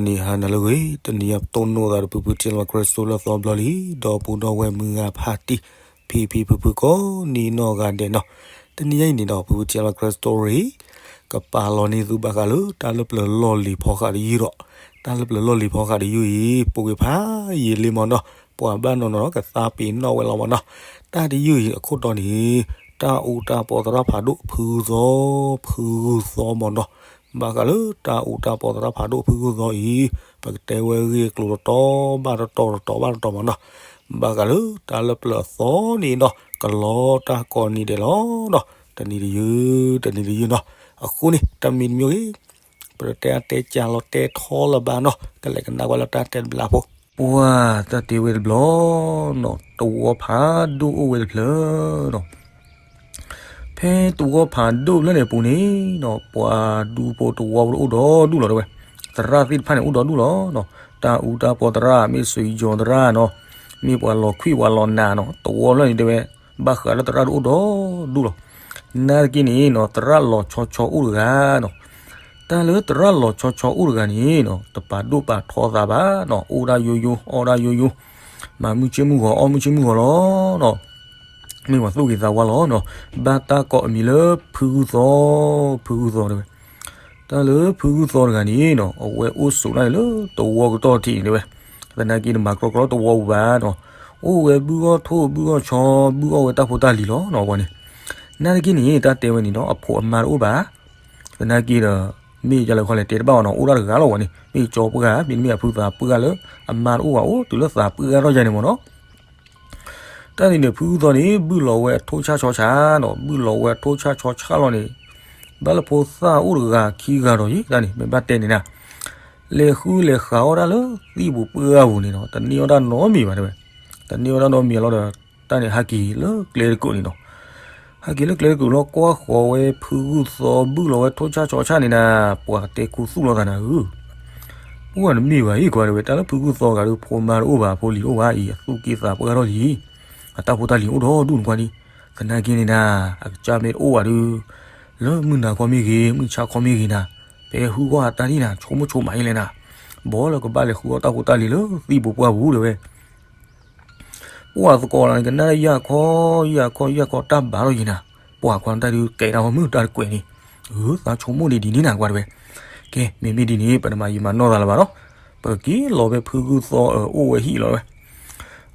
ဂီၤနံၤဟါနၤလၢအဂ့ၤ, တနံၤအံၤပတိၢ်နီၣ်သးဒီးဖုဖုထံလီၤခရၢၣ်စတိၣ်လၢအသီဘျီလံ, ဒီပုၢ်ဒီဝဲၢ်မုၢ်ဂၤဖးတံၢ်, ဖံဖံဖုဖုကိးနံၤနီၢ်ဂၤဒဲးနီၤ, တနံၤအံၤန့ၣ်ဒီး ဖုဖုထံလီၤခရၢၣ်စတိၣ်ရံၣ် ကပာ်လီၤန့ၢ်သုဘၣ်ဃးလၢတၢ်လၢပျၢၤလီၢ်လံၤဖီဃးတယုၢ်ဒီး, တၢ်လၢပျၢၤလီၢ်လံၤဖီဃးတယုၢ်အံၤ ပူၤကွံာ်ဖးယံာ်လံမ့ၢ်နီၤ, ပှၤဘၣ်နီၤနီၤကသးပ့ၤနီၣ်ဝဲလီၤမ့ၢ်နီၤ, တၢ်တယုၢ်အံၤအခိၣ်တီန့ၣ် တၢ်အူတၢ်ပီသရၣ်ဖးဒိၣ်ဖုဂုၢ်သီ, ဖုဂုၢ်သီမ့ၢ်နီၤ, ဘၣ်ဃးလၢတၢ်အူတၢ်ပီသရၣ်ဖးဒိၣ်ဖုဂုၢ်သီအံၤ, ပကတဲဝဲအဂ့ၢ်အကျိၤတတီၤဘၣ်တတီၤတတီၤဘၣ်တတီၤမ့ၢ်နီၤ, ဘၣ်ဃးလၢတၢ်လၢပျၢၤအသီန့ၣ်ဒီး ကလီတၢ်ကိးနံၤဒဲးလီၤနီၤ, တနံၤတယုၢ်, တနံၤတယုၢ်နီၤ, အဃိန့ၣ် တၢ်မံၤတမံၤဂ့ၤ ပတတဲအါတဲကၢ်လီၤတဲထီလၢၤဘၣ်နီၤ, ကလဲၤကနၣ်ကွၢ်လၢတၢ်တဲတဘျီဖိ, ပှၤတၢ်တဲဝဲတဘျီနီၤ, သဝီဖးဒိၣ်အိၣ်ဝဲတဖျၢၣ်နီၤ, ဖဲသဝီဖးဒိၣ်ဖျၢၣ်န့ၣ်အပူၤန့ၣ်နီၤ, ပှၤဒူဖိသဝီဖိအိၣ်ဒီဒူၣ်လီၤတဲဝဲ, သရၣ်သ့ၣ်တဖၣ်န့ၣ်အိၣ်ဒီဒူၣ်လီၤနီၤ, တၢ်အူတၢ်ပီသရၣ် မ့ၢ်စွံယီၤသရၣ်နီၤ, မ့ၢ်ပှၤလီၤခွံၣ်ပှၤလီၤနးနီၤ, သဝီဖျၢၣ်န့ၣ်တဲဝဲ, ဘၣ်ဃးလၢသရၣ်ဒိၣ်အိၣ်ဒီဒူၣ်လီၤ, နာ်သက့န့ၣ်နီၤ, သရၣ်လီၤဆီဆီအိၣ်တဂၤနီၤ, တၢ်လၢသရၣ်လီၤဆီဆီအိၣ်တဂၤန့ၣ်နီၤ, တပာ်ဒိၣ်ပာ်ထီသးဘၣ်နီၤ, အိၣ်ဒၣ်ယိယိ အီၣ်ဒၣ်ယိယိ, မၤမုၢ်ဆ့ၣ်မုၢ်ဂီၤ အီၣ်မုၢ်ဆ့ၣ်မုၢ်ဂီၤလီၤနီၤ, မ့ၢ်ပှၤသူၣ်ဂ့ၤသးဝါလီၤနီၤ, ဘၣ်တၢ်ကိးအမံၤလၢဖုဂုၢ်သီ, ဖုဂုၢ်သီတဲဝဲ, တၢ်လၢဖုဂုၢ်သီတဂၤန့ၣ်နီၤ, အဝဲအိၣ်ဆိးဒၣ်လၢသဝီကတီၢ်ထံးန့ၣ်တဲဝဲ, သနာ်က့န့ၣ် မၤကြီကြီသဝီပူၤဘၣ်နီၤ, အိၣ်ဝဲဘုၣ်အီၣ်ထိၣ်ဘုၣ်အီၣ်ဆီ ဘုၣ်အီၣ်ဝဲတၢ်ဖိတၢ်လံၤလီၤနီၤ, ပှၤန့ၣ်, နာ်သက့န့ၣ် တၢ်တဲဝဲန့ၣ်နီၤ, အဖိအမါတအိၣ်ဘၣ်, သနာ်က့ဒီး မ့ၢ်ယလဲၤခီလဲၤတဲတဘၣ်အီၤနီၤ, အိၣ်ဒၣ်တဂၤလီၤပှၤန့ၣ်, မ့ၢ်ကၠီပှၢ် မ့တမ့ၢ်အဖုသးပှၢ်လၢ အမါတအိၣ်ဘၣ် အိၣ်တုၤလၢသးပှၢ်ထီၣ်ယါန့ၣ်မ့ၢ်နီၤ တၢ်န့ၣ်န့ၣ် ဖုဂုၢ်သီန့ၣ် ဘုၣ်လီၤဝဲအထိၣ်ဆၣ်ဆီဆၣ်နီၤ, ဘုၣ်လီၤဝဲအထိၣ်ဆၣ်ဆီဆၣ်လီၤန့ၣ်, ဘၣ်လၢဖိသၣ်အိၣ်တဂၤခံဂၤဒီးယံၤ တၢ်န့ၣ် မ့ၢ်ဘၣ်တဲန့ၣ်နၤ, လဲၤဃုလဲၤဃးအီၣ်ဒၣ်လၢသံၣ်ပူၤပှၢ်ပူၤန့ၣ်နီၤ, တန့ၢ်အီၣ်တၢ်နီတမံၤဘၣ်တဲဝဲ, တန့ၢ်အီၣ်တၢ်နီတမံၤလီၤဒီး တၢ်န့ၣ်ဟဲက့ၤလၢကျဲတကိးန့ၣ်နီၤ, ဟဲက့ၤလၢကျဲတကိးလီၤ ကွၢ်ဃီၤဝဲဖုဂုၢ်သီဘုၣ်လီၤဝဲထိၣ်ဆၣ်ဆီဆၣ်န့ၣ်နၤ, ပှၤတဲခူသူၣ်လိာ်သးနၤဧၢ ပှၤတမ့ၢ်ဘၣ်အံၤကွၢ်တဲဝဲ, တၢ်လၢဖုဂုၢ်သီတဂၤဒီး ဖိမါတအိၣ်ဘၣ် ဖိလံၤတအိၣ်ဘၣ်အံၤ အသူၣ်က့သးပှၢ်ထီၣ်လံ, အတၢ်ဖိတၢ်လံၤအိၣ်ဒီဒူၣ်န့ၣ်ကွၢ်ဒံး, သနာ်က့န့ၣ်နၤ, အကစၢ်မ့ၢ်တအိၣ်ဘၣ်ဒီး, လၢမုၢ်နၤခီမ့ၢ်ဂ့ၤ မုၢ်ဆါခီမ့ၢ်ဂ့ၤနၤ, ဖဲဟူဂီၢ်အတၢ်ဒ်နၤ ဆိကမိၣ်ဆိကမးယလဲၣ်နၤ, ဘီလၢကဘၣ်လဲၤဃုအီၣ်တၢ်ဖိတၢ်လံၤလၢသံၣ်ပူၤပှၢ်ပူၤတဲဝဲ ပှၤသကိးလီၤန့ၣ် ကနၣ်ယၢ်ခီ, ယၢ်ခီ ယၢ်ခီ တၢ်ဘၣ်ထီၣ်ယံၤနၤ, ပှၤကွၢ်တၢ်ဒုးကဲးတၢ်ဝဲမုၢ်တၢ်တကွဲးန့ၣ်, အၢ သးဆိကမိၣ်ဒ်ဒ်န့ၣ်နၤကွၢ်တဲဝဲ, ကဲ မ့မ့ၢ်ဒ်န့ၣ် ပတမၤယံာ်မၤနီၢ်သးလၢၤဘၣ်နီၤ, ပကက့ၤလီၤဖဲဖုဂုၢ်သီအအိၣ်ဝဲဟံၣ်လီၤဝဲ,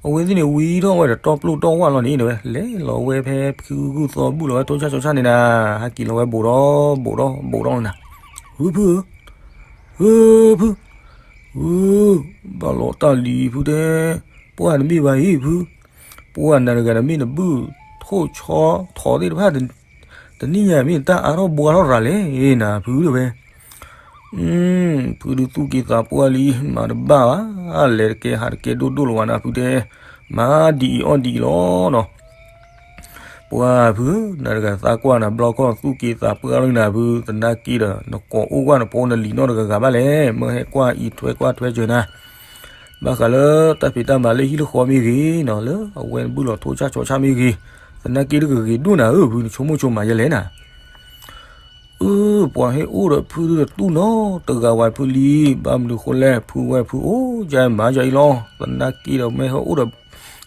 အဝဲသ့ၣ်န့ၣ် ဝံထီၣ်ဝဲဒီးတီၢ်ပျိၢ်တီၢ်ဝၣ်လီၤန့ၣ်တဲဝဲ, လဲၤလီၤဝဲဖဲဖုဂုၢ်သီဘုၣ်လီၤဝဲထိၣ်ဆၣ်ဆီဆၣ်န့ၣ်နၤ, ဟဲက့ၤလီၤဝဲဘူးဒီး, ဘူးဒီး, ဘူးဒီးနၤ, ဖုဖုဧၢ ဖုဖု, အၢ, ဘၣ်လီၤတၢ်လံၤဖုတဲ, ပှၤတမ့ၢ်ဘၣ်အံၤဖု, ပှၤနၤတဂၤတမ့ၢ်နဘုၣ်ထိၣ်ဆီထိၣ်သ့ၣ်တဖၣ်, တနံၣ်ညါမ့ၢ်တၢ်အါထီၣ်ဘှါထီၣ်ရၤလဲၣ်နၤဖုတဲဝဲ, ဖုဒုးသူၣ်က့သးပှၢ်လံ မၤတဘၣ်ဘၣ်, လဲၤတကဲဟးတကဲဒိၣ်ဒိၣ်လီၤဝဲနၤဖုတဲ, မၤဒ်အံၤအီၣ်ဒ်အံၤလီၤနီၤ ပှၤဖု, နၤတဂၤသးကွၢ်နၤဘျီခီၣ်သူၣ်က့သးပှၢ်လီၤနၤဖု, သနာ်က့ဒီး နကိးအိၣ်ကွၢ်နဖိနလံၤနီတဂၤဂၤဘၣ်လဲၣ်, မ့ၢ်ဟဲကွၢ်အံးထွဲကွၢ်ထွဲစၢၤနၤ, ဘၣ်ဃးလၢတၢ်ဖံးတၢ်မၤလၢဟံၣ်လၢဃီမ့ၢ်ဂ့ၤနီၤ, လၢအဝဲဘုၣ်လီၤထိၣ်ဆၣ်ဆီဆၣ်မ့ၢ်ဂ့ၤ, သနာ်က့တကဂ့ၤဒိၣ်နၤဧၢဖု, နဆိကမိၣ်ဆိကမးယဲလဲၣ်နၤ အၢ, ပှၤဟဲအိၣ်ဒီးဖုဒုးတတူၢ်နီတဂၤဝဲဖုလံ, ဘၣ်မနုၤဃိလဲၣ် ဖုဝဲဖုအိၣ်ယါမၤယါအံၤလီၤ, သနာ်က့ဒီးမ့ၢ်ဟဲအိၣ်ဒီး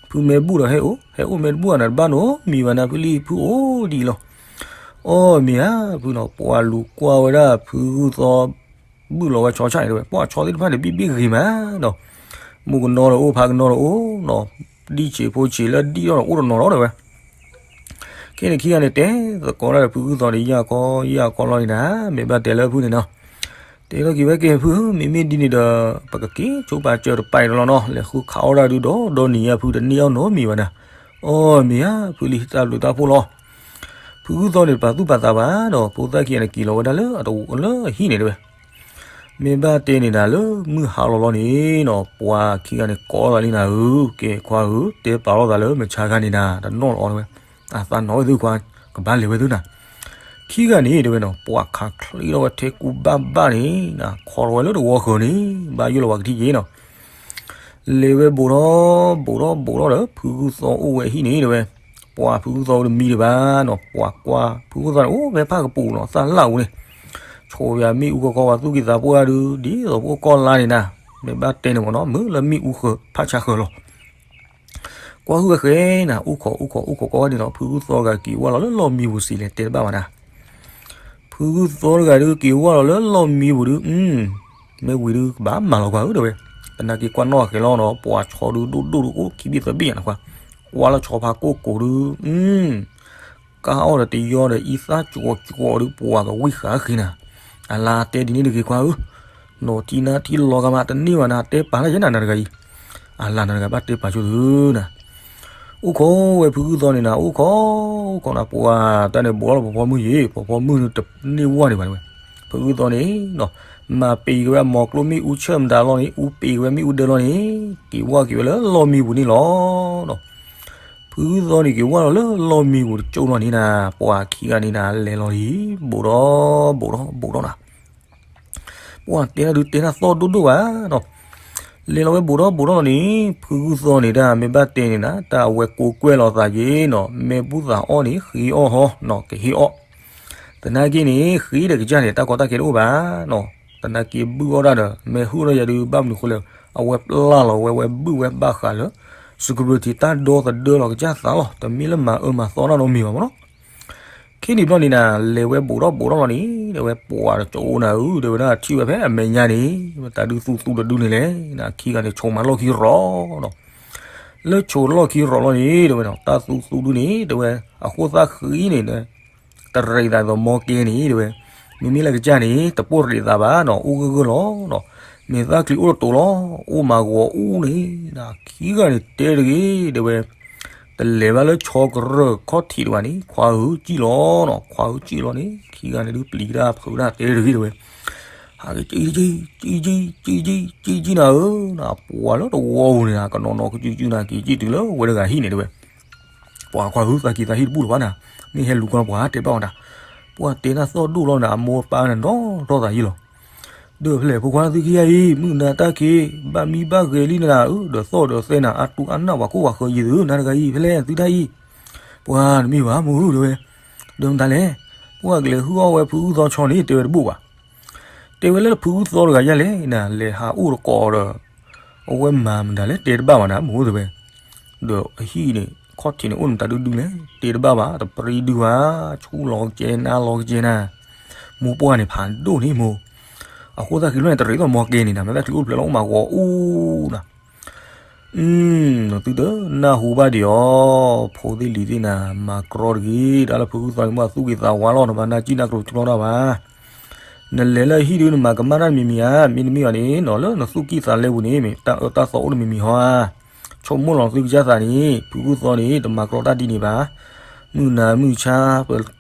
ဖုမ့ၢ်ဘူၣ်ဒီးဟဲအိၣ်, ဟဲအိၣ်မ့ၢ်တဘူၣ်နၤတဘၣ်နီတမံၤဘၣ်နၤဖုလံ, ဖုအိၣ်ဒ်အံၤလီၤ. အီၣ်မ့ၢ်ဧါဖုနီၤ, ပှၤလူၤကွၢ်ဝဲဒၣ်ဖုဂုၢ်သီ ဘုၣ်လီၤဝဲဆီဆၣ်န့ၣ်တဲဝဲ, ပှၤဆီသ့ၣ်တဖၣ်န့ၣ် ဘံၣ်ဘ့ၣ်ဂ့ၤမးနီၤ, မုၣ်ကနီၤဒီးအိၣ် ဖါကနီၤဒီးအိၣ်နီၤ, ဒံၣ်ဆံးဖိဆံးလၢဒံၣ်ထီၣ်ဒီးအိၣ်တနီၤလီၤတဲဝဲ ခဲန့ၣ်ခံဂၤန့ၣ် တဲသကိးတၢ်ဒီးဖုဂုၢ်သီန့ၣ် ယၢ်ခီယၢ်ခီလီၤန့ၣ်နၤ, မ့ၢ်ဘၣ်တဲလၢဖုန့ၣ်နီၤ, တဲထီၣ်က့ၤဝဲက့ၤဖု, မ့မ့ၢ်ဒ်န့ၣ်ဒီး ပကက့ၤဆိပာ်စၢၤတပာ်အံၤလီၤနီၤ, လဲၤဃုခးအီၣ်ဒၣ်ဒုးဒီးဒီနံၤယါဖု တန့ၢ်အီၣ်နီတမံၤဘၣ်နၤ, အီၣ်မ့ၢ်ဧါဖုလံ တၢ်ဘျုးတၢ်ဖှိၣ်လီၤ. ဖုဂုၢ်သီန့ၣ် တပာ်သူၣ်ပာ်သးဘၣ်ဒီး ဖိသၣ်ခံဂၤန့ၣ် က့ၤလီၤဝဲဒၣ်လၢအတဝီလၢအဟံၣ်န့ၣ်တဲဝဲ မ့ၢ်ဘၣ်တဲန့ၣ်နၤလၢမုၢ်ဟါလီၤလီၤန့ၣ်နီၤ, ပှၤခံဂၤန့ၣ်ကိးသးလံနၤဧၢ, ကဲခွါဧၢ, တဲပာ်လီၤသးလၢမုၢ်ဆါခါန့ၣ်နၤ, တနီၣ်လီၤအီၤတဲဝဲ, အသးနီၣ်ဝဲသုခွါ, ကဘၣ်လဲၤဝဲသုနၤ, ခံဂၤန့ၣ်တဲဝဲနီၤ, ပှၤခးချ့ထီၣ်ဝဲထဲကူဘၣ်ဘၣ်န့ၣ်နၤ, ခိးထီၣ်ဝဲလၢတဝီဃၢၤန့ၣ်, ဘၣ်ယိၣ်လီၤပှၤကထံၣ်က့ၤနီၤ လဲၤဝဲဘူးထီၣ်ဘူးထီၣ်ဘူးထီၣ်ဒီး ဖုဂုၢ်သီအိၣ်ဝဲအဟံၣ်န့ၣ်တဲဝဲ, ပှၤဖုဂုၢ်သီအိၣ်တမံၤဒံးဘၣ်နီၤ, ပှၤကွၢ်ဖုဂုၢ်သီန့ၣ် အိၣ်ဖဲဖၣ်ကပူၤနီၤ, သၣ်လၣ်အူန့ၣ်, ဆိယၤမ့ၣ်အူကီကီဝဲသူၣ်က့သးပှၢ်ဒုး ဒ်သိးပအိၣ်ကီၢ်လါန့ၣ်နၤ, မ့ၢ်ဘၣ်တဲန့ၣ်မ့ၢ်နီၤ မုာ်လၢမ့ၣ်အူဃၢၤဖးဆါဃၢၤလီၤ. ကွၢ်ဟုၣ်ဝဲဃဲနၤ အိၣ်ခိးအိၣ်ခိး အိၣ်ခိးကီဝဲန့ၣ်နီၤ ဖုဂုၢ်သီတဂၤက့ၤဝဲလီၤလၢလီၢ်မံပူၤစံးလဲၣ် တဲတဘၣ်ဘၣ်နၤ. ဖုဂုၢ်သီတဂၤဒုးက့ၤဝဲလီၤလၢလီၢ်မံပူၤဒုး မ့ၢ်ဝံၤဒုးကဘၣ်မၤလီၤကွၢ်ဧၢ တဲဝဲ, သနာ်က့ကွၢ်နီၣ်ဃဲလီၤနီၤ ပှၤဆီဒုးဒိၣ်ဒိၣ်ဒုးအိၣ်ခံဘ့ၣ်သၢဘ့ၣ်ယါနကွၢ်, ကွၢ်လၢဆီဖါကိၢ်ကိးဒုး ကအီၣ်ဒီးတယီဒီးအံသၣ်ကၠီကၠီဒုး ပှၤကဝံၣ်ဃာ်ဃ့နၤ, အလါတဲဒ်န့ၣ်တဂ့ၤကွၢ်ဧၢ, နီၢ်ထံနါထံလီၤဂာ်မးတန့ၢ်ဘၣ်နၤ တဲပာ်လၢယဲနၤနၤတဂၤအံၤ, အလါနၤတဂၤဘၣ်တဲပာ်ဆိသုနၤ အိၣ်ခိးဝဲဖုဂုၢ်သီန့ၣ်နၤ အိၣ်ခိး အိၣ်ခိးနၤ ပှၤတၢ်န့ၣ်ဘိးလီၤပဖီမုၢ်ယံၤ ပဖီမုၢ်တန့ၢ်ဝဲန့ၣ်ဘၣ်ဝဲ, ဖုဂုၢ်သီန့ၣ်နီၤ မၤပ့ၤက့ၤဝဲအမီၤကျိမ့ၣ်အူဆၢၣ်မတၤလီၤန့ၣ် အူပ့ၤက့ၤဝဲမ့ၣ်အူဒၢလီၤန့ၣ် က့ၤဝဲက့ၤဝဲလၢလီၢ်မံပူၤန့ၣ်လီၤနီၤ. ဖုဂုၢ်သီန့ၣ်က့ၤဝဲလီၤလၢလီၢ်မံပူၤတကၠိလီၤန့ၣ်နၤ ပှၤခံဂၤန့ၣ်နၤ လဲၤလီၤလံ ဘူးဒီးဘူးဒီးဘူးဒီးနၤ ပှၤတဲတၢ်ဒုးတဲတၢ်သီၣ်ဒိၣ်ဒိၣ်ဘၣ်နီၤ, လဲၤလီၤဝဲဘူးဒီးဘူးဒီးလီၤန့ၣ် ဖုဂုၢ်သီန့ၣ်တၢ်မ့ၢ်ဘၣ်တဲန့ၣ်နၤ တၢ်အဝဲကိးကွဲၢ်လီၤသးယ့ၣ်နီၤ မ့ၢ်ဘူၣ်သးအီၣ်န့ၣ် ဃ့အီၣ်ဟီနီၤ ကဟ့အီၣ်, သနာ်က့န့ၣ် ဃ့ဒီးကစၢ်န့ၣ် တၢ်ကီတၢ်ခဲတအိၣ်ဘၣ်နီၤ, သနာ်က့ဘုၣ်အီၣ်တၢ်ဒီး မ့ၢ်ဟုၣ်ထီၣ်ယၤဒုး ဘၣ်မနုၤဃိလဲၣ် အဝဲပျၢ်လီၤဝဲ ဝဲဘုၣ်ဝဲဘၣ်ဃးလၢ security တၢ်ဒီသဒၢလီၤကစၢ်သးလီၤ တမ့ၢ်လၢမၤအၢမၤသီတၢ်နီတမံၤဘၣ်မ့ၢ်နီၤ ခဲနံၣ်ဘျီန့ၣ်နၤ လဲၤဝဲဘူးဒီးဘူးဒီးလီၤန့ၣ် တဲဝဲပှၤတကၠိနၤဧၢ တဲဝဲဒၣ်ထံၣ်ဝဲဖဲအမဲာ်ညါန့ၣ် တၢ်ဒုးသူသူတဒုန့ၣ်လဲၣ် နခံဂၤန့ၣ်ဆိးမၤလီၢ်ခံရီၤနီၤ, လၢဆိးလီၢ်ခံရီၤလီၤန့ၣ် တဲဝဲနီၤ တၢ်သူသူဒုန့ၣ် တဲဝဲ အဃိသတးဃံန့ၣ် တရံးသးသိးမီကဲန့ၣ် တဲဝဲ, မ့မ့ၢ်လၢကစၢ်န့ၣ် တပိၢ်ရ့းသးဘၣ်နီၤ အိၣ်ဂၢၢ်ဂၢၢ်လီၤနီၤ, မ့ၢ်သၣ်ချံအိၣ်တတိၤလီၤ အိၣ်မၤဂီၤအူန့ၣ် ခံဂၤန့ၣ်တဲတဂ့ၤ တဲဝဲ, တလဲၤဘၣ်လၢဆီကရၢၢ်ခီၣ်ထံးတဝဲန့ၣ် ခွါဧၢကံၣ်လီၤနီၤ ခွါဧၢကံၣ်လီၤန့ၣ် ခံဂၤန့ၣ်ဒုးပျံၤတၢ်ဖုးတၢ်တဲတဂ့ၤ တဲဝဲ, ဟးက့ၤကံၣ်ကံၣ်ကံၣ်ကံၣ်ကံၣ်ကံၣ်နၤဧၢ, ပှၤလၢတဝီပူၤန့ၣ် ကနီၤနီၤကစူၤကစူၤနၤ က့ၤကံၣ်တုၤလၢဝဲတဂၤဟံၣ်န့ၣ်တဲဝဲ, ပှၤခွါဧၢ သးက့ၤသးဟံၣ်တဘူၣ်လၢၤဘၣ်နၤ, မ့ၢ်ဟဲလူၤကီၢ်ပှၤတဲဘၣ်ဝဲဒၣ်, ပှၤတဲတၢ်သီၣ်ဒိၣ်လီၤနၤ အမိၢ်ပၢ်န့ၣ်ဒီးထီၣ်သးယံလီၤ, ဒီးဖဲလဲၣ်ဖိခွါသုခံဂၤအံၤ မုၢ်နၤတၢ်ခံး ဘၣ်မံဘၣ်ဂဲၤလံနၤဧၢ, ဒီးသီၣ်ဒီးသဲနၤ အတူၢ်အနၢ်ပှၤခိၣ်ပှၤဃၢၤယံၤသု နၤတဂၤအံၤ ဖဲလဲၣ်သုတၢ်အံၤ, ပှၤတမ့ၢ်ဘၣ်မိၢ်ဧၢ တဲဝဲ, ဒီးမတၤလဲၣ်, ပှၤကလဲၤဟုၣ်အီၣ်ဝဲဖုဂုၢ်သီဆီန့ၣ် တဲဝဲတဘူၣ်ဘၣ် တဲဝဲလၢဖုဂုၢ်သီတဂၤယါလဲၣ်နၤ လဲၤဟးအိၣ်တကိးဒီး အဝဲမၤမတၤလဲၣ် တဲတဘၣ်ဘၣ်နၤ မိၢ်ဧၢ တဲဝဲ, ဒီးအဟံၣ်န့ၣ် ခီၣ်ထံးန့ၣ် အိၣ်နတၢ်ဒုဒုလဲၣ် တဲတဘၣ်ဘၣ် တပြံဒုဘၣ်, ဆူၣ်လီၤကဲနါလီၤကဲနၤ, မိၢ်ပှၢ်န့ၣ်ဖးဒိၣ်န့ၣ်မိၢ်, အဃိသတးခံဘျီန့ၣ် တရံးသိးမီကဲန့ၣ်နၤ မ့ၢ်သၣ်ချံအိၣ်တဖျၢၣ်လီၤ အိၣ်မၤဂီၤအူနၤ သုတနၢ်ဟူဘၣ်ဒံးအီၤ, ဖိသ့ၣ်လံၤသ့ၣ်နၤ မၤကြီတဂ့ၤ, တၢ်လၢဖုဂုၢ်သီန့ၣ် မ့ၢ်သူၣ်က့ၤသးဝါလီၤ နဘၣ်နၢ်ကံၣ်နၢ်ကျိၤကျီတၢ်ဘၣ်. နလဲၤလၢဟံၣ်ဒုး နမၤကမၣ်တၢ်တမံၤမံၤဧါ, မ့တမ့ၢ်ဘၣ်န့ၣ်နီၤ လၢနသူၣ်ကံၢ်သးလဲပူၤန့ၣ် မ့ၢ်တၢ်အၢတၢ်သီအိၣ်တမံၤမံၤဟီဧါ. ဆိကမိၣ်လီၤသုကစၢ်သးန့ၣ် ဖုဂုၢ်သီန့ၣ် တမၤကြီတၢ်ဒ်န့ၣ်ဘၣ်. မုၢ်နၤမုၢ်ဆါ ပလဲၤ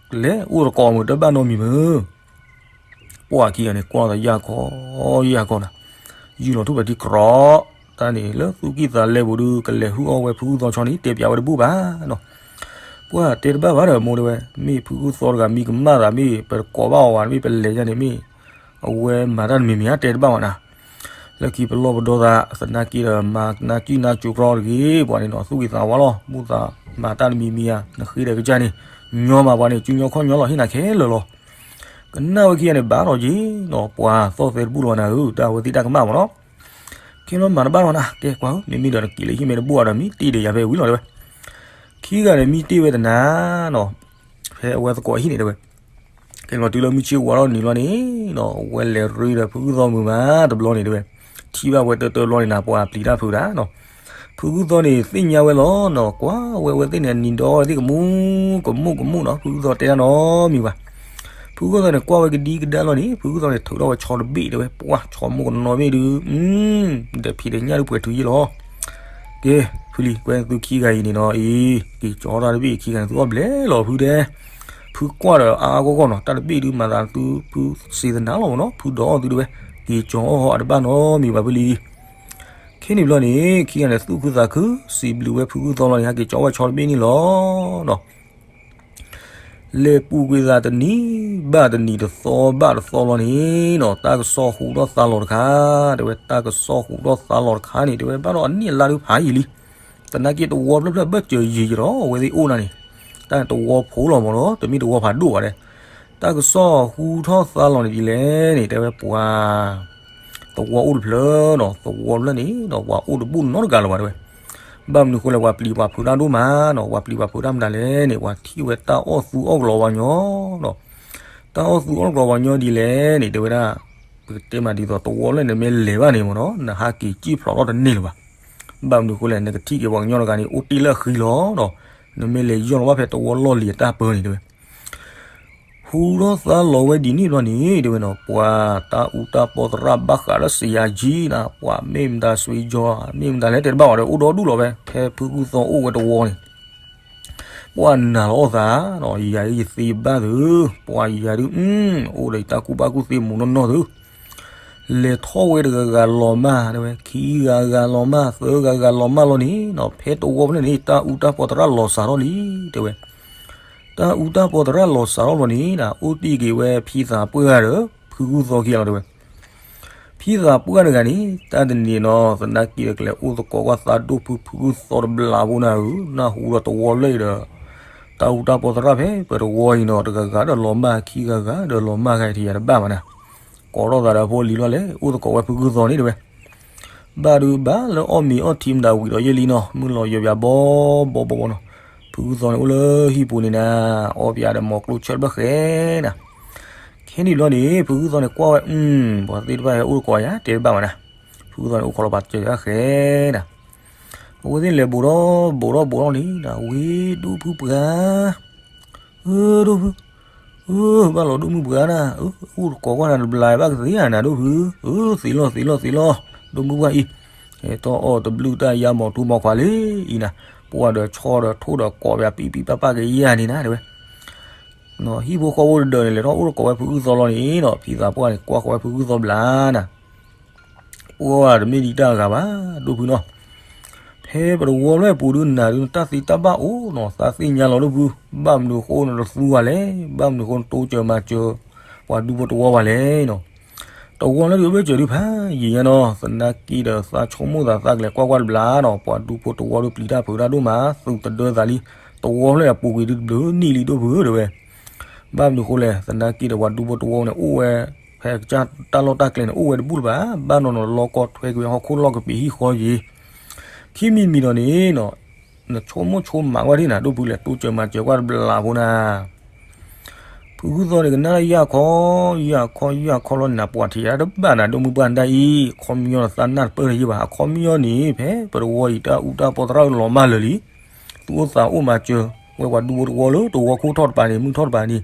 အိၣ်တကိးမုၢ်တဘၣ်နီတမံၤမုၢ် ပှၤခံဂၤန့ၣ် ကွၢ်သးယၢ်ကီယၢ်ကီနၤ, ယုၢ်လီၤထူၣ်ပှဲၤထံကြီ, တၢ်န့ၣ်လၢသူၣ်ကံၢ်သးလဲပူၤဒုး ကလဲၤဟုၣ်အီၣ်ဝဲဖုဂုၢ်သီဆီန့ၣ် တဲပျးဝဲတဘူၣ်ဘၣ်နီၤ. ပှၤတဲတဘၣ်ဘၣ်ဒီးမိၢ်တဲဝဲ, မ့ၢ်ဖုဂုၢ်သီတဂၤမံကမၣ်သး မ့ၢ်ပတကိးဘၣ်အီၤဘၣ် မ့ၢ်ပလဲၤယါန့ၣ်မ့ၢ် အဝဲမၤတၢ်တမံၤမံၤဧါ တဲတဘၣ်ဝဲနၤ. လၢခံပလီၢ်ပဒီသး သနာ်က့ဒီး မၤနၢ်ကံၣ်နၢ်ကၠိကြီတဂ့ၤ, ပှၤန့ၣ်နီၤ သူၣ်က့ၤသးဝါလီၤ, မူသးမၤတၢ်တမံၤမံၤဧါ, နဃ့ဒီးကစၢ်န့ၣ် ညီမးပှၤန့ၣ် ကၠူညီခီၣ်ညီလီၤ ဟ့ၣ်နၤခဲလၢာ်လီၤ. ကနၣ်ဝဲခံဂၤန့ၣ် ဘၣ်ဒီးက့ၤနီၤ ပှၤသီၣ်သဲတဘူၣ်လီၤနၤဧၢ, တၢ်အဝဲသ့ၣ်တၢ်ကမၣ်မ့ၢ်နီၤ. ခဲမၤတဘၣ်လီၤနၤ, ကဲကွၢ်ဧၢ မ့မ့ၢ်ဒီးနက့ၤလၢဟံၣ်မ့ၢ်တဘူၣ်ဘၣ်ဒီး မံတ့ၢ်ဒီးယၤဖဲဝံၤလီၤတဲဝဲ. ခံဂၤန့ၣ် မံတ့ၢ်ဝဲတနၤနီၤ, ဖဲအဝဲသကိးဟံၣ်န့ၣ်တဲဝဲ. ကဲလီၤတုၤလၢမုၢ်ဆ့ၣ်ဝါထီၣ်နံၤလီၤန့ၣ်နီၤ အဝဲလဲၤရ့ဒီးဖုဂုၢ်သီမုာ်မးတဘျီန့ၣ်တဲဝဲ. ထံၣ်ဘၣ်ဝဲတၢၢ်တၢၢ်ဘျီန့ၣ်နၤ ပှၤပျံၤတၢ်ဖုးတၢ်နီၤ. ဖုဂုၢ်သီန့ၣ် သ့ၣ်ညါဝဲလီၤနီၤ, ကွၢ်ဝဲဝဲသ့ၣ်န့ၣ် အနံၤဒီးဝဲသ့ၣ်ကမူၣ်ကမူၣ်ကမူၣ်နီၤ, ဖုဂုၢ်သီတဲတၢ်နီတမံၤဘၣ်. ဖုဂုၢ်သီန့ၣ် ကွၢ်ဝဲကဒံကဒါလီၤန့ၣ် ဖုဂုၢ်သီန့ၣ် ထုးထီၣ်ဝဲဆီတဘ့ၣ်တဲဝဲ, ပှၤဆီမိၢ်ကနီၤဘ့ၣ်ဒုး ဒီးဖံးဒီးညၣ်ဒုးပှဲၤထုးယ့ၣ်လီၤ. ကဲ ဖုလံၤ ကွဲသုခံဂၤအံၤန့ၣ်နီၤအံၤ က့ၤကၠီတၢ်တဘ့ၣ်ခံဂၤန့ၣ် သုအီၣ်ဘျဲလီၤဖုတဲ. ဖုကွၢ်ဒီးအါအါဂီၢ်ဂီၢ်နီၤ, တၢ်တဘ့ၣ်ဒုးမၤသးသု ဖုစံးသနာ်လီၤမ့ၢ်နီၤ, ဖုဒီးအီၣ်သုတဲဝဲ, က့ၤကၠီအီၣ်အီၤအတဘၣ်နီတမံၤဘၣ်ဖုလံၤ. ခဲန့ၣ်ဘျီန့ၣ် ခံဂၤန့ၣ် သူၣ်ခုသးခု စံးဘျုးဝဲဖုဂုၢ်သီလီၤန့ၣ် ဟဲက့ၤကၠီဝဲဆီတဘ့ၣ်န့ၣ်လီၤနီၤ. လဲၤပူၤကွံာ်သးတနံၤဘၣ်တနံၤ တသီဘၣ်တသီလီၤန့ၣ်နီၤ, တၢ်ကစီၣ်ဟူထီၣ်သါလီၤတခါ, တဲဝဲ တၢ်ကစီၣ်ဟူထီၣ်သါလီၤတခါန့ၣ် တဲဝဲ ဘၣ်ဒီးအနံၣ်အလါဒုးဖးယံာ်လံ. သနာ်က့တဝီဖျၢၣ်ဖျၢၣ်ဘၣ်စၢၤယံာ်ယံာ်ဒီး အဝဲသ့ၣ်အိၣ်နၤန့ၣ်, တၢ်တဝီဖိလီၤမ့ၢ်နီၤ, တမ့ၢ်တဝီဖးဒိၣ်ဘၣ်တဲ. တၢ်ကစီၣ်ဟူထီၣ်သါလီၤန့ၣ်ဒ်လဲၣ်န့ၣ် တဲဝဲပှၤ သဝီအိၣ်တဖျၢၣ်နီၤ, သဝီတဖျၢၣ်န့ၣ်ဒီး ပှၤအိၣ်တဘူၣ်နီတဂၤလၢၤဘၣ်တဲဝဲ. ဘၣ်မနုၤဃိလဲၣ် ပှၤပျံၤပှၤဖုးတၢ်ဒိၣ်မးနီၤ, ပှၤပျံၤပှၤဖုးတၢ်မတၤလဲၣ်န့ၣ် ပှၤထံၣ်ဝဲတၢ်အီၣ်သူအီၣ်ကလီၤဝါညီနီၤ. တၢ်အီၣ်သူအီၣ်ကလီၤဝါညီဒ်လဲၣ်န့ၣ် တဲဝဲဒၣ် ပကတဲမးဒ်သိး သဝီလၢနမ့ၢ်လဲၤဘၣ်န့ၣ်မ့ၢ်နီၤ နဟးက့ၤစံၣ်ဖျိးထီၣ်တန့ၢ်လၢၤဘၣ်. ဘၣ်မနုၤဃိလဲၣ် နကထံၣ်က့ၤပှၤကညီတဂၤန့ၣ် အိၣ်တ့ၢ်လၢအဃံလီၤဒီး နမ့ၢ်လဲၤယီၢ်လီၤဘၣ်ဖဲသဝီလီၢ်လံၤအတၢ်ပၢန့ၣ်တဲဝဲ ဟူထီၣ်သါလီၤဝဲဒ်န့ၣ်ဘျီန့ၣ် တဲဝဲနီၤ ပှၤတၢ်အူတၢ်ပီသရၣ်ဘၣ်ဃးလၢစယၤကံနၤ ပှၤမ့ၢ်မတၤစွ့ကၠီ မ့ၢ်မတၤလဲၣ်တဲတဘၣ်ဝဲဒီး အိၣ်ဒီဒူၣ်လီၤဝဲ ဖဲဖုဂုၢ်သီအိၣ်ဝဲတဝီန့ၣ် ပှၤနာ်လီၤအီၣ်သးနီၤ ယၤဒုးယသ့ဘၣ်သု, ပှၤယၤဒုး အိၣ်ဒီးယတၢ်ကူၣ်ဘၣ်ကူၣ်သ့မူးနီၢ်နီၢ်သု လဲၤထီၣ်ဝဲတဂၤဂၤလီၤမၢ် တဲဝဲ ခံဂၤဂၤလီၤမၢ် သၢဂၤဂၤလီၤမၢ်လီၤန့ၣ်နီၤ ဖဲတဝီဖဲန့ၣ်န့ၣ် တၢ်အူတၢ်ပီသရၣ်လီၤစှၤထီၣ်လံ တဲဝဲ. တၢ်အူတၢ်ပီသရၣ်လီၤစှၤထီၣ်လီၤန့ၣ် အိၣ်တ့ၢ်က့ၤဝဲဖံသးပှၢ်ဒီး ဖုဂုၢ်သီခံဂၤလီၤတဲဝဲ ဖံသးပှၢ်တဂၤန့ၣ် တၢ်တနံၤနီၤ သနာ်က့ဒီးကလဲၤအိၣ်သကိးကွၢ်သးဒိၣ်ဖု ဖုဂုၢ်သီတဘျီဖိနၤဧၢ နၢ်ဟူဒီးတဝီလၢအံၤဒီး တၢ်အူတၢ်ပီသရၣ်ဖဲပတဝီအံၤနီၤ တဂၤဂၤဒီးလီၤမၢ် ခံဂၤဂၤဒီးလီၤမၢ်ဂၤ ထံၣ်ယၤတဘၣ်မးနၤ ကိးထီၣ်သးဒီးဖိလံၤလီၤလဲၣ် အိၣ်သကိးဝဲဖုဂုၢ်သီန့ၣ်တဲဝဲ ဘၣ်ဒုးဘၣ်လၢအီၣ်မ့ၤအီထံမတၤဝံၤဒီးယဲၢ်လံနီၤ မုၢ်လီၤယိၤပၠးဘီဘီဘီနီၤ ဖုဂုၢ်သီန့ၣ်အိၣ်လၢဟံၣ်ပူၤန့ၣ်နၤ အီပၠးဒီးမီၤကျိဆၢၣ်တဘၣ်ဃဲနၤ ခဲနံၣ်ဘျီန့ၣ် ဖုဂုၢ်သီန့ၣ်ကွၢ်ဝဲ ပှၤသ့ၣ်တဖၣ်ဟဲအိၣ်သကိးယၤတဲတဘၣ်မးနၤ ဖုဂုၢ်သီန့ၣ်အိၣ်ခိးလီၤပာ်စၢၤဃဲနၤ အဝဲသ့ၣ်လဲၤဘူးထီၣ်ဘူးထီၣ်ဘူးထီၣ်န့ၣ်နၤ ဝ့ၢ်ဒိၣ်ဖုပှၤ အၢ ဒိၣ်ဖု အၢ ဘၣ်လီၤဒိၣ်မုၢ်ပှၤနၤ အၢ အိၣ်သကိးကွၢ်နၤတဘျီဘၣ်ကသ့ဧါနၤဒိၣ်ဖု အၢ သ့လီၤသ့လီၤသ့လီၤ ဒိၣ်မုၢ်ပှၢ်အံၤ ဟဲထီၣ်အီၣ်တဘျုးတၢ်ယါမီၤထူမီၤခွါလံအံၤနၤ ပှၢ်ဒီးဆီဒီးထိၣ်ဒီးကိးပၠးပံပံပၣ်ပၣ်ကယၤန့ၣ်နၤတဲဝဲ ဟံၣ်ဖိဃီဖိတဒၢးန့ၣ် လဲၤထီၣ်အိၣ်သကိးဝဲဖုဂုၢ်သီလီၤန့ၣ်နီၤ ဖံသးပှၢ်န့ၣ် ကွၢ်ဃီၤဝဲဖုဂုၢ်သီဘျါနၤ ပှၢ်တမ့ၢ်ဒံးတၢ်အဂၤဘၣ် ဒိၣ်ဖုနီၤ ဖဲပတဝီလၢအပူၤဒုးနၤဒုး နတၢ်သ့တၢ်ဘၣ်အိၣ်နီၤ သးသ့ၣ်ညါလီၤဒိၣ်ဖု ဘၣ်မနုၤအဃိနတသူဝဲလဲၣ် ဘၣ်မနုၤအဃိနတိစၢၤမၤစၢၤ ပှၤဒူဖိတဝီဝဲလဲၣ်နီၤ တဝီလၢဒုးအဘၢၣ်စၢၤဒုးဖးယံာ်ညါနီၤ သနာ်က့ဒီးသးဆိကမိၣ်သးသးကလဲၤကွၢ်ကွၢ်တဘျါနီၤ ပှၤဒူဖိတဝီဒုးပျံၤတၢ်ဖုးတၢ်ဒိၣ်မး သုးတဒၢသးလံ တဝီလၢအပူၤကွံာ်ဒုးတဘျုးနံၣ်လံဒိၣ်ဖုတဲဝဲ ဘၣ်မနုၤအဃိလဲၣ် သနာ်က့ဒီးပှၤဒူဖိတဝီန့ၣ် အိၣ်ဝဲ ဖဲကစၢ်တၢ်လီၢ်တၢ်ကျဲန့ၣ် အိၣ်ဝဲတဘူၣ်လၢၤဘၣ် ဘၣ်နီၤနီၤလီၤကီထွဲက့ၤဝဲဟီၣ်ခိၣ်လီၢ်ကပံာ်ဟံၣ်ဃီယံၤ ခံမံၤမံၤဒီးန့ၣ်နီၤ နဆိကမိၣ်ဆိကမးကွၢ်ဒံးနၤ ဒိၣ်ဖုလဲၤတိစၢၤမၤစၢၤကွၢ်တဘျါဖိနၤ ဖုဂုၢ်သီန့ၣ် ကနၣ်ယၢ်ခီ ယၢ်ခီ ယၢ်ခီလီၤန့ၣ်နၤ ပှၤထံၣ်ယၤတဘၣ်နၤ ဒိၣ်မုၢ်ပှၢ်နတၢ်အံၤ အခီပညီဒီးသးနၢ်တပၢၢ်လၢၤယံၤဘၣ် အခီပညီန့ၣ် ဖဲပတဝီအံၤ တၢ်အူတၢ်ပီသရၣ်လီၤမၢ်လၢာ်လံ သူၣ်အိၣ်သးအိၣ်မၤစၢၤ ဝဲပှၤဒူဖိတဝီလၢတဝီခိၣ်ထီၣ်တပၤန့ၣ် မုၢ်ထီၣ်တပၤန့ၣ်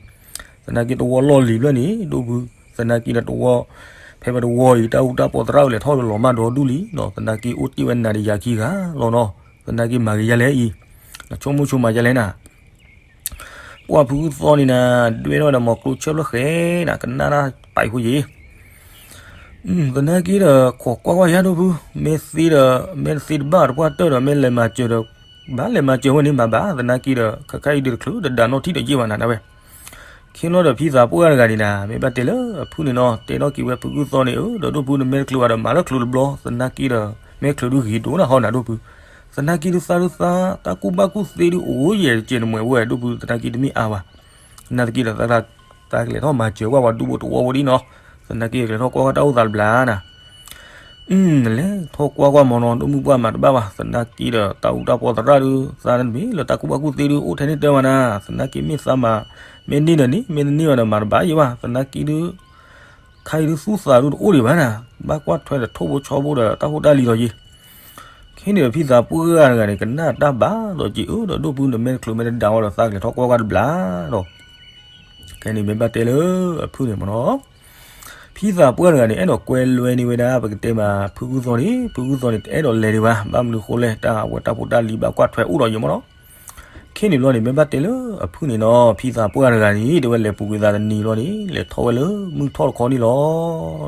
သနာ်က့တဝီလီၢ်လံၤဖျၢၣ်န့ၣ် ဒိၣ်ဖု သနာ်က့ဒီးတဝီ ဖဲပတဝီအံၤ တၢ်အူတၢ်ပီသရၣ်လီၤထီၣ်လီၤမၢ်ဒီဒူၣ်လံနီၤ သနာ်က့အိၣ်တ့ၢ်ဝဲနၤဒီးယၤခံဂၤလီၤနီၤ သနာ်က့မၤဂ့ၤယၤလဲၣ်အံၤ နဆိကမိၣ်ဆိကမးယၤလဲၣ်နၤ ပှၢ်ဖုဂုၢ်သီန့ၣ်နၤ ဒွဲၣ်ထီၣ်ဝဲဒီးမီၤကျိဆၢၣ်ဖျၢၣ်ဃဲနၤ ကနၣ်တၢ်ပာ်အံၤဖိယံၤ သနာ်က့ဒီး ခိးကွၢ်ကွၢ်ယၤဒိၣ်ဖု မ့ၢ်သ့ဒီး မ့ၢ်တသ့တဘၣ်တပှၢ်တၢၢ်ဒီး မ့ၢ်လဲၤမၤစၢၤဒီး ဘၣ်လဲၤမၤစၢၤဝဲန့ၣ်မၤဘၣ် သနာ်က့ဒီး ခဲခါအံၤဒုးတချုးတဒၣ်နီၣ်ထံၣ်ဒီးယ့ၢ်ဘၣ်နၤဒၣ်ဝဲ ခ့လီၤဒီးဖံသးပှၢ်တဂၤန့ၣ်နၤ မ့ၢ်ဘၣ်တဲလၢအဖုန့ၣ်နီၤ တဲထီၣ်က့ၤဝဲဖုဂုၢ်သီန့ၣ် အၢ ဒီးဒိၣ်ဖုနမ့ၢ်တချုးဘၣ်ဒီး မၤလၢချုးတဘျီ သနာ်က့ဒီး မ့ၢ်ချုးဒုးဂ့ၤဒိၣ်နၤဟီနၤဒိၣ်ဖု သနာ်က့ဒုးသးဒုးသး တၢ်ကူၣ်ဘၣ်ကူၣ်သ့ဒုးအိၣ်ယဲၢ်တကဲးနမှဲးဝဲ ဒိၣ်ဖုသနာ်က့တမ့ၢ်အါဘၣ် သနာ်က့ဒီး သးကလဲၤထီၣ်မၤစၢၤကွၢ်ပှၤဒူဖိတဝီဖိဒ်နီၤ သနာ်က့ကလဲၤထီၣ်ကွၢ်ကွၢ်တၢ်အိၣ်သးတဘျါနၤ လဲၤထီၣ်ကွၢ်ကွၢ်မ့ၢ်နီၤ ဒိၣ်မုၢ်ပှၢ်မၤတဘၣ်ဘၣ် သနာ်က့ဒီး တၢ်အူတၢ်ပီသရၣ်ဒုး သးတမ့ၢ်လၢတၢ်ကူၣ်ဘၣ်ကူၣ်သ့ဒုး အိၣ်ထဲန့ၣ်တၢ်ဘၣ်နၤ သနာ်က့မ့ၢ်သးမၤ မ့ၢ်န့ၢ်ဒီးန့ၢ် မ့ၢ်တန့ၢ်ဘၣ်ဒီး မၤတဘၣ်ယံၤဘၣ် သနာ်က့ဒုး ခါအံၤဒုးသူၣ်သးဒုးတအိၣ်ဒံးဘၣ်နၤ ဘၣ်ကွၢ်ထွဲဒီးထိၣ်ဖိဆီဖိဒီးတၢ်ဖိတၢ်လံၤလီၤယံၤ ခဲန့ၣ်ဒီးဖံသးပှၢ်တဂၤန့ၣ် ကနၣ်တၢ်ဘၣ်ဒီးက့ၤအၢဒီးဒိၣ်ဖုနမ့ၢ်တချုးမ့ၢ်တဒၣ်ဝဲဒီး သးကလဲၤထီၣ်ကွၢ်ကွၢ်တဘျါဒီး ခဲန့ၣ်မ့ၢ်ဘၣ်တဲလၢအဖုန့ၣ်မ့ၢ်နီၤ ဖံသးပှၢ်တဂၤန့ၣ် အဲၣ်ဒိးကွဲလွဲန့ၢ်ဝဲဒၣ် ပကတဲမး ဖုဂုၢ်သီန့ၣ် ဖုဂုၢ်သီန့ၣ် တအဲၣ်ဒိးလဲၤဒံးဘၣ် ဘၣ်မနုၤဃိလဲၣ် တၢ်အဝဲတၢ်ဖိတၢ်လံၤဘၣ်ကွၢ်ထွဲအိၣ်ဒီးယံၤမ့ၢ်နီၤ ခဲန့ၣ်ဘျီန့ၣ် မ့ၢ်ဘၣ်တဲလၢအဖုန့ၣ်နီၤ ဖံသးပှၢ်တဂၤန့ၣ် တဲဝဲလဲၤပူၤကွံာ်သးတနံၤဘျီန့ၣ် လဲၤထီၣ်ဝဲလၢမုၢ်ထီၣ်တခီန့ၣ်လီၤ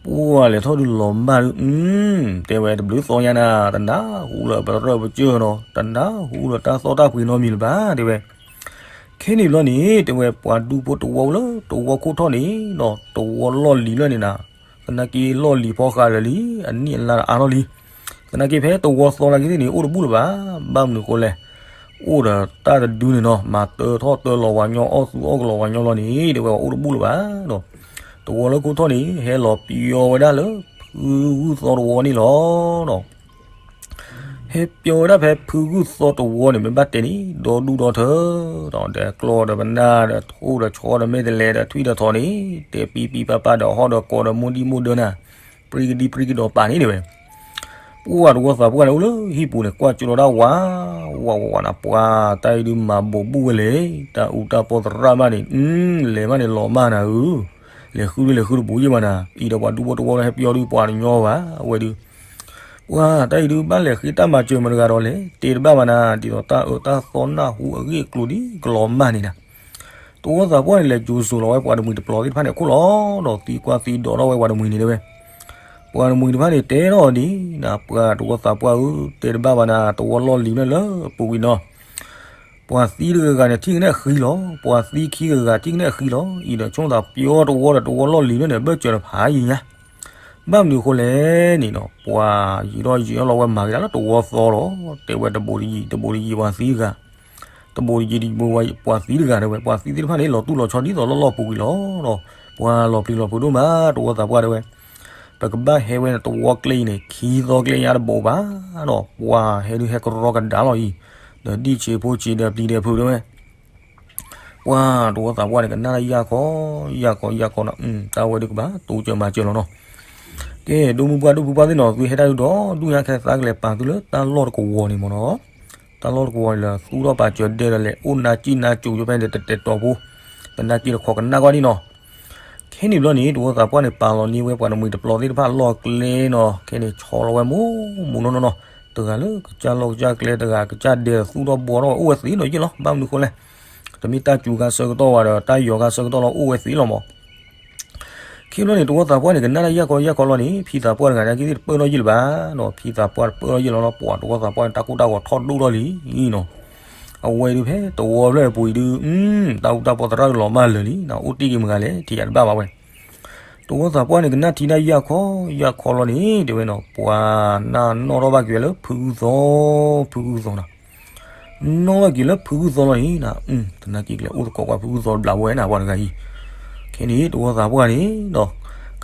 ပှၢ်လဲၤထီၣ်ဒုးလီၤမၢ်ဒုး တဲဝဲတဘျုးသီညါနၤ တနၢ်ဟူလၢပရၢပကၢၢ်နီၤ တနၢ်ဟူလၢတၢ်သီၣ်တၢ်ပှ့ၤနီတမံၤလၢၤဘၣ် တဲဝဲ ခဲန့ၣ်ဘျီန့ၣ် တဲဝဲပှၤဒူဖိတဝီလၢတဝီခိၣ်ထီၣ်န့ၣ်နီၤ တဝီလီၢ်လံၤလၢန့ၣ်နၤ သနာ်က့လီၢ်လံၤဖီဃာ်လၢာ်လံ အနံၣ်အလါဒီးအါထီၣ်လံ သနာ်က့ဖဲတဝီသီနာ်က့သ့ၣ်န့ၣ် အိၣ်တဘူၣ်လၢၤဘၣ် ဘၣ်မနုၤဃိလဲၣ် အိၣ်ဒီးတၢ်တဒုန့ၣ်နီၤ, မၤတၢထီၣ်တၢလီၤဝၤညီ အီၣ်သူအီၣ်ကလီၤဝၤညီလီၤန့ၣ် တဲဝဲ အအိၣ်တဘူၣ်လၢၤဘၣ်ဒီး တဝီလၢခိၣ်ထီၣ်န့ၣ် ဟဲလီၤပျီဝဲဒၣ်လၢ ဖုဂုၢ်သီတဝီန့ၣ်လီၤဒီး ဟဲပျီဝဲဒၣ်ဖဲဖုဂုၢ်သီတဝီန့ၣ် မ့ၢ်ဘၣ်တဲန့ၣ် ဒီဒူၣ်ဒီထၢဒီး ဒီးကျီၢ်ဒီးပနၢ်ဒီး ထိၣ်ဒီးဆီဒီးမဲာ်တလဲဒီး ထွံၣ်ဒီးထိးန့ၣ် တဲပံပံပၢ်ပၢ်ဒီး ဟီၣ်ဒီးကီဒီး မိၢ်ဒံၣ်မိၢ်ဒၢနၤ ပြံကဒံပြံကဒီးပာ်န့ၣ်တဲဝဲ. ပှၢ်တဝီသးပှၢ်န့ၣ် အိၣ်လၢဟံၣ်ပူၤန့ၣ် ကွၢ်ကၠိထီၣ်ဒၣ်ဝး ဝးဝးဝးနၤ ပှၢ်တၢ်အံၤဒုးမၤဘိးဘူၣ်ဝဲလဲၣ်, တၢ်အူတၢ်ပီၢ်သရၣ်မးန့ၣ် လဲၤမးန့ၣ်လီၤမၢ်နၤဧၢ, လဲၤဃုဒုလဲၤဃုတဘူးယံၢ်ဘၣ်နၤ, အံၤဒီးပှၤဒူဖိတဝီလၢဟဲပျီဒုး ပှၤတညီဘၣ် အဝဲဒုး ပှၢ်တၢ်အံၤဒုး ဘၣ်လဲၤဃ့တၢ်မၤစၢၤမတၤတဂၤဒီးလဲၣ်, တဲတဘၣ်ဘၣ်နၤ, ဒ်သိးတၢ်အၢတၢ်သီနၢ်ဟူအဂ့ၢ်အကျိၤဒ်ကလီၤမၢ်န့ၣ်နၤ. တဝီသးပှၢ်န့ၣ် လဲၤစိာ်စိာ်လီၤဝဲပှၤတမှံၤတပျီၤသ့ၣ်တဖၣ်န့ၣ်အခိၣ်လီၤဒီး သံကွၢ်သံဒိးထီၣ်ဝဲပှၤတမှံၤန့ၣ်တဲဝဲ. ပှၤတမှံၤတဖၣ်န့ၣ် တဲထီၣ်ဒ်နၤ ပှၢ်တဝီသးပှၢ်ဧၢ, တဲတဘၣ်ဘၣ်နၤ, တဝီလီၢ်လံၤမ့ၢ်လၢအပူၤကွံာ်နီၤ ပှၤသံတဂၤဂၤန့ၣ် ထံၣ်ကနဲၣ်အဃံလီၤ, ပှၤသံခံဂၤဂၤ ထံၣ်ကနဲၣ်အဃံလီၤ, အံၤဒီးဆိကမိၣ်သးပျီတဝီဒီးတဝီလီၢ်လံၤန့ၣ် ဘၢၣ်စၢၤတဖးယံၤညါ. ဘၣ်မနုၤအဃိလဲၣ်န့ၣ်နီၤ ပှၤယံာ်ထီၣ်ယံာ်ထီၣ်လီၤဝဲမၤက့ၤတၢ်လၢတဝီသီလီၤ, တဲဝဲတဘူးတယံၤ တဘူးတယံၤပှၤသံတဂၤ, တဘူးတယံၤတဘူးဝဲပှၤသံတဂၤတဲဝဲ, ပှၤသံသ့ၣ်တဖၣ်န့ၣ် လီၤတူၢ်လီၤဆီဒ်သိးလီၢ်လီၢ်ပူၤကွံာ်လီၤဒီး ပှၤလီၤပျံၤလီၤဖုးဒိၣ်မး တဝီသးပှၢ်တဲဝဲ ပကဘၣ်ဟဲဝဲန့ၣ် တဝီကျဲအံၤန့ၣ် ခံသီကျဲညါတဘိးဘၣ်ဒီး ပှၤဟဲဒုးဟဲကရီကဒါလီၤအံၤ, ဒီးဒ်ဆံးဖိဆံးဒီးပျံၤဒီးဖုးတဲဝဲ, ပှၢ်တဝီသးပှၢ်န့ၣ် ကနၣ်တၢ်ယၢ်ခီ, ယၢ်ခီယၢ်ခီနီၤ, တၢ်ဝဲဒုးကဘၣ်တိစၢၤမၤစၢၤလီၤနီၤ. ကဲ ဒိမုၢ်ပှၢ်ဒိၣ်ဖုပှၢ်သ့ၣ်နီၤ, သုဟဲတၢ်ဒုးဒီးဒူၣ်ညါခဲသးကလဲၤပာ်သုလၢတၢ်လီၢ်တကဝီၤန့ၣ်မ့ၢ်နီၤ, တၢ်လီၢ်တကဝီၤန့ၣ်လၢ သူၣ်ထီၣ်ပာ်စၢၤဒဲဒီးလဲၤအိၣ်နါစံၣ်နါစိၤယိဖဲန့ၣ် တတဲာ်တီၤဖိ, သနာ်က့ဒီးခိးကနၣ်ကွၢ်ဒံးနီၤ. ခဲန့ၣ်ဘျီန့ၣ် တဝီသးပှၢ်န့ၣ် ပာ်လီၤန့ၢ်ဝဲပှၤတမှံၤတပျီၤသ့ၣ်တဖၣ်လီၢ်ကျဲနီၤ, ခဲန့ၣ်ဆီလီၤဝဲမူမူနီၢ်နီၢ်နီၤ, တဂၤလၢကစၢ်လီၢ်ကစၢ်ကျဲ တဂၤကစၢ်ဒဲသူၣ်ထီၣ်ဘှီထီၣ်ဝဲအိၣ်ဝဲသ့နီၤယ့ၢ်လီၤ, ဘၣ်မနုၤဃိလဲၣ်, တမ့ၢ်တၢ်စူၤခါဆၢကတီၢ်ဝဲဒီး တၢ်ယီၤခါဆၢကတီၢ်လီၤအိၣ်ဝဲသ့လီၤမး. ခဲဘျီန့ၣ် တဝီသးပှၢ်န့ၣ် ကနၣ်တၢ်ယၢ်ခီယၢ်ခီလီၤန့ၣ် ဖံသးပှၢ်တဂၤနာ်က့သ့ၣ်တပၢၢ်ထီၣ်ယ့ၢ်လၢၤဘၣ်နီၤ, ဖံသးပှၢ်တပၢၢ်ထီၣ်ယ့ၢ်လီၤလီၤ, ပှၤတဝီသးပှၢ်န့ၣ် တၢ်ကိၢ်တၢ်ဂီၤထီၣ်ဒိၣ်ထီၣ်လံနီၤ. အဝဲဒုးဖဲတဝီဖျၢၣ်အပူၤအံၤဒုး တၢ်အူတၢ်ပီၢ်သရၣ်ဒုးလီၤမၢ်လၢာ်လံနီၤ, အိၣ်တ့ၢ်က့ၤမတၤဂၤလဲၣ် ထံၣ်ယၤတဘၣ်ဘၣ်ဝဲ. တဝီသးပှၢ်န့ၣ် ကနၣ်ထံတၢ်ယၢ်ခီယၢ်ခီလီၤန့ၣ် တဲဝဲနီၤ, ပှၤနၢ်နီၣ်ထီၣ်ဘၣ်က့ၤဝဲလၢဖုဂုၢ်သီ, ဖုဂုၢ်သီနီၤ. နီၣ်ဘၣ်က့ၤလၢဖုဂုၢ်သီလီၤန့ၣ်နၤ, သနာ်က့ကလဲၤအိၣ်သကိးကွၢ်ဖုဂုၢ်သီတဘျီဝဲနၤ ပှၤတဂၤအံၤ. ခဲန့ၣ် တဝီသးပှၢ်န့ၣ်ဒီး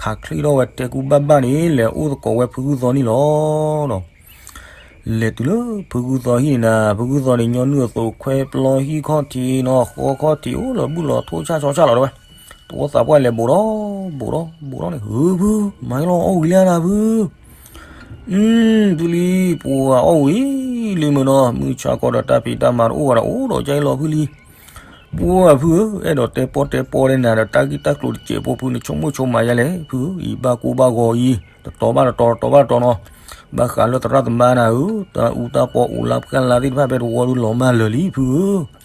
ခးချ့ထီၣ်ဝဲတဲကူဘၣ်ဘၣ်န့ၣ် လဲၤအိၣ်သကိးဝဲဖုဂုၢ်သီန့ၣ်လီၤ. လဲၤတုၤလၢဖုဂုၢ်သီဟံၣ်န့ၣ်နၤ, ဖုဂုၢ်သီန့ၣ် ညီနုၢ်အသိးခွဲပျီဟံၣ်ခီၣ်ထံးနီၤ, ဃီခီၣ်ထံးအိၣ်လီၤဘုၣ်လီၤထိၣ်ဆၣ်ဆီဆၣ်လီၤတဲဝဲ. တဝီသးပှၢ်လဲၤဘိးထီၣ် ဘိးထီၣ် ဘိးထီၣ်န့ၣ်, ဟုဖု, မၤလီၤအီၣ်ဝံၤလံနၤဖု. ဖုလံ, ပှၤအီၣ်ဝံၤလံမ့ၢ်နီၤ, မုၢ်ဆါခီဒီးတၢ်ဖံးတၢ်မၤတအိၣ်ဘၣ်ဒီး အိၣ်ဒီးကၢအံၤလီၤဖုလံ. ပှၢ်ဖုဧၢ, အဲၣ်ဒိးတဲပီၣ်တဲပီၣ်ဒဲနၤဒီး တၢ်ဂ့ၢ်တၢ်ကျိၤတစဲးဖိဖု, နဆိကမိၣ်ဆိကမးယဲလဲၣ်ဖုဧၢ, အံၤဘၣ်ကိၢ်ဘၣ်ဂီၤအံၤ တတီၤဘၣ်တတီၤ တတီၤဘၣ်တတီၤနီၤ, ဘၣ်ဃးလၢသရၣ်သမါနၤဧၢ, တၢ်အူတၢ်ပီၢ်အိၣ်လၢဖျၢၣ်လါသ့ၣ်တဖၣ်ဖဲတဝီဒုးလီၤမၢ်လၢာ်လံဖုဧၢ.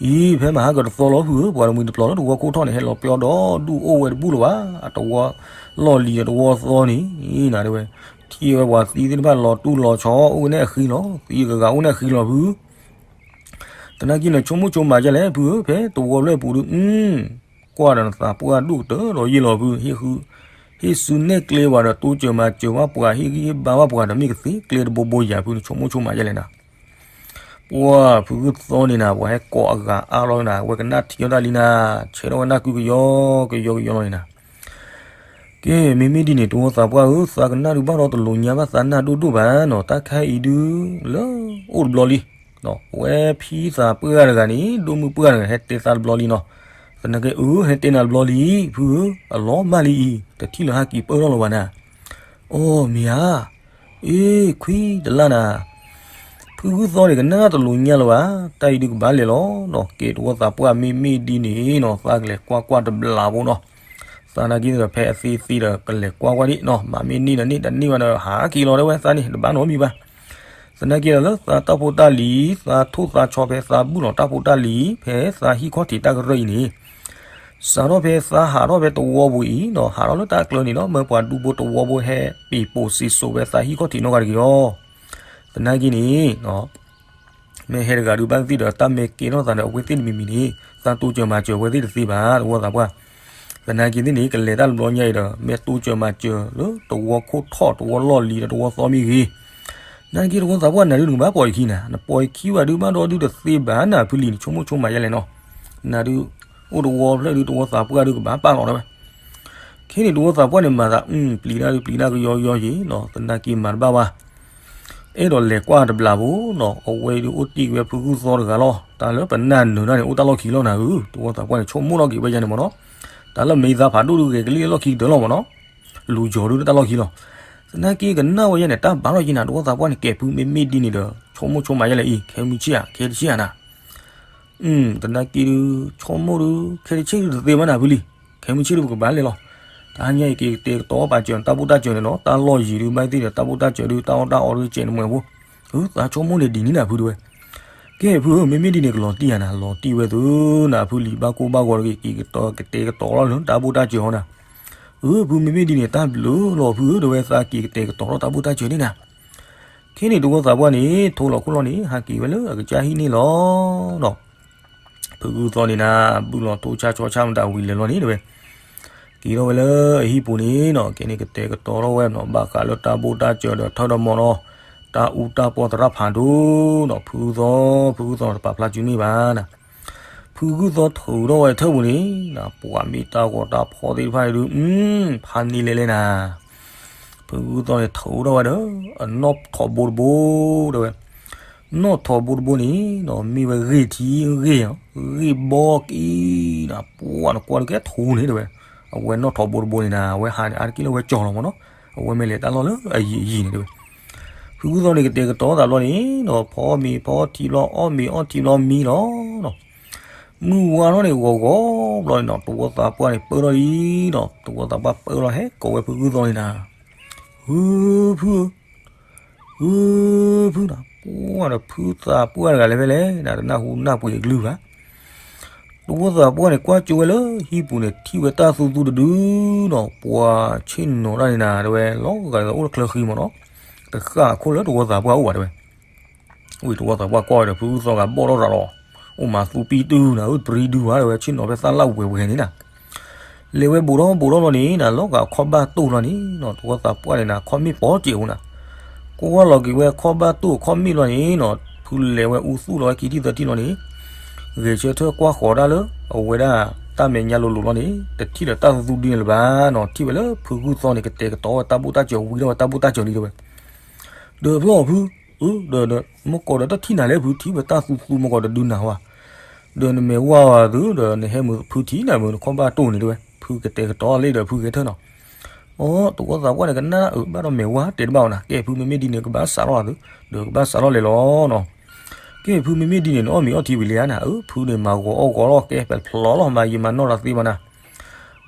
အံၤ ဖဲမဟါကတသီလီၤဖုဧၢ, ပှၤတမှံၤတပျီၤလၢတဝီခိၣ်ထီၣ်န့ၣ် ဟဲလီၤပျီဒီဒူၣ်အိၣ်ဝဲတဘူၣ်လၢၤဘၣ်, အတဝီလီၢ်လံၤဒီးတဝီသီန့ၣ်နၤတဲဝဲ, ထံၣ်ဝဲပှၤသံသ့ၣ်တဖၣ်လီၤတူၢ်လီၤဆီ အိၣ်ကနဲၣ်အဃံလီၤ, သံဂၤဂၤအိၣ်ကနဲၣ်အဃံလီၤဖု. သနာ်က့နဆိကမိၣ်ဆိကမးယဲလဲၣ်ဖုဧၢ, ဖဲတဝီဖျၢၣ်ပူၤဒုး ကွၢ်ဒီးနသးပှၢ်ဒိၣ်ကတၢၢ်ဒီးယ့ၢ်လီၤဖု, ဟ့ၣ်ဆူနဲၣ်ကျဲဝဲဒီး တိစၢၤမၤစၢၤဘၣ်ပှၤ ဟ့ၣ်ဂံၢ်ဟ့ၣ်ဘါဘၣ်ပှၤဒီး မ့ၢ်ကသ့ကျဲတဘိဘိယၤဖု, နဆိကမိၣ်ဆိကမးယဲလဲၣ်နၤ. ပှၢ်ဖုဂုၢ်သီန့ၣ်နၤ, ပှၤဟဲကိးအဂၤအါလီၤနၤ, အဝဲကနၣ်ထံအီၣ်တၢ်လံနၤ, ဆဲးထီၣ်ဝဲနၢ်ကုကယီကယီကယီလီၤန့ၣ်နၤ. ကဲ မ့မ့ၢ်ဒ်န့ၣ် တဝီသးပှၢ်ဧၢ, သးကနၣ်ဒုးဘၣ်ဒီးတလိၤညါဘၣ်သးနၢ်ဒိၣ်ဒိၣ်ဘၣ်နီၤ, တၢ်ခဲအံၤဒုး လၢအိၣ်တဘျီလံ, အဝဲဖံသးပှၢ်တဂၤန့ၣ် ဒိၣ်မုၢ်ပှၢ်တဂၤ ဟဲတဲသးတဘျီလံနီၤ, သနာ်က့အၢ ဟဲတဲနၤတဘျီလံ, ဖုဧၢ, အလီၤမၢ်လံအံၤ, တထံၣ်လၢဟဲက့ၤပၢၢ်ထီၣ်လၢၤဘၣ်နၤ. အိ မ့ၢ်ဧါ, အ့ ခွံတလၢ်နၤ, ဖုဂုၢ်သီန့ၣ် ကနၣ်တလိၤညါလၢၤဘၣ်, တၢ်အံၤဒုးကဘၣ်လဲၤလီၤနီၤ, ကဲ တဝီသးပှၢ်မ့မ့ၢ်ဒ်န့ၣ်နီၤ, သးကလဲၤကွၢ်ကွၢ်တဘျီဖိနီၤ, သးနာ်က့ဒီး ဖဲအသ့သ့ဒီး ကလဲၤကွၢ်ကွၢ်ဒံးနီၤ, မ့မ့ၢ်န့ၢ်တန့ၢ်ဘၣ်ဒီး ဟးက့ၤလီၤတဲဝဲသးန့ၣ် တဘၣ်နီတမံၤဘၣ်. သနာ်က့ဒီးလၢသးတၢ်ဖိတၢ်လံၤ သးထိၣ်သးဆီဖဲသးဘူၣ်လီၤတၢ်ဖိတၢ်လံၤ ဖဲသးဟံၣ်ခီၣ်ထံးတၢ်ကရၢၢ်အံၤန့ၣ်, စးထီၣ်ဖဲသးဟးထီၣ်ဖဲတဝီပူၤအံၤနီၤ, ဟးထီၣ်လၢတၢ်ကျၢၤန့ၣ်နီၤ, မ့ၢ်ပှၤဒူဖိတဝီဖိဟဲပ့ၤပိာ်စ့စိာ်ဖဲသးဟံၣ်ခီၣ်ထံးနီတဂၤတဂ့ၤအီၤ. သနာ်က့န့ၣ် မ့ၢ်ဟဲတဂၤဒုးဘၣ်သ့ၣ်ဒီး တၢ်မ့ၢ်ကဲထီၣ်သးဒီးအဝဲသ့ၣ်တမံၤမံၤန့ၣ် သးတိစၢၤမၤစၢၤအဝဲသ့ၣ်တသ့ဘၣ် တဝီသးပှၢ်. သနာ်က့သ့ၣ်န့ၣ် ကလဲၤတၢ်တဘျီညါအံၤဒီး မ့ၢ်တိစၢၤမၤစၢၤလၢတဝီခိၣ်ထီၣ် တဝီလီၢ်လံၤဒီးတဝီသီမ့ၢ်ဂ့ၤ, နက့တဝီသးပှၢ်နၤဒုးနကဘၣ်ပိာ်ယခံနၤ, နပိာ်ယခံဘၣ်ဒုးဘၣ်ဒီးဒုးတသ့ဘၣ်နၤ ဖုလံၤနဆိကမိၣ်ဆိကမးယဲလဲၣ်နီၤ. နၤဒုး အိၣ်တဝီဖျၢၣ်ဒုးတဝီသးပှၢ်ဒုးကဘၣ်ပာ်လီၤတဲဝဲ. ခဲန့ၣ်တဝီသးပှၢ်န့ၣ်မၤသး ပျံၤတၢ်ဒုးပျံၤတၢ်ကယီကယီယံၤနီၤ, သနာ်က့မၤတဘၣ်ဘၣ်. အဲၣ်ဒိးလဲၤကွၢ်တဘျီဖိနီၤ, အဝဲဒုးအိၣ်တ့ၢ်က့ၤဝဲဖုဂုၢ်သီတဂၤလီၤ. တၢ်လၢပနၢ်နုာ်တၢ်န့ၣ် အိၣ်တၢ်လီၢ်ခံလီၤနၤဧၢ, တဝီသးပှၢ်န့ၣ် ဆိကမိၣ်ထီၣ်က့ၤဝဲယဲန့ၣ်မ့ၢ်နီၤ. တၢ်လၢမ့ၢ်သးဖးဒိၣ်ဒုးဂဲၤကလံၣ်လီၢ်ခံကတၢၢ်လီၤမ့ၢ်နီၤ. လူၤယီၤဒုးတၢ်လီၢ်ခံလီၤ. သနာ်က့ကနၣ်ဝဲယဲန့ၣ် တၢ်ဘၣ်ထီၣ်က့ၤနၤ တဝီသးပှၢ်န့ၣ် ကဲဖုမ့မ့ၢ်ဒ်န့ၣ်ဒီး ဆိကမိၣ်ဆိကမးယဲလဲၣ်အံၤ ခဲမုၢ်ဆ့ၣ်ဧါ ခဲတဆ့ၣ်ဧါနၤ. သနာ်က့ဒုး ဆိကမိၣ်ဒုး ခဲတဆ့ၣ်ဒုးတသ့ဘၣ်နၤဖုလံၤ, ခဲမုၢ်ဆ့ၣ်ဒုးပကဘၣ်လဲၤလီၤ. တဟါညါအံၤက့ၤကတဲာ်ကတီၤပာ်စၢၤတၢ်ဘူၣ်တၢ်စၢၤန့ၣ်နီၤ, တၢ်လီၢ်ယံၤဒုးဘၣ်သ့ၣ်ဒီးတၢ်ဘူၣ်တၢ်စၢၤဒုး တၢ်အီၣ်တၢ်အီဒုးကဲးနမှဲၤဖိ. သးဆိကမိၣ်န့ၣ်ဒ်န့ၣ်နၤဖုတဲဝဲ. ကဲဖုဧၢ မ့မ့ၢ်ဒ်န့ၣ်ကလီၤတံၢ်ဧါနၤ, လီၤတံၢ်ဝဲသုနၤ ဖုလံၤဘၣ်ကိၢ်ဘၣ်ဂီၤတဂ့ၤ က့ၤကတဲာ်ကတီၤလီၤလၢတၢ်ဘူၣ်တၢ်စၢၤအီၤနၤ. အၢ ဖုမ့မ့ၢ်ဒ်န့ၣ် တၢ်ဘျုးလီၤဖုဧၢ တဲဝဲ သးက့ၤကတဲာ်ကတီၤထီၣ်တၢ်ဘူၣ်တၢ်စၢၤန့ၣ်နၤ. ခဲန့ၣ်တဝီသးပှၢ်န့ၣ် ထိလီၤခိၣ်လီၤန့ၣ် ဟးက့ၤဝဲလၢအကစၢ်ဟံၣ်န့ၣ်လီၤနီၤ. ဖုဂုၢ်သီန့ၣ်နၤ ဘုၣ်လီၤထိဆါဆီဆါမတၤဝံၤလဲၤလီၤန့ၣ်တဲဝဲ. က့ၤထီၣ်ဝဲလၢအဟံၣ်ပူၤန့ၣ်နီၤ, ကဲန့ၣ်ကတဲာ်ကတီၤထီၣ်ဝဲနီၤ ဘၣ်ဃးလၢတၢ်ဘူၣ်တၢ်စၢၤဒီးထၢၣ်ဒီးမီၤနီၤ, တၢ်အူတၢ်ပီၢ်သရၣ်ဖးဒိၣ်နီၤ, ဖုဂုၢ်သီ ဖုဂုၢ်သီတပာ်ဖျါစုမ့ၢ်ဘၣ်နၤ. ဖုဂုၢ်သီထုးထီၣ်ဝဲထၢၣ်ပူၤန့ၣ် ပှၤမ့ၢ်တၢ်ဂီၤတၢ်ဖီၣ်သ့ၣ်တဖၣ်ဒုး ဖးန့ၢ်လဲၤလဲၤနၤ. ဖုဂုၢ်သီန့ၣ်ထုးထီၣ်ဝဲဒီး အနီၣ်ထိးဘိတဘိတဲဝဲ. နီၣ်ထိးဘိတဘိန့ၣ်နီၤ မ့ၢ်ဝဲဂ့ၢ်ထံဂ့ၢ်, ဂ့ၢ်ဘီက့ၤနၤ ပှၤနကွၢ်ဒုးကဲထူန့ၣ်တဲဝဲ. အဝဲနီၣ်ထိးဘိတဘိန့ၣ်နၤ အဝဲဟးန့ၣ် အါတက့ၢ်လၢဝဲကၠီၤလီၤမ့ၢ်နီၤ, အဝဲမ့ၢ်လဲၤတၢ်လီၢ်လၢအယံၤအယံၤန့ၣ်တဲဝဲ. ဖုဂုၢ်သီန့ၣ်ကတဲာ်ကတီၤသးဘျီန့ၣ်နီၤ ဖီမ့ၤဖီထံဘျီ အီၣ်မ့ၤအီထံဘျီမံလီၤနီၤ. မုၢ်ဝါထီၣ်န့ၣ်ဂီၤဂီၤဘျီန့ၣ်နီၤ တဝီသးပှၢ်န့ၣ်ပၢၢ်ထီၣ်လံနီၤ, တဝီသးပှၢ်ပၢၢ်လီၤဟဲကိးဝဲဖုဂုၢ်သီန့ၣ်နၤ. ဧၢ ဖုဧၢ ဧၢ ဖုနၤ ပှၢ်ဒီးဖုသးပှၢ်တဂၤလဲၣ်ဖဲလဲၣ်နၤ တနၢ်ဟူနၢ်ပှ့ၤအကလုၢ်ဘၣ်. တဝီသးပှၢ်န့ၣ် ကွၢ်ကၠိဝဲလၢဟံၣ်ပူၤန့ၣ် ထံၣ်ဝဲတၢ်သူသူတဒုနီၤ ပှၤဆ့ၣ်နီၤတၢ်န့ၣ်နၤ တဲဝဲ လီၤဂာ်ဒ်သိးအိၣ်လၢချၢဃံမ့ၢ်နီၤ, တဃၣ်အခိၣ်လၢတဝီသးပှၢ်အိၣ်ဘၣ်တဲဝဲ. ဝံၤတဝီသးပှၢ်ကွၢ်ဝဲဒီး ဖုဂုၢ်သီဂၤဘီၣ်ထီၣ်ရၤလီၤ, အိၣ်မၤသူပံၣ်တုၤနၤ အိၣ်ပြံဒုဝဲတဲဝဲ ဆ့ၣ်နီၤဖဲသၣ်လၣ်ဝဲဝဲန့ၣ်နၤ. လဲၤဝဲဘူးထီၣ်ဘူးထီၣ်လီၤန့ၣ်နၤ လီၤဂာ်အခီၣ်ဘၣ်တိၢ်လီၤန့ၣ်နီၤ တဝီသးပှၢ်န့ၣ်နၤ ခီၣ်မ့ၣ်ပိာ်စဲးအိၣ်နၤ. ကွၢ်လီၤက့ၤဝဲခီၣ်ဘၣ်တိၢ်ခီၣ်မ့ၣ်လီၤန့ၣ်နီၤ ဖုလဲၤဝဲအူသူၣ်လီၤဝဲခံထံၣ်သၢထံၣ်လီၤန့ၣ် ဂဲၤဆၢထၢၣ်ကွၢ်ဃီၤတၢ်လၢ အဝဲဒၣ်တၢ်မဲာ်ညါလိၤလိၤလီၤန့ၣ် တထံၣ်လၢတၢ်သူသူဒုန့ၣ်လၢၤဘၣ်နီၤ ထံၣ်ဝဲလၢဖုဂုၢ်သီန့ၣ် ကတဲာ်ကတီၤဝဲတၢ်ဘူၣ်တၢ်စၢၤဝံၤထီၣ်ဝဲတၢ်ဘူၣ်တၢ်စၢၤလံတဲဝဲ. ဒီးဖျီၣ်ဖု ဒီး မ့ၢ်ကီးဒီးတထံၣ်နၤလဲၣ်ဖု ထံၣ်ဝဲတၢ်သူသူမ့ၢ်ကီးတဒုနၤဝဲ ဒီးနမဲာ်ဝါဝဲသု ဒီးနဟဲမုာ်ဖုထံၣ်နၤမုာ်နခီၣ်ဘၣ်တိၢ်န့ၣ်တဲဝဲ ဖုကတဲာ်ကတီၤလံဒီးဖုဂဲၤထၢၣ်နီၤ. အိ တဝီသးပှၢ်န့ၣ် ကနၣ်အၢဘၣ်ဒီးမဲာ်ဝါတဲတဘၣ်ဝဲနၤ ကဲဖုမ့မ့ၢ်ဒ်န့ၣ် ကဘၣ်စးထီၣ်သု ဒီးကဘၣ်စးထီၣ်လဲၤလီၤနီၤ. ကဲဖုမ့မ့ၢ်ဒ်န့ၣ် နအီၣ်မ့ၤအီထံဝံၤလံဧါနၤ အၢ ဖုန့ၣ်မၤဂီၤအီၣ်ဂီၤလီၤ ကဲပဖျီလီၤ မၤယံာ်မၤနီၢ်တၢ်သ့ဘၣ်နၤ.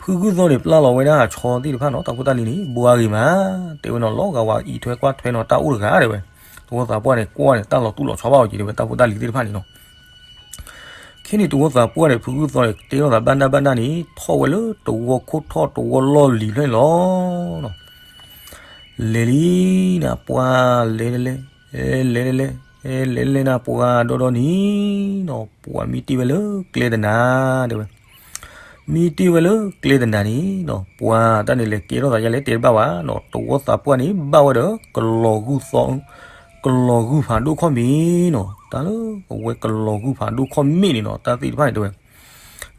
ဖုဂုၢ်သီန့ၣ် ပျၢ်လီၤဝဲဒၣ်အဆီသ့ၣ်တဖၣ်နီၤ တၢ်ဖိတၢ်လံၤန့ၣ် ဘှါဂ့ၤမး တဲဝဲနီၤ လီၤဂာ်ဝဲအံးထွဲကွၢ်ထွဲနီၤ တၢ်အိၣ်တဂၤတဲဝဲ. တဝီသးပှၢ်န့ၣ် ကွၢ်န့ၣ် တၢ်လီၤတူၢ်လီၤဆီဘၣ်အီၤက့ၤတဲဝဲ တၢ်ဖိတၢ်လံၤသ့ၣ်တဖၣ်န့ၣ်နီၤ. ခဲန့ၣ်တဝီသးပှၢ်န့ၣ် ဖုဂုၢ်သီန့ၣ် တဲထီၣ်သးဘၣ်နၢ်ဘၣ်နၢ်န့ၣ် ထီၣ်ဝဲလၢတဝီခိၣ်ထီၣ်တဝီလီၢ်လံၤဖျၢၣ်န့ၣ်လီၤ. လဲၤလံနၤ ပှၤလဲၤတလဲၤ လဲၤတလဲၤ လဲၤတလဲၤနၤ ပှၤဒီဒီနံၤနီၤ ပှၤမံတ့ၢ်ဝဲလၢကျဲတနၤ တဲဝဲ. မံတ့ၢ်ဝဲလၢကျဲတနၤန့ၣ်နီၤ ပှၤတၢ်န့ၣ်လဲၤကဲထီၣ်သးယါလဲၤတဲတဘၣ်ဘၣ်နီၤ တဝီသးပှၢ်န့ၣ် ဘၣ်ဝဲဒီးကလီၤဂုၢ်သီ ကလီၤဂုၢ်ဖးဒိၣ်ခီၣ်မ့ၣ်နီၤ တၢ်လၢအဝဲကလီၤဂုၢ်ဖးဒိၣ်ခီၣ်မ့ၣ်န့ၣ်နီၤ တၢ်သ့ၣ်တဖၣ်န့ၣ်တဲဝဲ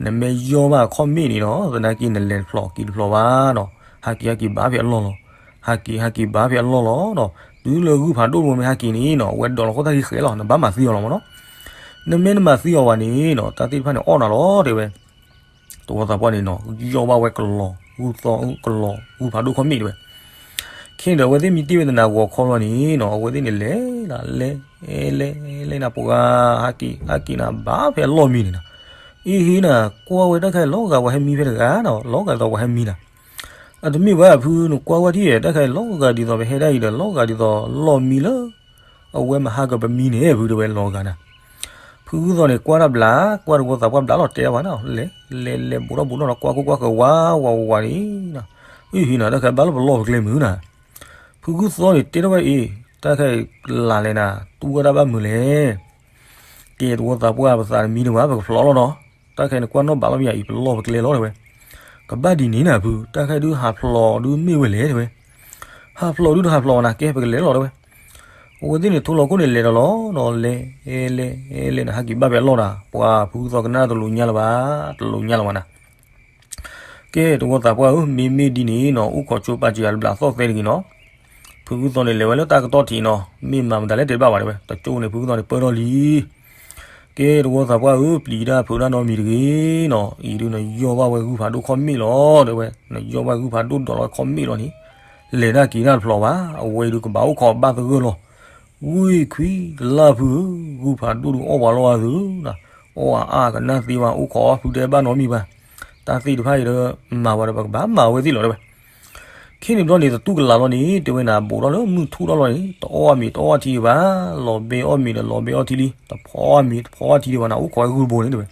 နမ့ၢ်ယီၢ်ဘၣ်အခီၣ်မ့ၣ်န့ၣ်နီၤ သနာ်က့နလဲၤတဖျိးက့ၤတဖျိးဘၣ်နီၤ ဟးက့ၤဟးက့ၤဘၣ်ဖဲအလီၢ်လီၤ ဟးက့ၤဟးက့ၤဘၣ်ဖဲအလီၢ်လီၤနီၤ တုၤလၢဂုၢ်ဖးဒိၣ်တဘိမ့ၢ်ဟးက့ၤန့ၣ်နီၤ အဝဲဒိးလီၤခိၣ်သၣ်ဃံဃဲလီၤ နဘၣ်မၤသံအီၤလီၤမ့ၢ်နီၤ နမ့ၢ်နမၤသံအီၤဝဲန့ၣ်နီၤ တၢ်သ့ၣ်တဖၣ်န့ၣ်အီၣ်နၤလီၤတဲဝဲ တဝီသးပှၢ်န့ၣ်နီၤ ယီၢ်ဘၣ်ဝဲကလီၤဂုၢ်သီ ကလီၤဂုၢ်ဖးဒိၣ်ခီၣ်မ့ၣ်တဲဝဲ ခဲန့ၣ်ဒီး အဝဲသ့ၣ်မံတ့ၢ်ဝဲတနၤဂီၤခီလီၤန့ၣ်နီၤ အဝဲသ့ၣ်န့ၣ်လဲၤလၢလဲၤ လဲၤ လဲၤနၤ ပှၤဟးက့ၤ ဟးက့ၤနၤ ဘၣ်ဖဲအလီၢ်မံန့ၣ်နီၤ အ့ဟ့နၤ ကွၢ်ဝဲတၢ်ခဲလီၤဂာ်ပှၤဟဲမံဖဲတဂၤနီၤ လီၤဂာ်ဒ်သိးပှၤဟဲမံနၤ အတမ့ၢ်ဘၣ်ဖုနကွၢ်ဝဲထံၣ် တၢ်ခဲလီၤဂာ်ဒ်သိးပဟဲဒၣ်အံၤဒီး လီၤဂာ်ဒ်သိးလီၢ်မံလၢ အဝဲမဟါကပမံန့ၣ် ဖုတဲဝဲလီၤဂာ်နၤ ဖုဂုၢ်သီန့ၣ် ကွၢ်တၢ်ဘျး ကွၢ်တဝီသးပှၢ်ဘျးလီၤတဲဘၣ်နီၤ လဲၤ လဲၤ လဲၤ ဘူးထီၣ်ဘူးထီၣ်နီၤ ကွၢ်ခိၣ်ကွၢ်ဃၢၤဝးဝးဝးဝးန့ၣ် အ့ဟ့နၤ တၢ်ခဲဘၣ်လီၤပလီၢ်ပကျဲမုၢ်နၤ ဖုဂုၢ်သီန့ၣ် တဲထီၣ်ဝဲအံၤ တၢ်ခဲလၢာ်လဲၣ်နၤ တူၢ်ဝဲဒၣ်ဘၣ်မုာ်လဲၣ် ကဲတဝီသးပှၢ်ပသးတမံတဝဲ ပကဖျိးလီၤနီၤ တၢ်ခဲနကွၢ်နီၣ်ဘးလီၤမ့ၢ်ဧါအံၤ ပလီၢ်ပကျဲလီၤတဲဝဲ ကဘၣ်ဒ်န့ၣ်နၤဖု တၢ်ခဲဒုးဟးဖျိးဒုးမ့ၢ်ဝဲလဲၣ်တဲဝဲ ဟးဖျိးဒုးတဟးဖျိးနၤ ကဲပကလဲၤလီၤတဲဝဲ အိ အဝဲသ့ၣ်န့ၣ် ထိလီၤခိၣ်န့ၣ် လဲၤဒီးလီၤနီၤ, လဲၤ လဲၤ လဲၤ လဲၤန့ၣ် ဟဲက့ၤဘၣ်ဖဲအလီၢ်နၤ, ပှၤဖုဂုၢ်သီကနၣ်တလိၤညါလၢၤဘၣ်, တလိၤညါလၢၤဘၣ်နၤ. ကဲ တဝီသးပှၢ်ဧၢ, မ့မ့ၢ်ဒ်န့ၣ်နီၤ အိၣ်ခိးဆိပာ်စၢၤယၤတဘျးသီၣ်သဲတဂ့ၤနီၤ. ဖုဂုၢ်သီန့ၣ် လဲၤဝဲလၢတၢ်ကတီၢ်ထံးနီၤ, မ့ၢ်မၤမတၤလဲၣ်တဲတဘၣ်ဘၣ်တဲဝဲ, တကၠိန့ၣ် ဖုဂုၢ်သီန့ၣ်ပၢၢ်ထီၣ်လံ. ကဲ တဝီသးပှၢ်ဧၢ, ပျံၤတၢ်ဖုးတၢ်နီတမံၤတဂ့ၤနီၤ, အံၤဒုးနယီၢ်ဘၣ်ဝဲဂုၢ်ဖးဒိၣ်ခီၣ်မ့ၣ်လီၤ တဲဝဲ, နယီၢ်ဘၣ်ဂုၢ်ဖးဒိၣ်ဒိးလီၤဝဲခီၣ်မ့ၣ်လီၤန့ၣ်, လဲၤတၢ်က့ၤတၢ်တဖျိးဘၣ်, အဝဲအံၤဒုးကဘၣ်အိၣ်ခိးဘၣ်သဂၢၢ်လီၤ. ဝံၤခွံလၢ်ဖုဧၢ, ဂုၢ်ဖးဒိၣ်ဒုးအီၣ်ပှၤလီၤအါသု, အီၣ်အါအါကနၣ်သ့ဝဲ အိၣ်ခိးအီၣ်ဖုတဲဘၣ်နီတမံၤဘၣ်, တၢ်သ့ၣ်တဖၣ်အံၤဒီး မၤဝဲဒီးပကဘၣ်မၤဝဲသ့ၣ်လီၤတဲဝဲ. ခဲန့ၣ်ဘျီန့ၣ် တတူၢ်ကလာ်လီၤန့ၣ် တဲဝဲနၤ ဘူးထီၣ်လၢမုၢ်ထူၣ်ထီၣ်လီၤန့ၣ် တအီၣ်မ့ၤတအီၣ်ထံဒံးဘၣ်, လီၤဘဲအီၣ်မ့ၤဒီးလီၤဘဲအီၣ်ထံလံ, တဖီအီၣ်မ့ၤတဖီအီၣ်ထံဒံးဘၣ်နၤ, အိၣ်ခိးဝဲဂုၢ်တဘိန့ၣ်တဲဝဲ.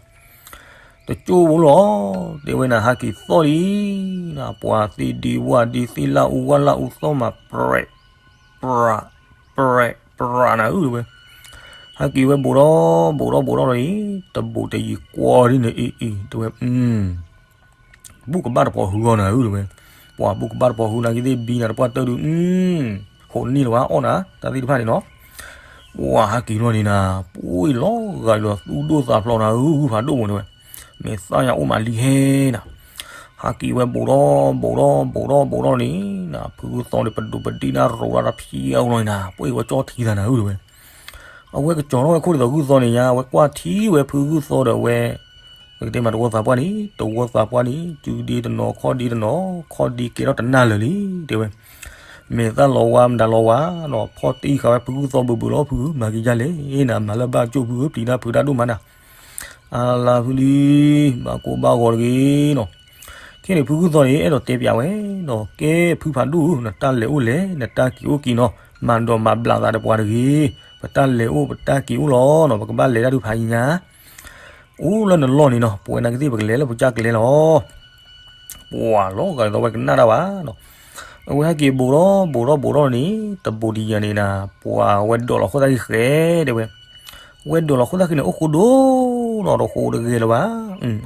တကၠိဖိလီၤ, တဲဝဲနၤ ဟးက့ၤသီၣ်လံ, ပှၤသ့ၣ်ဒ့ဝၣ်ဒ့ သ့ၣ်လၢအူဝၣ်လၢအူသီၣ်မး ပြဲး ပြး ပြဲး ပြးနၤဧၢ တဲဝဲ. ဟဲက့ၤဝဲဘူးထီၣ်ဘူးထီၣ်ဘူးထီၣ်လီၤအံၤ, တဘူးတယံၤကွီၤဒ်န့ၣ်အံၤအံၤ တဲဝဲ, ဘူးကဘၣ်တဖီဟုအီၤနၤဧၢ တဲဝဲ. ပှၤဘူးကဘၣ်တဖီဟုနၤက့ၤသ့ၣ်ဘံနၤတပှၢ်တၢၢ်ဒုး, ဟိးန့ၢ်လၢၤဘၣ်အီၣ်နၤ တၢ်သ့ၣ်တဖၣ်န့ၣ်နီၤ. ပှၤဟဲက့ၤလီၤန့ၣ်နၤ, ပှၤလီၤဂာ်ဒီးသူၣ်ဒိၣ်သးဖျိးနၤဧၢ ဂုၢ်ဖးဒိၣ်ဖိန့ၣ်တဲဝဲ. မ့ၢ်သၣ်ညါအိၣ်မးလံဟဲနၤ. ဟးက့ၤဝဲဘူးထီၣ်ဘူးထီၣ်ဘူးထီၣ်ဘူးထီၣ်န့ၣ်နၤ, ဖုဂုၢ်သီန့ၣ် ပဒိးပဒ့ၣ်နၢ်ရိးတၢ်တဖျိးလီၤန့ၣ်နၤ, ပှၤအံၤဝဲကၠီထံသးနၤဧၢ တဲဝဲ. အဝဲကကၠီၤထီၣ်ဝဲခိၣ်ဒ်သိးဂုၢ်သီန့ၣ်ညါ, အဝဲကွၢ်ထံဝဲဖုဂုၢ်သီဒီးအဝဲ, ပကတဲမးတဝီသးပှၢ်န့ၣ် တဝီသးပှၢ်န့ၣ် စုဒ့တနီၤ ခီၣ်ဒ့တနီၤ, ခီၣ်ဒ့ကဲထီၣ်တနၢ်လၢာ်လံ တဲဝဲ. မ့ၢ်သၣ်လီၤဝါမတၤလီၤဝါ, ဖီၣ်တံၢ်ဃာ်ဝဲဖုဂုၢ်သီဘၢဘၢလီၤ ဖုဂုၢ် မၤက့ၤယါလဲၣ်နၤ, မၤလၢဘၣ်ကၠိၣ်ဖုဂုၢ် ပျံၤတၢ်ဖုးတၢ်ဒိၣ်မးနၤ. အါလါဖုလံ, ဘၣ်ကိၢ်ဘၣ်ဂီၤတဂ့ၤနီၤ. ခဲန့ၣ်ဖုဂုၢ်သီန့ၣ် အဲၣ်ဒိးတဲပျးဝဲနီၤ, ကဲဖုဖးဒိၣ်ဧၢ, နတၢ်လဲၤအိၣ်လဲၤ နတၢ်က့ၤအိၣ်က့ၤနီၤ, မၤဒိးမၤဘျးသးဒီးပှၤတဂ့ၤ. ပတၢ်လဲၤအိၣ်ပတၢ်က့ၤအိၣ်လီၤနီၤ, ပကဘၣ်လဲၤတၢ်ဒုးဖးယံၤညါ အိၣ်လၢနလီၢ်န့ၣ်နီၤ, ပဝဲနာ်က့သ့ၣ်ပကလဲၤလၢပကစၢ်ကလဲၤလီၤ. ပှၤလီၤဂာ်ဒ်သိးဝဲကနၣ်တၢ်ဘၣ်နီၤ. အဝဲဟဲက့ၤဘူးထီၣ်ဘူးထီၣ်ဘူးထီၣ်န့ၣ် တဘူးတယံၤန့ၣ်နၤ, ပှၤဝဲဒိးလီၤခိၣ်သၣ်ဃံဃဲတဲဝဲ. ဝဲဒိးလီၤခိၣ်သၣ်ဃံန့ၣ် အိၣ်ဃိဒိၣ်နီၤ, တဃိတဂ့ၤလၢၤဘၣ်.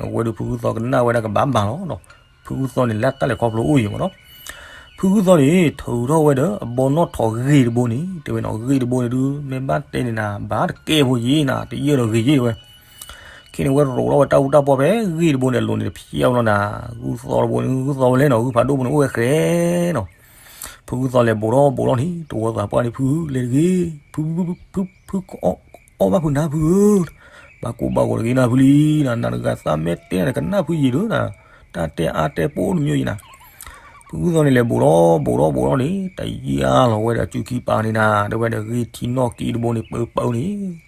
အဝဲဒုးဖုဂုၢ်သီကနၣ်ဝဲဒၣ်ကဘၣ်ဘၣ်လီၤနီၤ. ဖုဂုၢ်သီန့ၣ်လၢတၢ်လဲၤခီဖျိအိၣ်အံၤမးနီၤ. ဖုဂုၢ်သီန့ၣ် ထုးထီၣ်ဝဲဒီးအဘီနီၣ်ထိးဂ့ၢ်တဘိန့ၣ် တဲဝဲနီၤ, ဂ့ၢ်တဘိန့ၣ်ဒုး မ့ၢ်ဘၣ်တဲန့ၣ်နၤ ဘၣ်တကဲဖိယံၤနၤ, တယၢၢ်ဒီးဂ့ၢ်ယံၤတဲဝဲ. ခဲန့ၣ်ဝဲရိးထီၣ်ဝဲတၢ်အူတၢ်ပီၢ်ဖဲဂ့ၢ်တဘိန့ၣ်အလိၤန့ၣ် တဖျိးလီၤနၤ. ဂုၢ်သီတဘိန့ၣ် ဂုၢ်သီဝဲလဲၣ်နီၤ, ဂုၢ်ဖးဒိၣ်ဘိန့ၣ်အိၣ်ဝဲဃဲနီၤ. ဖုဂုၢ်သီလဲၤဘူးထီၣ်ဘူးထီၣ်န့ၣ် တဝီသးပှၢ်န့ၣ် ဖုလဲၤတဂ့ၤ, ဖု ဖု ဖု အီၣ်ဘၣ်ဖုနၤဖုဧၢ, ဘၣ်ကိၢ်ဘၣ်ဂီၤတဂ့ၤနၤဖုလံနၤ, နတဂၤသးမဲာ်တဲနၤ ကနၣ်ဖုယံာ်ဒီးနၤ, တၢ်တဲအါတဲပိၢ်တမံၤယံၤနၤ. ဖုဂုၢ်သီန့ၣ်လဲၤဘူးထီၣ်ဘူးထီၣ်ဘူးထီၣ်န့ၣ် တယံာ်အါလီၤဝဲဒီးစုခံပာ်န့ၣ်နၤ, တဲဝဲဒီးဂ့ၢ်ထံနီၣ်က့တဘိန့ၣ် ပၢပၢန့ၣ်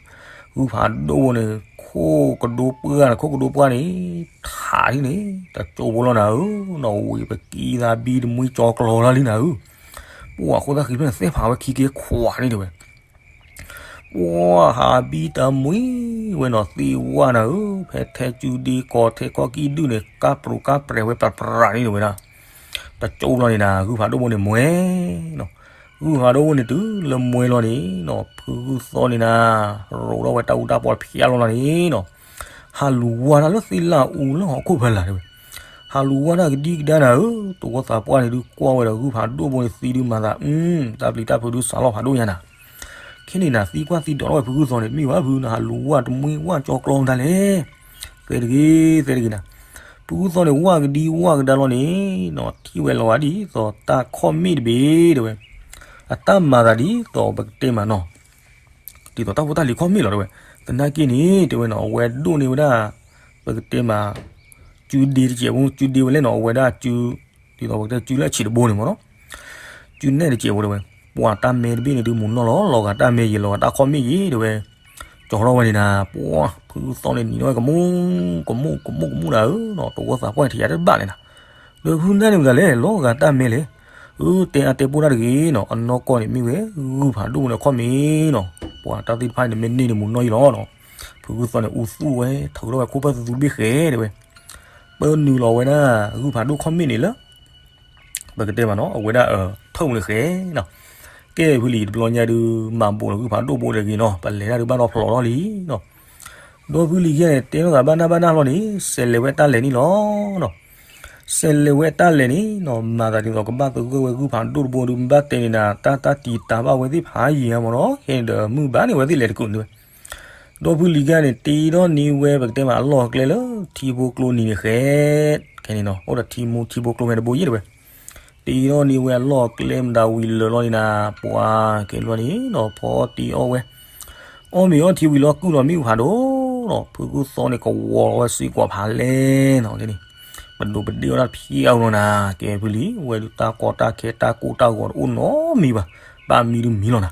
ဂုၢ်ဖးဒိၣ်ဘိန့ၣ် ခိၣ်ကဒိပှၢ်န့ၣ် ခိၣ်ကဒိပှၢ်န့ၣ် ထးဒ်န့ၣ် တကၠိဖိလီၤနၤဧၢ, နီၢ်ဝံၤပကံသးဘံတမှံကၠီကျီၤလၢလံနၤဧၢ. ပှၤခိၣ်သၣ်ဃံဖဲန့ၣ်သ့ၣ်ဖးဝဲခံက့ခွးန့ၣ်တဲဝဲ. ပှၤဟးဘံတမှံဝဲနီၤ သ့ၣ်ဝါနၤဧၢ, ဖဲထဲစုဒ့ကီၢ်ထဲခီၣ်ကံၢ်ဒုၣ်န့ၣ် ကၢ်ပြူၤကၢ်ပြဲၤဝဲပြးပြးန့ၣ်တဲဝဲဒၣ်. တကၠိလီၤန့ၣ်နၤ ဂုၢ်ဖးဒိၣ်ဘိန့ၣ်မှဲနီၤ. ဂုၢ်ဖးဒိၣ်ဘိန့ၣ်တုၤလၢမှဲလီၤန့ၣ်နီၤ ဖုဂုၢ်သီန့ၣ်နၤ ရိးထီၣ်ဝဲတၢ်အူတၢ်ပီၢ်တဖျိးလီၤနၤန့ၣ်နီၤ. ဟးလူၤဝါတၢ်လၢသ့ၣ်လၢအူလၢဟီၣ်ခိၣ်ဖီလာ်တဲဝဲ. ဟးလူၤဝါတၢ်ကဒံကဒါနၤဧၢ, တဝီသးပှၢ်န့ၣ်ဒုးကွၢ်ဝဲဒီးဂုၢ်ဖးဒိၣ်ဘိန့ၣ်သံဒုးမၤသး, တၢ်ပျံၤတၢ်ဖုးဒုးစးလီၤဖးဒိၣ်ညါနၤ. ခဲန့ၣ်နၤသံကွၢ်သံဒိးထီၣ်ဝဲဖုဂုၢ်သီန့ၣ် တမ့ၢ်ဘၣ်ဖု နဟးလူၤဝါတမှံဝါကၠီကျီမတၤလဲၣ်. သဲတဂ့ၤ သဲတဂ့ၤနၤ. ဖုဂုၢ်သီန့ၣ်ဝါကဒံဝါကဒါလီၤန့ၣ်နီၤ ထံၣ်ဝဲလီၤဂာ်ဒ်သိးတၢ်ခီၣ်မ့ၣ်တဘ့ၣ်တဲဝဲ. အတၢ်မၤသးဒ်သိးပကတဲမးနီၤ ဒ်သိးတၢ်ဖိတၢ်လံၤခီၣ်မ့ၣ်လီၤတဲဝဲ. သနာ်က့န့ၣ် တဲဝဲနီၤ အဝဲဒိၣ်န့ၢ်ဝဲဒၣ် ပကတဲမး စုဒ့တစဲးဖိ စုဒ့ဝဲလဲၣ်နီၤ အဝဲဒၣ်စု ဒ်သိးပကတဲစုလၢအဆံးတဘိန့ၣ်မးနီၤ စုနဲၣ်တစဲးဖိတဲဝဲ. ပှၤတၢ်မဲတဘ့ၣ်န့ၣ်ဒုးမူၤနီၢ်လီၤ လီၤဂာ်တၢ်မဲယံၤ လီၤဂာ်တၢ်ခီၣ်မ့ၣ်ယံၤတဲဝဲ. ကၠီထီၣ်ဝဲန့ၣ်နၤ ပှၤဖုဂုၢ်သီန့ၣ်နံၤထီၣ်ဝဲ ကမူၣ် ကမူၣ် ကမူၣ် ကမူၣ်နၤဧၢနီၤ တဝီသးပှၢ်န့ၣ် ထံၣ်ယၤတဘၣ်လဲၣ်နၤ. ဒီးဖုနဲၣ်န့ၣ်မတၤလဲၣ် လီၤဂာ်တၢ်မဲလဲၣ်. အၢ တဲအါတဲပိၢ်တၢ်တဂ့ၤနီၤ အနီၢ်ကီၢ်န့ၣ်မ့ၢ်ဝဲ ဂုၢ်ဖးဒိၣ်န့ၣ်ခီၣ်မ့ၣ်နီၤ ပှၤတၢ်သ့ၣ်တဖၣ်န့ၣ် မ့ၢ်န့ၢ်န့ၣ်မူၤနီၢ်ယံၤလီၤနီၤ. ဖုဂုၢ်သီန့ၣ်အူသူၣ်ဝဲ ထုးထီၣ်ဝဲခိၣ်ဖၢၣ်သူသူဘ့ၣ်ဃဲတဲဝဲ. ပၢနုာ်လီၤဝဲဒၣ် ဂုၢ်ဖးဒိၣ်ခီၣ်မ့ၣ်န့ၣ်လၢ ပကတဲမးနီၤ အဝဲဒၣ် ထၢၣ်န့ၣ်ဃဲနီၤ. ကဲဖုလံၤတဘျီညါဒုး မၤဘူးလီၤဂုၢ်ဖးဒိၣ်ဘိတဂ့ၤနီၤ ပလဲၤတၢ်ဒုးဘၣ်ဒီဖျိးထီၣ်လံနီၤ. ဒီးဖုလံၤခံဂၤန့ၣ် တဲထီၣ်သးဘၣ်နၢ်ဘၣ်နၢ်လီၤန့ၣ် ဆဲးလဲၤဝဲတၢ်လဲၤန့ၣ်လီၤနီၤ. ဆဲးလဲၤဝဲတၢ်လဲၤန့ၣ်နီၤ မၤသးဒ်သိးကဘၣ်သဂၢၢ်ဝဲဂုၢ်ဖးဒိၣ်တဘိဒီး ဘၣ်တဲန့ၣ်ဒၣ် တၢ်တၢ်တံာ်တာ်ဘၣ်ဝဲသ့ၣ်ဖးယံာ်ဧါမ့ၢ်နီၤ ဟဲဒီးမုၢ်ဘၣ်န့ၣ်ဝဲသ့ၣ်လဲၤတကူာ်န့ၣ်ဝဲ, ဒီဖုလံၤခံဂၤန့ၣ် တ့ထီၣ်န့ၢ်ဝဲ ပကတဲမးအလီၢ်အကျဲလၢ ထံဖိကျိနံၤန့ၣ်ဃဲ, ခဲန့ၣ်နီၤ အိၣ်ဒီးထံမူထံဖိကျိမ့ၢ်တဘိယဲၢ်တဝဲ, တ့ထီၣ်န့ၢ်ဝဲအလီၢ်အကျဲမတၤဝံၤလၢာ်လီၤန့ၣ်နၤ ပှၤကဲဘျီန့ၣ်နီၤ ဖီတ့အီၣ်ဝဲ အီၣ်မ့ၤအီထံဝံၤလီၤကုၢ်လီၤမံဖးဒိၣ်နီၤ ဖုဂုၢ်သီန့ၣ်ကဝီၤလီၤဝဲစ့ၢ်ကီးဖးလဲၢ်နီၤန့ၣ်, ပဒိးပဒ့ၣ်ဝဲဒၣ်ဖျဲးအီၤလီၤနၤ ကဲဖုလံၤ ဝဲဒုးတၢ်ကီတၢ်ခဲတၢ်ကိၢ်တၢ်ဂီၤတအိၣ်နီတမံၤဘၣ်, ဘၣ်မံတမံၤလီၤနၤ,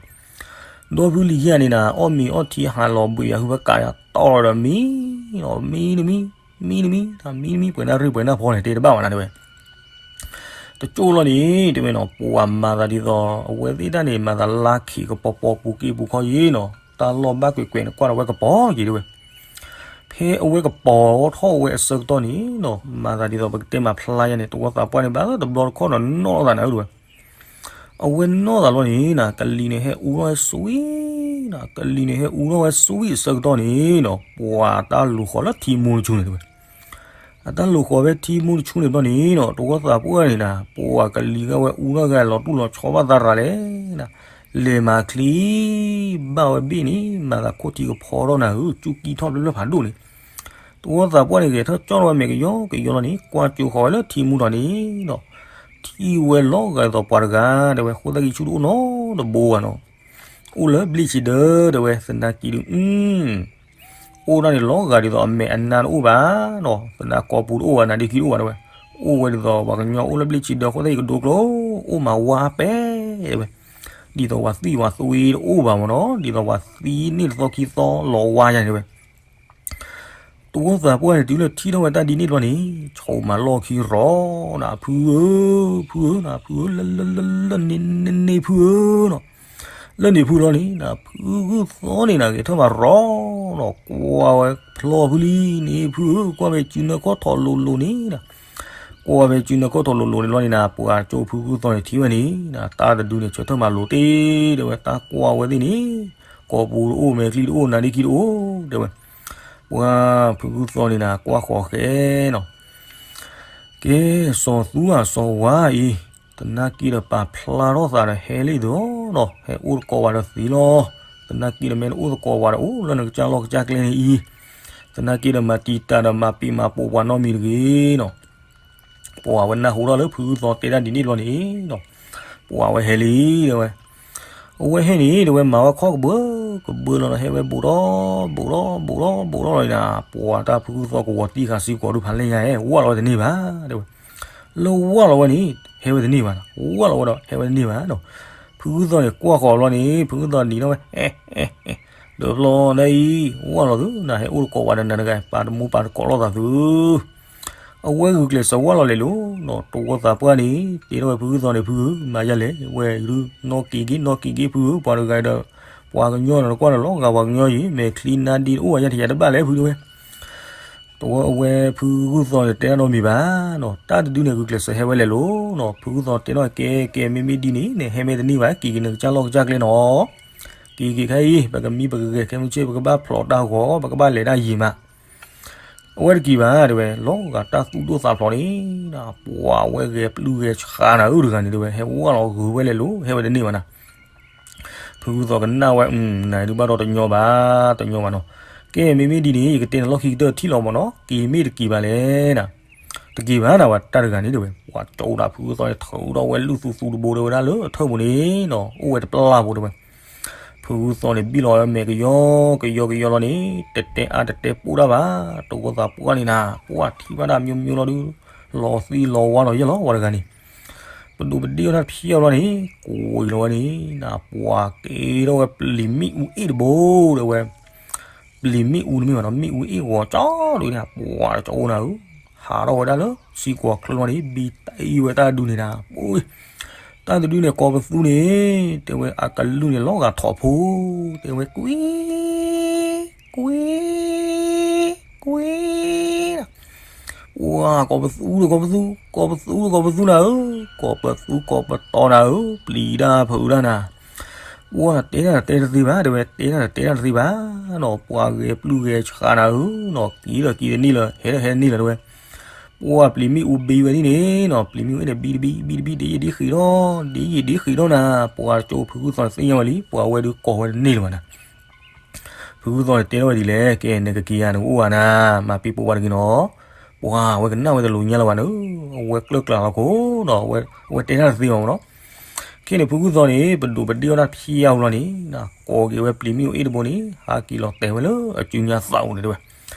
ဒီဖုလံၤခံဂၤန့ၣ်နၤ အီၣ်မ့ၤအီထံဟးလီၤဘှံးအဟူဘၣ်ကးယၤတီၢ်ဒီးမံနီၤ မံတမံၤ, မံတမံၤ, တၢ်မံတမံၤ ပှဲၤနၣ်ရံၣ်ပှဲၤနၣ်ဖီန့ၣ် တဲတဘၣ်ဘၣ်နၤတဲဝဲ တကၠိၢ်လီၤန့ၣ် တဲဝဲနီၤ ပှၤမၤသးဒ်သိး အဝဲသ့ၣ်တၢ်န့ၣ် မၤသးလါခံကပီၤပီၤပူၤက့ၢ်ပူၤခီယံၤနီၤ တၢ်လီၢ်ဘၣ်ကွဲးကွဲးန့ၣ် ကွၢ်ဒီးဝဲကပီၤက့ၤတဲဝဲ, ဖဲအဝဲကပီၤထီၣ်ဝဲအဆၢကတီၢ်န့ၣ်နီၤ မၤသးဒ်သိးပကတဲမးဖျါယါန့ၣ် တဝီသးပှၢ်န့ၣ် ဘၣ်တဘျီတခီၣ်နီၤ နီၣ်သးနၤဧၢတဲဝဲ အဝဲနီၣ်သးလီၤန့ၣ်နၤ ကလံၤန့ၣ်ဟဲအူထီၣ်ဝဲစဝံနၤ ကလံၤန့ၣ်ဟဲအူထီၣ်ဝဲစဝံအဆၢကတီၢ်န့ၣ်နီၤ ပှၤတၢ်လူၤဃီၤလၢထံမူတဆူန့ၣ်တဲဝဲ အတၢ်လူၤဃီၤဖဲထံမူတဆူန့ၣ်ဘျီန့ၣ်နီၤ တဝီသးပှၢ်န့ၣ်နၤ ပှၤကလံၤဂၤဝဲအူထီၣ်ဂၤလီၤတူၢ်လီၤဆီဘၣ်သးရၤလဲၣ်, လဲၤမၤချံ ဘၣ်ဝဲဘ့ၣ်န့ၣ် မၤသးခိၣ်ထံကဖီထီၣ်နၤဧၢ ကၠူကံထီၣ်ဘျၢဘျၢဖးဒိၣ်န့ၣ်, တဝီသးပှၢ်န့ၣ်ဂဲၤထၢၣ်ကၠီၣ်ထီၣ်ဝဲမဲာ်ကယီကယီလီၤန့ၣ် ကွၢ်ကၠိဃီၤဝဲလၢထံမူထီၣ်န့ၣ်နီၤ, ထံၣ်ဝဲလီၤဂာ်ဒ်သိးပှၤတဂၤ တဲဝဲ ဃိသကံဆူၣ်တအိၣ်နီတဘိဘၣ်နီၤ အိၣ်လၢဘျ့ၣ်ဆံးဒၢ တဲဝဲ သနာ်က့ဒီး အိၣ်ဒၣ်န့ၣ်လီၤဂာ်ဒ်သိးအမဲာ်အနါတအိၣ်ဘၣ်နီၤ သနာ်က့ကိာ်ပူၤတအိၣ်ဘၣ် နါဒ့ခံတအိၣ်ဘၣ်တဲဝဲ, အိၣ်ဝဲဒ်သိးပှၤကညီအိၣ်လၢဘျ့ၣ်ဆံးဒၢ ဃိသကံကဒိကျိ အိၣ်မးဝါပဲတဲဝဲ, ဒ်သိးပှၤသံၣ်ပှၤသွံတအိၣ်ဘၣ်မ့ၢ်နီၤ ဒ်သိးပှၤသံန့ၢ်တသီခံသီလီၤဝါယါန့ၣ်တဲဝဲ တဝီသးပှၢ်န့ၣ် တုၤလၢထံၣ်ထီၣ်ဝဲတၢ်ဒ်န့ၣ်ဘျီန့ၣ် ဆိးမးလီၢ်ခံရီၤနၤ ဖုဧၢ, ဖုဧၢ, ဖုဧၢ, လၢ လၢ လၢ လၢန့ၣ်န့ၣ်ဖုဧၢနီၤ, လၢန့ၣ်ဖုလီၤန့ၣ်နၤ ဖုဂုၢ်သီန့ၣ်နၤ ဂဲၤထၢၣ်မးရီၤနီၤ ကွၢ်ဝဲဖျီဖုလံန့ၣ် ဖုဧၢ, ကွၢ်ဖဲစုနၢခီၣ်ထီၣ်လိၤလိၤန့ၣ်နၤ, ကွၢ်ဖဲစုနၢခီၣ်ထီၣ်လိၤလိၤန့ၣ်လီၤန့ၣ်နၤ ပှၤကၠိဖုဂုၢ်သီန့ၣ်ထံၣ်ဝဲန့ၣ်နၤ တၢ်တဒုန့ၣ် ဆၢထၢၣ်မးလိၤတ့ၢ် တဲဝဲ တၢ်ကွၢ်ဝဲသ့ၣ်န့ၣ် ကိာ်ပူၤတအိၣ် မဲာ်ချံတအိၣ် နါဒ့ခံတအိၣ် တဲဝဲ, ပှၤဖုဂုၢ်သီန့ၣ်နၤ ကွၢ်ဃီၤဃဲနီၤ, ကဲ စီၤသူဧၢ စီၤဝါအံၤ သနာ်က့ဒီးပာ်ဖျါထီၣ်သးဒီးဟဲလံဒီးနီၤ ဟဲအိၣ်သကိးဝဲဒီးသ့လီၤ, သနာ်က့ဒီးမ့ၢ်နအိၣ်သကိးဝဲဒီး အိၣ်လၢနကစၢ်လီၢ်ကစၢ်ကျဲန့ၣ်အံၤ, သနာ်က့ဒီးမၤတံာ်တာ်ဒီးမၤပံာ်မၤပိာ်ပှၤနီတမံၤတဂ့ၤနီၤ ပှၤဝဲနၢ်ဟူထီၣ်လၢဖုဂုၢ်သီတဲတၢ်ဒ်န့ၣ်ဘျီန့ၣ်နီၤ, ပှၤဝဲဟဲလံတဲဝဲ, အဝဲဟဲန့ၣ် တဲဝဲမၤဝဲခီၣ်ကဘၢ ကဘၢလီၤဒီးဟဲဝဲဘူးဒီး ဘူးဒီး ဘူးဒီး ဘူးဒီးလီၤန့ၣ်နၤ ပှၤတၢ်ဖုဂုၢ်သီကဝီၤတံၢ်ဃာ်စ့ၢ်ကီးဒုးဖးလဲၢ်ညါဧဲ ဝၢ်လီၤဝဲတန့ၢ်ဘၣ် တဲဝဲ, လၢဝၢ်လီၤဝဲန့ၣ် ဟဲဝဲတန့ၢ်ဘၣ်နီၤ ဝၢ်လီၤဝဲဒီးဟဲဝဲတန့ၢ်ဘၣ်နီၤ, ဖုဂုၢ်သီန့ၣ်ကွၢ်ဃီၤဘျီန့ၣ် ဖုဂုၢ်သီနံၤထီၣ်ဝဲ ဒၢဖျီဒ်အံၤ ဝၢ်လီၤသု နဟဲအိၣ်သကိးဝဲဒီးနၤတဂၤ ပာ်တမူပာ်တကိးလိာ်သးသု အဝဲဂုာ်ကျဲးစၢးဝၢ်လီၤလဲၤလိၤနီၤ တဝီသးပှၢ်န့ၣ် တဲထီၣ်ဝဲဖုဂုၢ်သီန့ၣ် ဖုဂုၢ် မၤယၤလဲၣ် ဝဲဒုး နီၣ်က့ၤက့ၤ နီၣ်က့ၤက့ၤဖုဂုၢ် ပှၤတဂၤဒီး ပှၤကညီနီၤ နကွၢ်ဒီးလီၤဂာ်ပှၤကညီယံၤ မဲာ်ချံနါဒ့တအိၣ်ဘၣ် ယါထံယါတဘၣ်လဲၣ်ဖုတဲဝဲ တဝီအဝဲဖုဂုၢ်သီန့ၣ်တဲတၢ်နီတမံၤဘၣ်နီၤ တၢ်တဒုန့ၣ်ဂုာ်ကျဲးစၢးဟဲဝဲလဲၤလိၤနီၤ ဖုဂုၢ်သီတဲထီၣ်ကဲ ကဲမ့မ့ၢ်ဒ်န့ၣ် နဟဲမ့ၢ်တန့ၢ်ဘၣ် က့ၤက့ၤနကစၢ်လီၢ်ကစၢ်ကျဲနီၤ က့ၤက့ၤခဲအံၤ ပကမံပကဂဲၤခဲမုၢ်ဆ့ၣ် ပကဘၣ်ဖျိးတၢ်ဂီၤ ပကဘၣ်လဲၤတၢ်ယံၤမး အဝဲတက့ၤဘၣ်တဲဝဲ လီၤဂာ်တၢ်သူၣ်ဒိၣ်သးဖျိးန့ၣ် ပှၤဝဲဂဲၤပျုၢ်ဂဲၤဆှးနၤဧၢတဂၤန့ၣ်တဲဝဲ ဟဲဝၢ်လီၤဂုာ်ဝဲလဲၤလိၤ ဟဲဝဲတန့ၢ်ဘၣ်နၤ ဖုဂုၢ်သီကနၣ်ဝဲ နဒုးဘၣ်ဒီးတညီဘၣ် တညီဘၣ်နီၤ ကဲမ့မ့ၢ်ဒ်န့ၣ် ယကတဲနၤလီၢ်ခံကတၢၢ်ထံၣ်လီၤမ့ၢ်နီၤ က့ၤမ့ၢ်တက့ၤဘၣ်လဲၣ်နၤ တက့ၤဘၣ်နၤဝဲတၢ်တဂၤန့ၣ်တဲဝဲ ပှၤကၠိဒၣ်ဖုဂုၢ်သီန့ၣ် ထုးထီၣ်ဝဲလုၢ်သူသူတဘိတဲဝဲဒၣ်လၢအထၢၣ်ပူၤန့ၣ်နီၤ အိၣ်ဝဲတပျၢ်ဖိတဲဝဲ ဖုဂုၢ်သီန့ၣ် ဘံၣ်လီၤဝဲမဲာ်ကယီကယီကယီလီၤန့ၣ် တတဲအါတတဲပိၢ်တၢ်ဘၣ် တဝီသးပှၢ်န့ၣ်နၤ ပှၤထံၣ်ဘၣ်တၢ်မိမိလီၤဒုး လီၤသံလီၤဝါလီၤယဲၢ်လီၤဝဲတဂၤန့ၣ် ပဒိးပဒ့ၣ်ဝဲဒၣ်ဖျဲအီၤလီၤန့ၣ် ကွံာ်လီၤဝဲန့ၣ် နပှၤက့ၤထီၣ်ဝဲပျံၤမ့ၣ်အူအ့ၣ်တဘိတဲဝဲ ပျံၤမ့ၣ်အူတမ့ၢ်ဘၣ်နီၤ မ့ၣ်အူအ့ၣ်ဂီၤကၠီဒုးန့ၣ် ပှၤတကၠိနၤဧၢ ဟးထီၣ်ဝဲဒၣ်လၢစံကွီၤချၢလီၤန့ၣ် ဘံတအံၤဝဲတၢ်တဒုန့ၣ်နၤ တၢ်တဒုန့ၣ် ကိးပသူန့ၣ် တဲဝဲအကလုၢ်န့ၣ် လီၤဂာ်ထိးဖိ တဲဝဲ ကွံာ် ကွံာ် ကွံာ် ကွံာ် ဝါ ကိးပသူဒီးကိးပသူ ကိးပသူဒီးကိးပသူနၤဧၢ, ကိးပသူကိးပတီၤနၤဧၢ, ပျံၤတၢ်ဖုးတၢ်နၤ, ဝါ တဲတၢ်တဲတသ့ဘၣ် တဲဝဲ တဲတၢ်တဲတၢ်တသ့ဘၣ်နီၤ, ပှၤဂဲၤပျုၢ်ဂဲၤဆှးနၤဧၢနီၤ, က့ၤလၢက့ၤတန့ၢ်လၢ ဟဲလၢဟဲတန့ၢ်လၢ တဲဝဲ, ပှၢ်ပျံၤမ့ၣ်အူဘံဝဲဒ်န့ၣ်နီၤ, ပျံၤမ့ၣ်အူန့ၣ် ဘံတဘံ ဘံတဘံ ဒ်ယံာ်ဒ်ဃံးဒီး, ဒ်ယံာ်ဒ်ဃံးဒီးနၤ, ပှၢ်ကၠိဖုဂုၢ်သီန့ၣ်သ့ၣ်ညါဝဲလံ, ပှၢ်ဝဲဒုးကိးဝဲတန့ၢ်လၢၤဘၣ်နၤ. ဖုဂုၢ်သီန့ၣ်တဲထီၣ်ဝဲဒ်လဲၣ်, ကဲနကက့ၤဧါ နကအိၣ်ဧါနၤ, မၤပ့ၤပိာ်ဝဲတဂ့ၤနီၤ. ပှၢ်ဝဲကနၣ်ဝဲတလိၤညါလၢၤဘၣ်နၤ, အဝဲကျၢၢ်ကျၢ်လီၤခိၣ်ဒီး အဝဲတဲတၢ်တသ့ဘၣ်မနီၤ. ခဲန့ၣ်ဖုဂုၢ်သီန့ၣ် ပဒိၣ်ပဒ့ၣ်အီၣ်တၢ်ဖျါအူလီၤန့ၣ်, ကိးက့ၤဝဲပျံၤမ့ၣ်အူအ့ၣ်တဘိန့ၣ် ဟးက့ၤလီၤတဲာ်ဝဲလၢအစုညါသးအိၣ်န့ၣ်တဲဝဲ.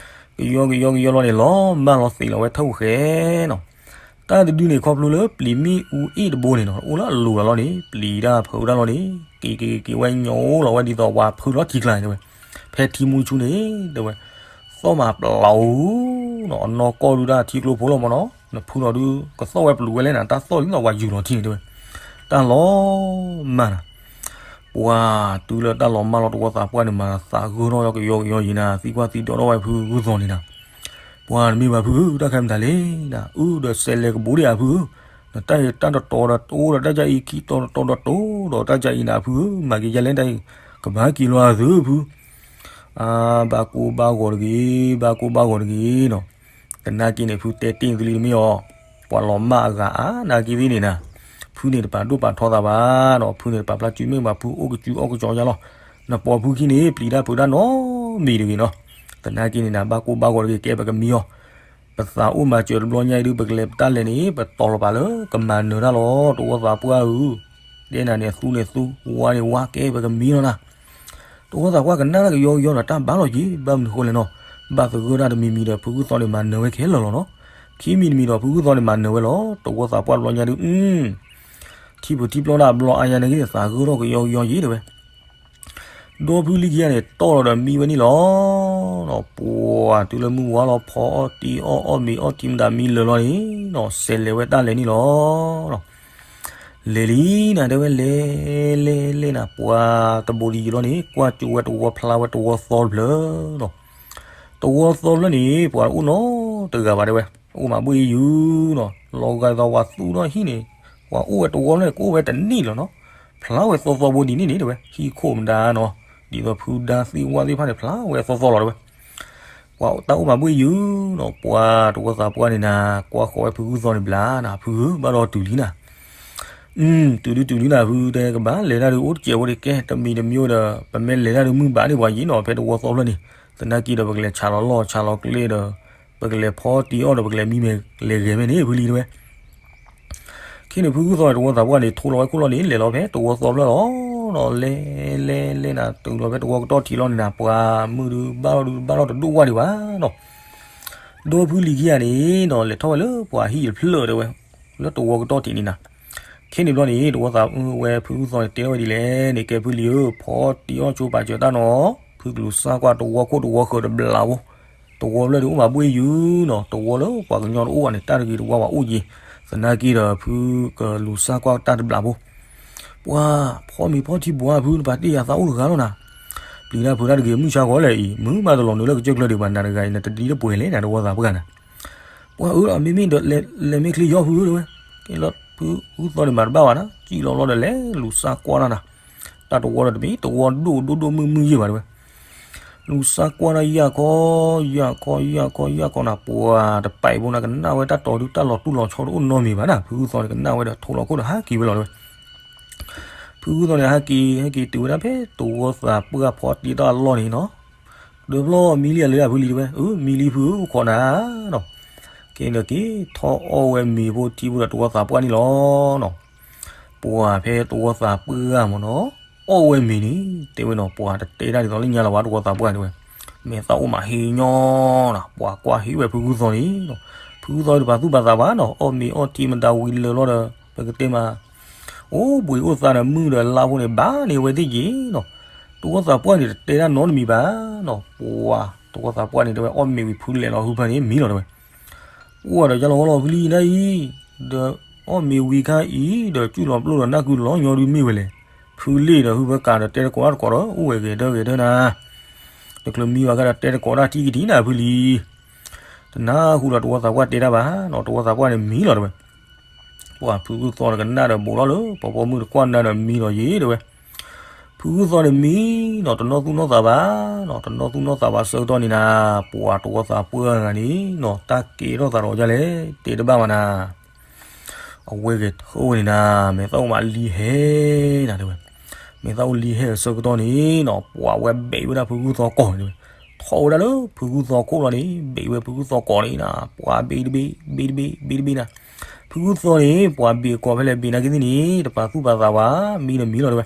ကယီကယီကယီလီၤန့ၣ် လီၤမၢ်လီၤသ့ၣ်လီၤဝဲထၢၣ်ပူၤဃဲနီၤ. တၢ်တဒုန့ၣ် ခီဖျိလၢပျံၤမ့ၣ်အူအ့ၣ်တဘိန့ၣ်နီၤ အိၣ်လၢအလိၤလီၤန့ၣ် ပျံၤတၢ်ဖုးတၢ်လီၤန့ၣ် က့ၤက့ၤက့ၤက့ၤဝဲညိးလီၤဝဲဒ်သိးပှၤဖုးလီၤထံကျါန့ၣ်တဲဝဲ, ဖဲထံမူဆူန့ၣ်တဲဝဲ, သီၣ်မးပျီအူနီၤ, အနီၢ်ကီၢ်ဒုတၢ်ထံကျိဖိလီၤမနီၤ, နဖုးလီၤဒု ကသီၣ်ဝဲပျူၤဝဲလဲၣ်နၤ, တၢ်သီၣ်ဒ်သိးပှၤယူၤလီၤထံန့ၣ်တဲဝဲ, တၢ်လီၤမၢ်နၤ. ပှၢ်တုၤလၢတၢ်လီၤမၢ်လီၤ တဝီသးပှၢ်န့ၣ်မၤသးဂၢၢ်ထီၣ်ကယီကယီယံၤနၤ, သံကွၢ်သံဒိးထီၣ်ဝဲဖုဂုၢ်သီန့ၣ်နၤ. ပှၢ်တမ့ၢ်ဘၣ်ဖုဂုၢ် တၢ်ခဲမတၤလဲၣ်နၤ, အုၣ်ဒီးစဲးလဲၤကဘူးဒံးဧါဖုဧၢ, နတၢ်အံၤတၢ်တတီၤဒီးတအိၣ်ဒီးတၢ်ကၢ်အံၤ ခံတီၤတတီၤဒီးတအိၣ်ဒီးတၢ်ကၢ်အံၤနၤဖုဧၢ, မၤက့ၤယဲလဲၣ်တၢ်အံၤ, ကဘၣ်က့ၤလီၤအသုဖု အါ ဘၣ်ကိၢ်ဘၣ်ဂီၤတဂ့ၤ, ဘၣ်ကိၢ်ဘၣ်ဂီၤတဂ့ၤနီၤ. သနာ်က့န့ၣ် ဖုတဲတ့ၢ်သုလံတမ့ၢ်အီၤ, ပှၤလီၤမၢ်အဂၤအါနာ်က့သ့ၣ်န့ၣ်နၤ, ဖုန့ၣ်တပာ်ဒိၣ်ပာ်ထီသးဘၣ်နီၤ, ဖုန့ၣ်တပာ်ဖျါစုမ့ၢ်ဘၣ် ဖုအိၣ်ကစုၤအီၣ်ကစီၤယါလီၤ. နပိာ်ဖုခံန့ၣ် ပျံၤတၢ်ဖုးတၢ်နီတမံၤတဂ့ၤနီၤ. သနာ်က့န့ၣ်နၤ ဘၣ်ကိၢ်ဘၣ်ဂီၤတဂ့ၤ ကဲပကမံအီၤ ပသးအိၣ်မၤစၢၤတဘျီညါအံၤဒုး ပကလဲၤပတၢ်လဲၤန့ၣ် ပတီၤလီၤပာ်လၢကမၤနၢၤတၢ်လီၤ တဝီသးပှၢ်ဧၢ, တဲနၤန့ၣ် သူန့ၣ်သူ, ဝါန့ၣ်ဝါ ကဲပကမံလီၤနၤ. တဝီသးပှၢ်ကနၣ်တၢ်ကယီကယီနီၤ တၢ်ဘၣ်လီၤက့ၤ ဘၣ်မနုၤဃိလဲၣ်နီၤ, ဘၣ်သဂၢၢ်တၢ်တမံၤမံၤဒီး ဖုဂုၢ်သီန့ၣ်မၤနၢၤဝဲခဲလၢာ်လီၤနီၤ. ခံမံၤတမံၤဒီး ဖုဂုၢ်သီန့ၣ်မၤနၢၤဝဲလီၤ တဝီသးပှၢ်တဘျီညါဒုး ထံၣ်ဖိထံၣ်ပျီတၢ်ဘျီအါညါန့ၣ်ဂ့ၤန့ၣ် သးဂၢၢ်ထီၣ်ကယီကယီယံၤတဲဝဲ ဒီဖုလံခံဂၤန့ၣ် တီၢ်လီၤဒီးမံဝဲန့ၣ်လီၤ. ပှၤတုၤလၢမုၢ်ဝါလီၤ ဖီအီၣ်တံၢ်အီၣ် အီၣ်မ့ၤအီထံမတၤမံလၢာ်လီၤန့ၣ်နီၤ စဲးလဲၤဝဲတၢ်လဲၤန့ၣ်လီၤ. လဲၤလံနၤ တဲဝဲ လဲၤလဲၤလဲၤနၤ ပှၤတဘိးဒံးယံၤလီၤန့ၣ် ကွၢ်ကၠိဝဲတဝီဖျါဝဲတဝီသီတဖျၢၣ်နီၤ. တဝီသီဖျၢၣ်န့ၣ် ပှၤတအိၣ်နီတဂၤဘၣ်တဲဝဲ, အိၣ်မးဘှ့ၣ်ယုာ်နီၤ, လီၤဂာ်ဒ်သိးပှၤသူၣ်ထီၣ်ဟံၣ်န့ၣ်, ပှၤအိၣ်ဝဲတဝီဖျၢၣ်န့ၣ် ကအိၣ်ဝဲတနံၣ်လီၤနီၤ. ဖျါဝဲသီသီဘိဒ်န့ၣ်န့ၣ်တဲဝဲ, ဟံၣ်ခိၣ်မတၤနီၤ, ဒ်သိးဖုဒါသ့ၣ်ဝၣ်သ့ၣ်တဖၣ်န့ၣ် ဖျါဝဲသီသီလီၤတဲဝဲ. ပှၤတၢ်အိၣ်မးဘှ့ၣ်ယုာ်နီၤ, ပှၤတဝီသးပှၢ်န့ၣ်နၤ ကွၢ်ဃီၤဝဲဖုဂုၢ်သီန့ၣ်ဘျါနၤ, ဖုဧၢ ဘၣ်ဒီးတုၤလံနၤ တုၤဒုတုၤဒုနၤဖုတဲ ကဘၣ်လဲၤတၢ်ဒုးအိၣ်တစဲးဖိတကဲ တမံၤတမံၤအိၣ်ဒီး ပမ့ၢ်လဲၤတၢ်ဒုးမုၢ်ဘၣ်ဒံးပှၤယံၤနီၤ ဖဲတဝီသီဖျၢၣ်န့ၣ်, သနာ်က့ဒီး ပကလဲၤဆးလီၤလီၢ်ဆးလီၤကျဲဒီး ပကလဲၤဖီတံၢ်အီၣ်ဒီး ပကလဲၤမံမ့ၢ်လဲၤဂဲၤမ့ၢ်န့ၣ် ဖုလံတဲဝဲ. ခဲန့ၣ် ဖုဂုၢ်သီန့ၣ် တဝီသးပှၢ်န့ၣ် ထိလီၤဝဲခိၣ်လီၤန့ၣ် လဲၤလီၤဖဲတဝီသီဖျၢၣ်လီၤနီၤ, လဲၤလဲၤလဲၤနၤ တုၤလီၤဖဲတဝီကတီၢ်ထံးလီၤန့ၣ်နၤ ပှၤမုၢ်ဒုးဘၣ်လီၤဒုးဘၣ်လီၤတဒိၣ်ဝၣ်ဒံးဘၣ်နီၤ. ဒီဖုလံခံဂၤန့ၣ်နီၤ လဲၤထီၣ်ဝဲလၢပှၤဟံၣ်တဖျၢၣ်တဲဝဲ, လၢတဝီကတီၢ်ထံးန့ၣ်နၤ. ခဲန့ၣ်ဘျီန့ၣ် တဝီသးပှၢ်ဝဲဖုဂုၢ်သီန့ၣ် တဲထီၣ်ဝဲဒ်လဲၣ်န့ၣ် ကဲဖုလံဧၢ ဖီတံၢ်အီၣ်ဆိပာ်စၢၤတၢ်နီၤ, ဖုကလူၤစၢ်ကွၢ်တဝီခိၣ်တဝီဃၢၤတဘျးဖိ, တဝီဖျၢၣ်ဒုးအိၣ်မးဘှ့ၣ်ယုာ်နီၤ, တဝီလၢပှၤကညီတအိၣ်ဘၣ်န့ၣ် တၢ်တဂ့ၤတဝါဘၣ်အိၣ်ယံၤ, သနာ်က့ဒီးဖုကလူၤစၢ်ကွၢ်တၢ်တဘျးဖိ ပှၤဖီမ့ၤဖီထံဘှါဖု နပာ်တ့ၢ်ယၤသးအိၣ်တဂၤလီၤနၤ. ပျံၤတၢ်ဖုးတၢ်တဂ့ၤ မုၢ်ဆါဃီလဲၣ်အံၤ မုၢ်မးတလီၤနုာ်လၢကစၢၢ်ကျၢၢ်ဒံးဘၣ် နၤတဂၤအံၤ နတဒ်တပှဲၤလဲၣ်နၤ တဝီသးပှၢ်နၤ. ပှၤအၢဒီးမ့မ့ၢ်ဒီးလဲၤမ့ၢ်ချ့ယီဖုဧၢတဲဝဲ, ကဲလၢဖုဂုၢ်သီန့ၣ်မၤတဘၣ်ဘၣ်နၤ စံၣ်လီၤလီၤဒီးလဲၤလူၤစၢ်ကွၢ်တၢ်နၤ. တၢ်တဝီဒီးတမ့ၢ်တဝီဒိၣ်ဒိၣ်ဒိၣ်မုၢ်မုၢ်ယံၤဘၣ်တဲဝဲ လူၤစၢ်ကွၢ်တၢ်ယၢ်ခီ ယၢ်ခီ ယၢ်ခီ ယၢ်ခီနၤ ပှၤတပာ်အံၤဖိနၤ ကနၣ်ဝဲတၢ်တီၤဒုးတၢ်လီၤတူၢ်လီၤဆီတအိၣ်နီတမံၤဘၣ်နၤ ဖုဂုၢ်သီန့ၣ် ကနၣ်ဝဲဒီးထိလီၤခိၣ်ဒီးဟးက့ၤဝဲလီၤတဲဝဲ. ဖုဂုၢ်သီန့ၣ် ဟဲက့ၤ ဟဲက့ၤတုၤဝဲဒၣ်ဖဲတဝီသးပှၢ်ဖီတံၢ်တၢ်အလီၢ်န့ၣ်နီၤ, ဒီးဖျီမံလံအလၢအဖုလံတဲဝဲ, အၢ မံလံဖုအိၣ်ခိးနၤနီၤ. ကဲဒီးက့ၤထီၣ်အီၣ်ဝဲမ့ၤဖိထံဖိဒီးတဝီသးပှၢ်န့ၣ်လီၤနီၤ. ပှၤဖဲတဝီသးပှၢ်မ့ၢ်နီၤ အီၣ်ဝဲမ့ၤန့ၣ် တဲဝဲနီၤ ပှၤတတဲတၢ်ဒ်သိးလၢညါလၢၤဘၣ် တဝီသးပှၢ်တဲဝဲ, မဲာ်သၣ်အိၣ်မးဟ့ၣ်ညီနၤ ပှၤကွၢ်ဟ့ၣ်ဝဲဖုဂုၢ်သီန့ၣ်နီၤ. ဖုဂုၢ်သီတပာ်သူၣ်ပာ်သးဘၣ်နီၤ အီၣ်မ့ၤအီထံမတၤဝံၤလၢာ်လီၤဒီး ပကတဲမး အိၣ်ဘှံးအိၣ်သါဒီးမုၢ်ဒီးလါဖိန့ၣ် ဘၣ်န့ၢ်ဝဲသ့ၣ်က့ၤနီၤ. တဝီသးပှၢ်န့ၣ် တတဲတၢ်နီတမံၤဘၣ်နီၤ. ပှၤတဝီသးပှၢ်န့ၣ် တဲဝဲအီၣ်မ့ၤဝံၤဖုလဲၤလီၤ ဖုဖၢန့ၣ်မံလီၤတဲဝဲ. အိၣ်ဒီးယလီၤဝီလီၤဖုလံနၤအံၤ ဒီးအီၣ်မ့ၤဝံၤခါအံၤ ဒီးကူၣ်လီၤပျိၢ်ဒီးနၢ်ကုလီၤညီဒုးမ့ၢ်ဝဲလဲၣ်. ဖုလံဒီးဖုဖၢကးဒီးတဲတကိးတၢ်တကိးဒီး အိၣ်ဝဲဂဲၤဒၢဂဲၤဒၢနၤ တချုးမံဘၣ်ခါဒီးတဲတကိးတၢ်ထံကထံနၤဖုလံ. တနၢ်ဟူဒီးတဝီသးပှၢ်တဲတၢ်ဘၣ်နီၤ တဝီသးပှၢ်န့ၣ်မံလီၤတဲဝဲ. ပှၤဖုဂုၢ်သီဒီးကနၣ်ဒီးဘူးလီၤလၢ ပှၤပိာ်မုၣ်တကွၢ်နၤဒီးမံလီၤယံၤတဲဝဲ. ဖုဂုၢ်သီန့ၣ်မံနီၤ တနီၣ်သူၣ်နီၣ်သးဘၣ်နီၤ, တနီၣ်သူၣ်နီၣ်သးဘၣ်ဆၢကတီၢ်န့ၣ်နၤ, ပှၤတဝီသးပှၢ်တဂၤန့ၣ်နီၤ တၢ်ကဲထီၣ်သးဒီးဒ်လဲၣ် တဲတဘၣ်ဘၣ်နၤ. အဝဲဂဲၤထၢၣ်ဝဲန့ၣ်နၤ, မဲာ်သၣ်အိၣ်မးလံဟဲနၤတဲဝဲ, မဲာ်သၣ်အိၣ်လံဟဲအဆၢကတီၢ်န့ၣ်နီၤ ပှၤဝဲဘ့းဝဲဒၣ်ဖုဂုၢ်သီကိာ်န့ၣ်တဲဝဲ, ထီၣ်ဝဲဒၣ်လၢဖုဂုၢ်သီခိၣ်လီၤန့ၣ် ဘ့းဝဲဖုဂုၢ်သီကိာ်န့ၣ်နၤ, ပှၤဘ့းတဘ့း ဘ့းတဘ့း ဘ့းတဘ့းနၤ. ဖုဂုၢ်သီန့ၣ် ပှၤဘ့းအကိာ်ဖဲလဲၣ် ဘ့းနာ်က့သ့ၣ်န့ၣ် တပာ်သူၣ်ပာ်သးဘၣ် မံဒီးမံလီၤတဲဝဲ.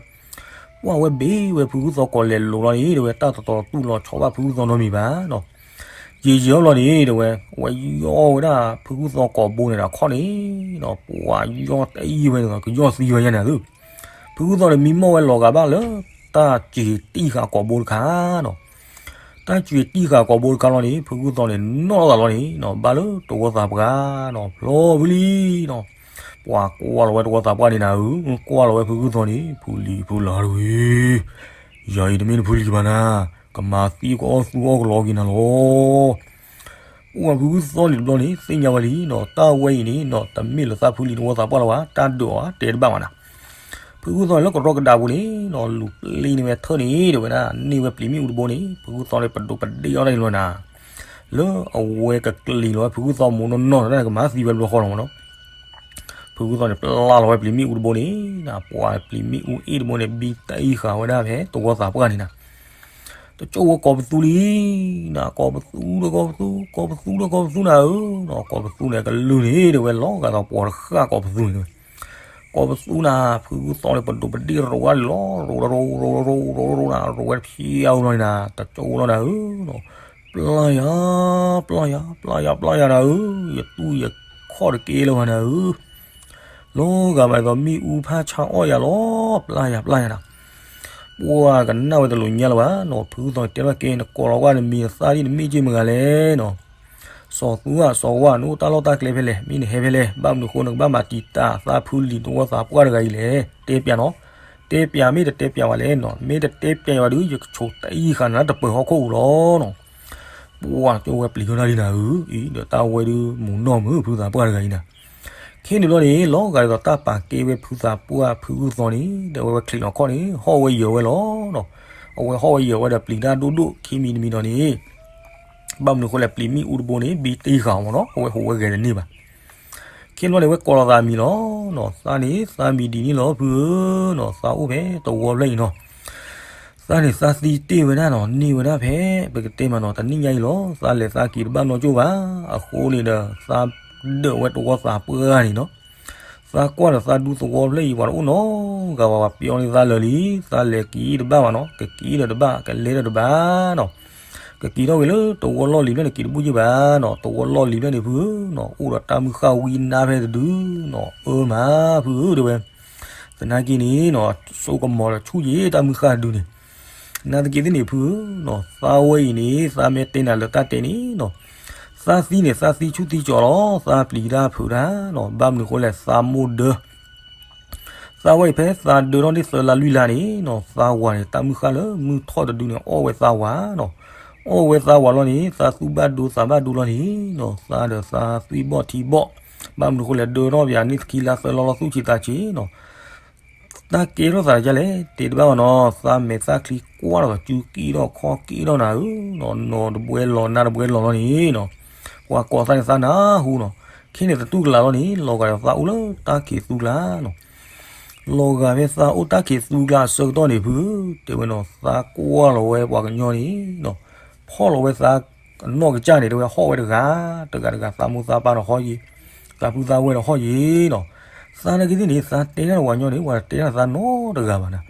ပှၤဝဲဘ့းဝဲဖုဂုၢ်သီကိာ်လဲၤလိၤလီၤန့ၣ်တဲဝဲ တၢ်တတီၤတူၢ်လီၤဆီဘၣ်ဖုဂုၢ်သီနီတမံၤဘၣ်နီၤ. ယံာ်ယံာ်အီၤလီၤန့ၣ်တဲဝဲ, ဝဲယီၢ်ဝဲဒၣ်ဖုဂုၢ်သီကိာ်ဘိန့ၣ်ဒီးခီၣ်န့ၣ်နီၤ, ပှၤယီၢ်တအံၤဝဲန့ၣ်ဒီး ကယီၢ်သံဝဲညါန့ၣ်သု. ဖုဂုၢ်သီန့ၣ်မံမီၢ်ဝဲလီၤဂာ်ဘၣ်လၢ တၢ်စံးတံၢ်ဃာ်ကိာ်ဘိတခါနီၤ. တၢ်စံးတံၢ်ဃာ်ကိာ်ဘိတခါလီၤန့ၣ် ဖုဂုၢ်သီန့ၣ် နီၣ်လီၤသးလီၤန့ၣ်နီၤ ဘၣ်လၢတဝီသးပှၢ်နီၤ ဖျီဖုလံနီၤ. ပှၤကွၢ်လီၤဝဲတဝီသးပှၢ်န့ၣ်နၤဧၢ, ကွၢ်လီၤဝဲဖုဂုၢ်သီန့ၣ် ဖုလံၤဖုလၤတဝံၤ, ယၤအံၤတမ့ၢ်နဖုလံၤဘၣ်နၤ, ကမၤသံကအီၣ်သူအီၣ်ကလီက့ၤနၤလီၤ. အိၣ်ဝဲဖုဂုၢ်သီန့ၣ်တဘျီန့ၣ် သ့ၣ်ညါဝဲလံနီၤ တၢ်ဝဲအံၤန့ၣ်နီၤ တမ့ၢ်လၢသးဖုလံၤတဝီသးပှၢ်လၢၤဘၣ်, တၢ်ဒုးအီၤတဲတဘၣ်ဘၣ်နၤ. ဖုဂုၢ်သီန့ၣ်လၢကရီကဒါပူၤန့ၣ်နီၤ လူၤပျ့ၤန့ၢ်ဝဲထၢၣ်န့ၣ် တဲဝဲဒၣ် န့ၢ်ဝဲပျံၤမ့ၣ်အူတဘိန့ၣ် ဖုဂုၢ်သီန့ၣ်ပဒိးပဒ့ၣ်အီၣ်တၢ်န့ၣ်လီၤနၤ. လၢအဝဲကကျံၤလီၤဝဲဖုဂုၢ်သီမိၢ်နီၢ်နီၢ်န့ၣ် ကမၤသံဝဲတဘျီဃီလီၤမးနီၤ. ဖုဂုၢ်သီန့ၣ် ပျၢ်လီၤဝဲပျံၤမ့ၣ်အူတဘိန့ၣ်, ပှၤပျံၤမ့ၣ်အူအ့ၣ်တဘိန့ၣ် ဘံတအံဃာ်ဝဲဒၣ်ဖဲတဝီသးပှၢ်န့ၣ်နၤ. တကၠိၣ်ဝဲကိးပသူလံနၤ, ကိးပသူဒီးကိးပသူ, ကိးပသူဒီးကိးပသူနၤဧၢ, ကိးပသူန့ၣ်ကလုၢ်န့ၣ် တဲဝဲလီၤဂာ်ဒီးပှၤတဃၣ်ကိးပသူန့ၣ်တဲဝဲ. ကိးပသူနၤ, ဖုဂုၢ်သီန့ၣ် ပဒိးပဒ့ၣ်ရိးဝဲလီၤ, ရိးရိးရိးရိးရိးရိးနၤ, ရိးဝဲတဖျဲးအါဝဲလီၤန့ၣ်နၤ, တကၠိၣ်ဝဲလီၤနၤဧၢ. ပျၢ်ယၤ, ပျၢ်ယၤ, ပျၢ်ယၤ, ပျၢ်ယၤနၤဧၢ, ယတူၢ်ယခီၣ်တကဲလၢၤဘၣ်နၤဧၢ. လီၤဂာ်ဘၣ်ဒ်သိးမ့ၣ်အူဖးဆါအီၣ်ယၤလီၤ, ပျၢ်ယၤ ပျၢ်ယၤနၤ. ပှၤကနၣ်ဝဲတလိၤညါလၢၤဘၣ်နီၤ, ဖုဂုၢ်သီန့ၣ်တဲထီၣ်ကဲ နကိးလီၤဝဲနမံၤနသၣ်ဒ်နမ့ၢ်က့ၢ်မတၤဂၤလဲၣ်နီၤ. စီၤသူဧၢ, စီၤဝါ, နအိၣ်တၢ်လီၢ်တၢ်ကျဲဖဲလဲၣ်, မ့ၢ်နဟဲဖဲလဲၣ်, ဘၣ်မနုၤအဃိနကဘၣ်မၤတံာ်တာ်သးဖုလံၤတဝီသးပှၢ်တဂၤအံၤလဲၣ်, တဲပျးနီၤ. တဲပျး မ့ၢ်တတဲပျးဘၣ်လဲၣ်နီၤ, မ့ၢ်တတဲပျးဘၣ်ဒီး ယကဆိးတအံဃာ်နၤလၢတပၢၤဟီၣ်ခိၣ်ပူၤလီၤနီၤ. ပှၤကၠိၣ်ဝဲပျံၤထီၣ်တၢ်လံနၤဧၢ, အံၤဒီးတၢ်ဝဲဒုးမူၤနီၢ်မုာ်ဖုသးပှၢ်တဂၤအံၤနၤ. ခဲန့ၣ်ဘျီန့ၣ် လီၤဂာ်ဒ်သိးတၢ်ပာ်ကဲဝဲဖုသးပှၢ်ဖုဂုၢ်သီန့ၣ် ဒီးဝဲဝဲချံးလီၤခီၣ်န့ၣ် ဟီၣ်ဝဲယၢၤဝဲလီၤနီၤ. အဝဲဟီၣ်ဝဲယၢၤဝဲဒီးပျံၤတၢ်ဒိၣ်ဒိၣ် ခံမံၤတမံၤဒီးန့ၣ် ဘၣ်မနုၤအဃိလဲၣ် ပျံၤမ့ၣ်အူတဘိန့ၣ် ဘံတအံဃာ်အီၤမးနီၤ, အဝဲဟူးဝဲဂဲၤတန့ၢ်ဘၣ်. ခဲန့ၣ်ဘျီန့ၣ် ဝဲကိးလီၤသးမံၤလီၤနီၤ, သးန့ၣ်သးမံၤဒ်န့ၣ်လီၤဖုဧၢနီၤ, သးအိၣ်ဖဲတဝီဖျၢၣ်အံၤနီၤ. သးန့ၣ်သးသံတ့ၢ်ဝဲဒၣ်နီၤ, န့ၢ်ဝဲဒၣ်ဖဲ ပကတဲမးနီၤ တနံၣ်ညါအံၤလီၤ. သးလဲၤသးက့ၤတဘၣ်နီၢ်ကၠိၣ်ဘၣ်. အဃိန့ၣ်ဒီး သးဒၢးဝဲတဝီသးပှၢ်န့ၣ်နီၤ. သးကွၢ်ဒီးသးဒူသဝီဖျၢၣ်အံၤ ပှၤတအိၣ်နီတဂၤဘၣ်, ပှၤပျီန့ၢ်သးလၢာ်လံ. သးလဲၤက့ၤတဘၣ်ဘၣ်နီၤ, ကက့ၤဒီးတဘၣ် ကလဲၤဒီးတဘၣ်နီၤ. ကက့ၤထီၣ်က့ၤလၢတဝီလီၢ်လံၤဖျၢၣ်န့ၣ် က့ၤတဘူၣ်ယ့ၢ်ဘၣ်နီၤ. တဝီလီၢ်လံၤဖျၢၣ်န့ၣ်ဖုဧၢနီၤ, အိၣ်ဒီးတၢ်မုၢ်ဃၢ်ဝံနါဖဲတဒုနီၤ, အၢမးဖုဧၢတဲဝဲ. သနာ်က့န့ၣ်နီၤ စိကမီၤဒီးဆူၣ်ယ့ၢ်တၢ်မုၢ်ဃၢ်တဒုန့ၣ်. နာ်သက့သ့ၣ်န့ၣ်ဖုဧၢနီၤ, သးဝဲအံၤန့ၣ် သးမ့ၢ်တဲနၤလၢတၢ်တဲန့ၣ်နီၤ, သးသံန့ၣ် သးသံဆူၣ်သံကၠီလီၤ, သးပျံၤတၢ်ဖုးတၢ်နီၤ, ဘၣ်မနုၤအဃိလဲၣ် သးမိၢ်ဒၢ သးဝဲအံၤဖဲသးဒၢထီၣ်န့ၢ်သၢလါလွံၢ်လါန့ၣ်နီၤ, သးဝၤန့ၣ် တၢ်မုၢ်ဃၢ်လၢမုၢ်ထီၣ်တဒုန့ၣ် အီၣ်ဝဲသးဝၤနီၤ. အီၣ်ဝဲသးဝၤလီၤန့ၣ် သးသူၣ်ဘၣ်ဒိသးဘၣ်ဒိလီၤန့ၣ်နီၤ, သးဒီးသးသွံၣ်ဘီၣ်ထံဘီၣ်, ဘၣ်မနုၤအဃိလဲၣ် ဒၢထီၣ်ပယၤန့ၢ်ခံလါသၢလါလီၤ သူၣ်ဆံးသးဆံးနီၤ. တၢ်ကဲထီၣ်သးဒ်လဲၣ် တဲတဘၣ်ဘၣ်နီၤ, သးမဲာ်သၣ်ချံကွၢ်ဒီး စုက့ထီၣ်ခီၣ်က့ထီၣ်နၤဧၢနီၤ, နီၤတဘှဲလီၤ နါတဘှဲလီၤလီၤန့ၣ်နီၤ. ပှၤကိးသးန့ၣ်သးနၢ်ဟူနီၤ, ခဲန့ၣ်သတူၢ်ကလာ်လီၤန့ၣ် လီၤဂာ်ဒီးသးအိၣ်လၢတၢ်ခံးသူကျါနီၤ. လီၤဂာ်ဖဲသးအိၣ်တၢ်ခံးသူကျါအဆၢကတီၢ်န့ၣ် ဖုဧၢ တဲဝဲနီၤ, သးကွၢ်လီၤဝဲပှၤကညီန့ၣ်နီၤ, ဖီၣ်လီၤဝဲသးအနီၢ်ကစၢ်န့ၣ် တဲဝဲဟီၣ်ဝဲတဂၤ, တဂၤတဂၤ သးမိၢ်သးပၢ်ဒီးဟီၣ်ယ့ၢ်, သးဖုသးဝဲၢ်ဒီးဟီၣ်ယ့ၢ်နီၤ. သးနာ်က့သ့ၣ်န့ၣ် သးတဲတၢ်ဒီးပှၤကညီန့ၣ် ပှၤတတဲတၢ်သးနီတဂၤဘၣ်နၤ.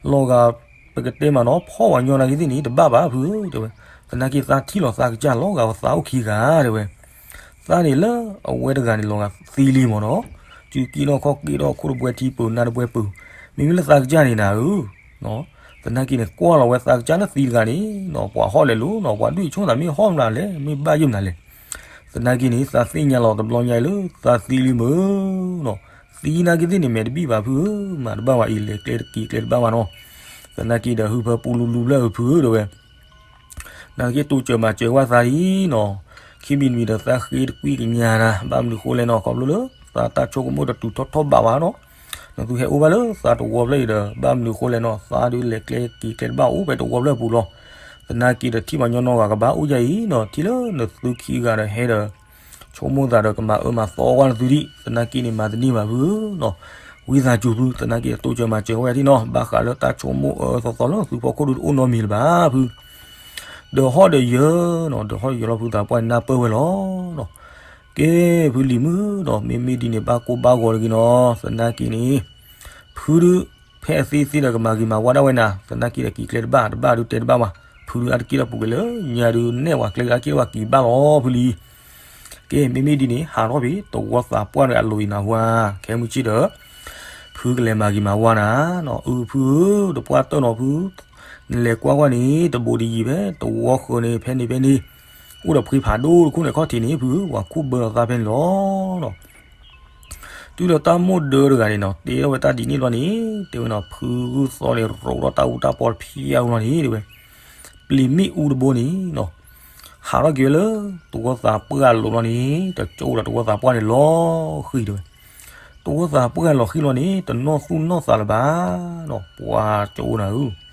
လီၤဂာ် ပကတဲမးနီၤ ဖီၣ်ပှၤကညီနာ်က့သ့ၣ်န့ၣ် တဘၣ်ဘၣ်ဖုဧၢ တဲဝဲ. သနာ်က့သးထံၣ်လီၤသးကစၢ်လီၤဂာ်ဝဲသးအိၣ်ခံဂၤ တဲဝဲ. သးန့ၣ်လၢအဝဲတဂၤန့ၣ် လီၤဂာ်သံလံမးနီၤ, စုက့ထီၣ်ခီၣ်က့ထီၣ် ခိၣ်တဘှဲထံပၢၤ နါတဘှဲပၢၤ, မ့မ့ၢ်လၢသးကစၢ်န့ၣ်နၤဧၢ သနာ်က့န့ၣ် ကွၢ်လီၤဝဲသးကစၢ်လၢသံတဂၤန့ၣ်နီၤ, ပှၤဟီၣ်လဲၤလိၤနီၤ, ပှၤဒွံၣ်ဆိသးမ့ၢ်ဟီၣ်မနုၤလဲၣ် မ့ၢ်ဘၣ်ယုၢ်မနုၤလဲၣ်. သနာ်က့န့ၣ် သးသ့ၣ်ညါလီၤတဘျီညါအံၤလၢသးသံလံမုၢ်နီၤ, သံနာ်က့သ့ၣ်န့ၣ် မဲာ်တဘံၣ်ဘၣ်ဖုဧၢ, မၤတဘၣ်ဝဲအံၤ လဲၤကျဲတက့ၤကျဲတဘၣ်ဘၣ်နီၤ. သနာ်က့ဒီး ဟုဖၢပူလူလူဖျၢၣ်ဧၢဖုဧၢ တဲဝဲ. နာ်က့တိစၢၤမၤစၢၤဝဲသးလံနီၤ, ခံမံၤတမံၤဒီးသးဃ့တကွံၢ်ကညးနၤ, ဘၣ်မနုၤဃိလဲၣ်နီၤ, ခီဖျိလၢ သးတၢ်ဆိကမိၣ်တတုၤထီၣ်ထီၣ်ဘးဘၣ်နီၤ. နသုဟဲအိၣ်ဘၣ်လၢသးတဝီဖျၢၣ်အံၤဒီး ဘၣ်မနုၤအဃိလဲၣ်နီၤ, သးဒုးလဲၤကျဲက့ၤကျဲတဘၣ် အိၣ်ဖဲတဝီဖျၢၣ်အပူၤလီၤ. သနာ်က့ဒီး ထံၣ်ပှၤညီနီၢ်ဂၤကဘၣ်အိၣ်ယၤအံၤနီၤ, ထံၣ်လၢနသုခံဂၤဒီးဟဲဒီး ဆိကမိၣ်သးဒီးကမၤအၢမၤသီကွၢ်နသုဒံး, သနာ်က့န့ၣ် မၤတန့ၢ်ဘၣ်ဖုဧၢနီၤ. ဝံသးစူၤဖု, သနာ်က့ဒီးတိစၢၤမၤစၢၤဝဲဒၣ်နီၤ, ဘၣ်ဃးလၢတၢ်ဆိကမိၣ်အၢအၢသီသီလၢသုဖီခိၣ်ဒုတအိၣ်နီတမံၤလၢၤဘၣ်ဖု. ဒီးဟီၣ်ဒီးယၢၤနီၤ, ဒီးဟီၣ်ဒီးယၢၤလီၤ ဖုသးပှၢ်န့ၣ်နၢ်ပၢၢ်ဝဲလီၤနီၤ. ကဲ ဖုလံၤမုၣ်နီၤ, မ့မ့ၢ်ဒ်န့ၣ် ဘၣ်ကိၢ်ဘၣ်ဂီၤတဂ့ၤနီၤ, သနာ်က့န့ၣ် ဖုဒုး ဖဲအသ့သ့ဒီးကမၤဂ့ၤမၤဝါဒၣ်ဝဲနၤ, သနာ်က့ဒီးက့ၤကျဲတဘၣ်တဘၣ်ဒုးတဲတဘၣ်မး, ဖုဒုးအါတက့ၢ်ဒီးပူၤကွံာ်လၢညါဒုးနဲၣ်ဝဲကျဲဂၤက့ၤဝဲက့ၤဘၣ်လီၤဖုလံၤ. ကဲ မ့မ့ၢ်ဒ်န့ၣ် ဟးထီၣ်ဖဲတဝီသးပှၢ်ဒီးအလိၤအံၤနၤဟူဧါ, ခဲမုၢ်ဆ့ၣ်ဒီး ဖုကလဲၤမၤဂ့ၤမၤဝါနၤနီၤ, အုဖုဧၢ တပှၢ်တၢၢ်နီၤဖု, နလဲၤကွၢ်ကွၢ်န့ၣ် တဘူးတယံၤဖဲတဝီဃၢၤန့ၣ် ဖဲန့ၣ်ဖဲန့ၣ် အိၣ်ဒီးဖှ့ဖးဒိၣ်တခိၣ်န့ၣ် ခီၣ်ထံးန့ၣ် ဖုဧၢ ပှၤခူၣ်ဘၢအသးဖဲန့ၣ်လီၤနီၤ. တုၤလီၤတၢ်မိၣ်ဒၢတဂၤန့ၣ်နီၤ တဲထီၣ်ဝဲတၢ်ဒ်န့ၣ်ဘျီန့ၣ် တဲဝဲနီၤ ဖုဂုၢ်သီန့ၣ် ရိးထီၣ်တၢ်အူတၢ်ပီတဖျၢၣ်အူလီၤန့ၣ် တဲဝဲ ပျံၤမ့ၣ်အူတဘိန့ၣ်နီၤ ဟးထီၣ်က့ၤဝဲလၢ တဝီသးပှၢ်အလိၤလီၤန့ၣ် တကၠိဒီးတဝီသးပှၢ်န့ၣ်လီၤဃံၤတဲဝဲ. တဝီသးပှၢ်လီၤဃံၤလီၤန့ၣ် တနီၢ်သူၣ်နီၢ်သးလၢၤဘၣ်နီၤ ပှၤကၠိနၤဧၢ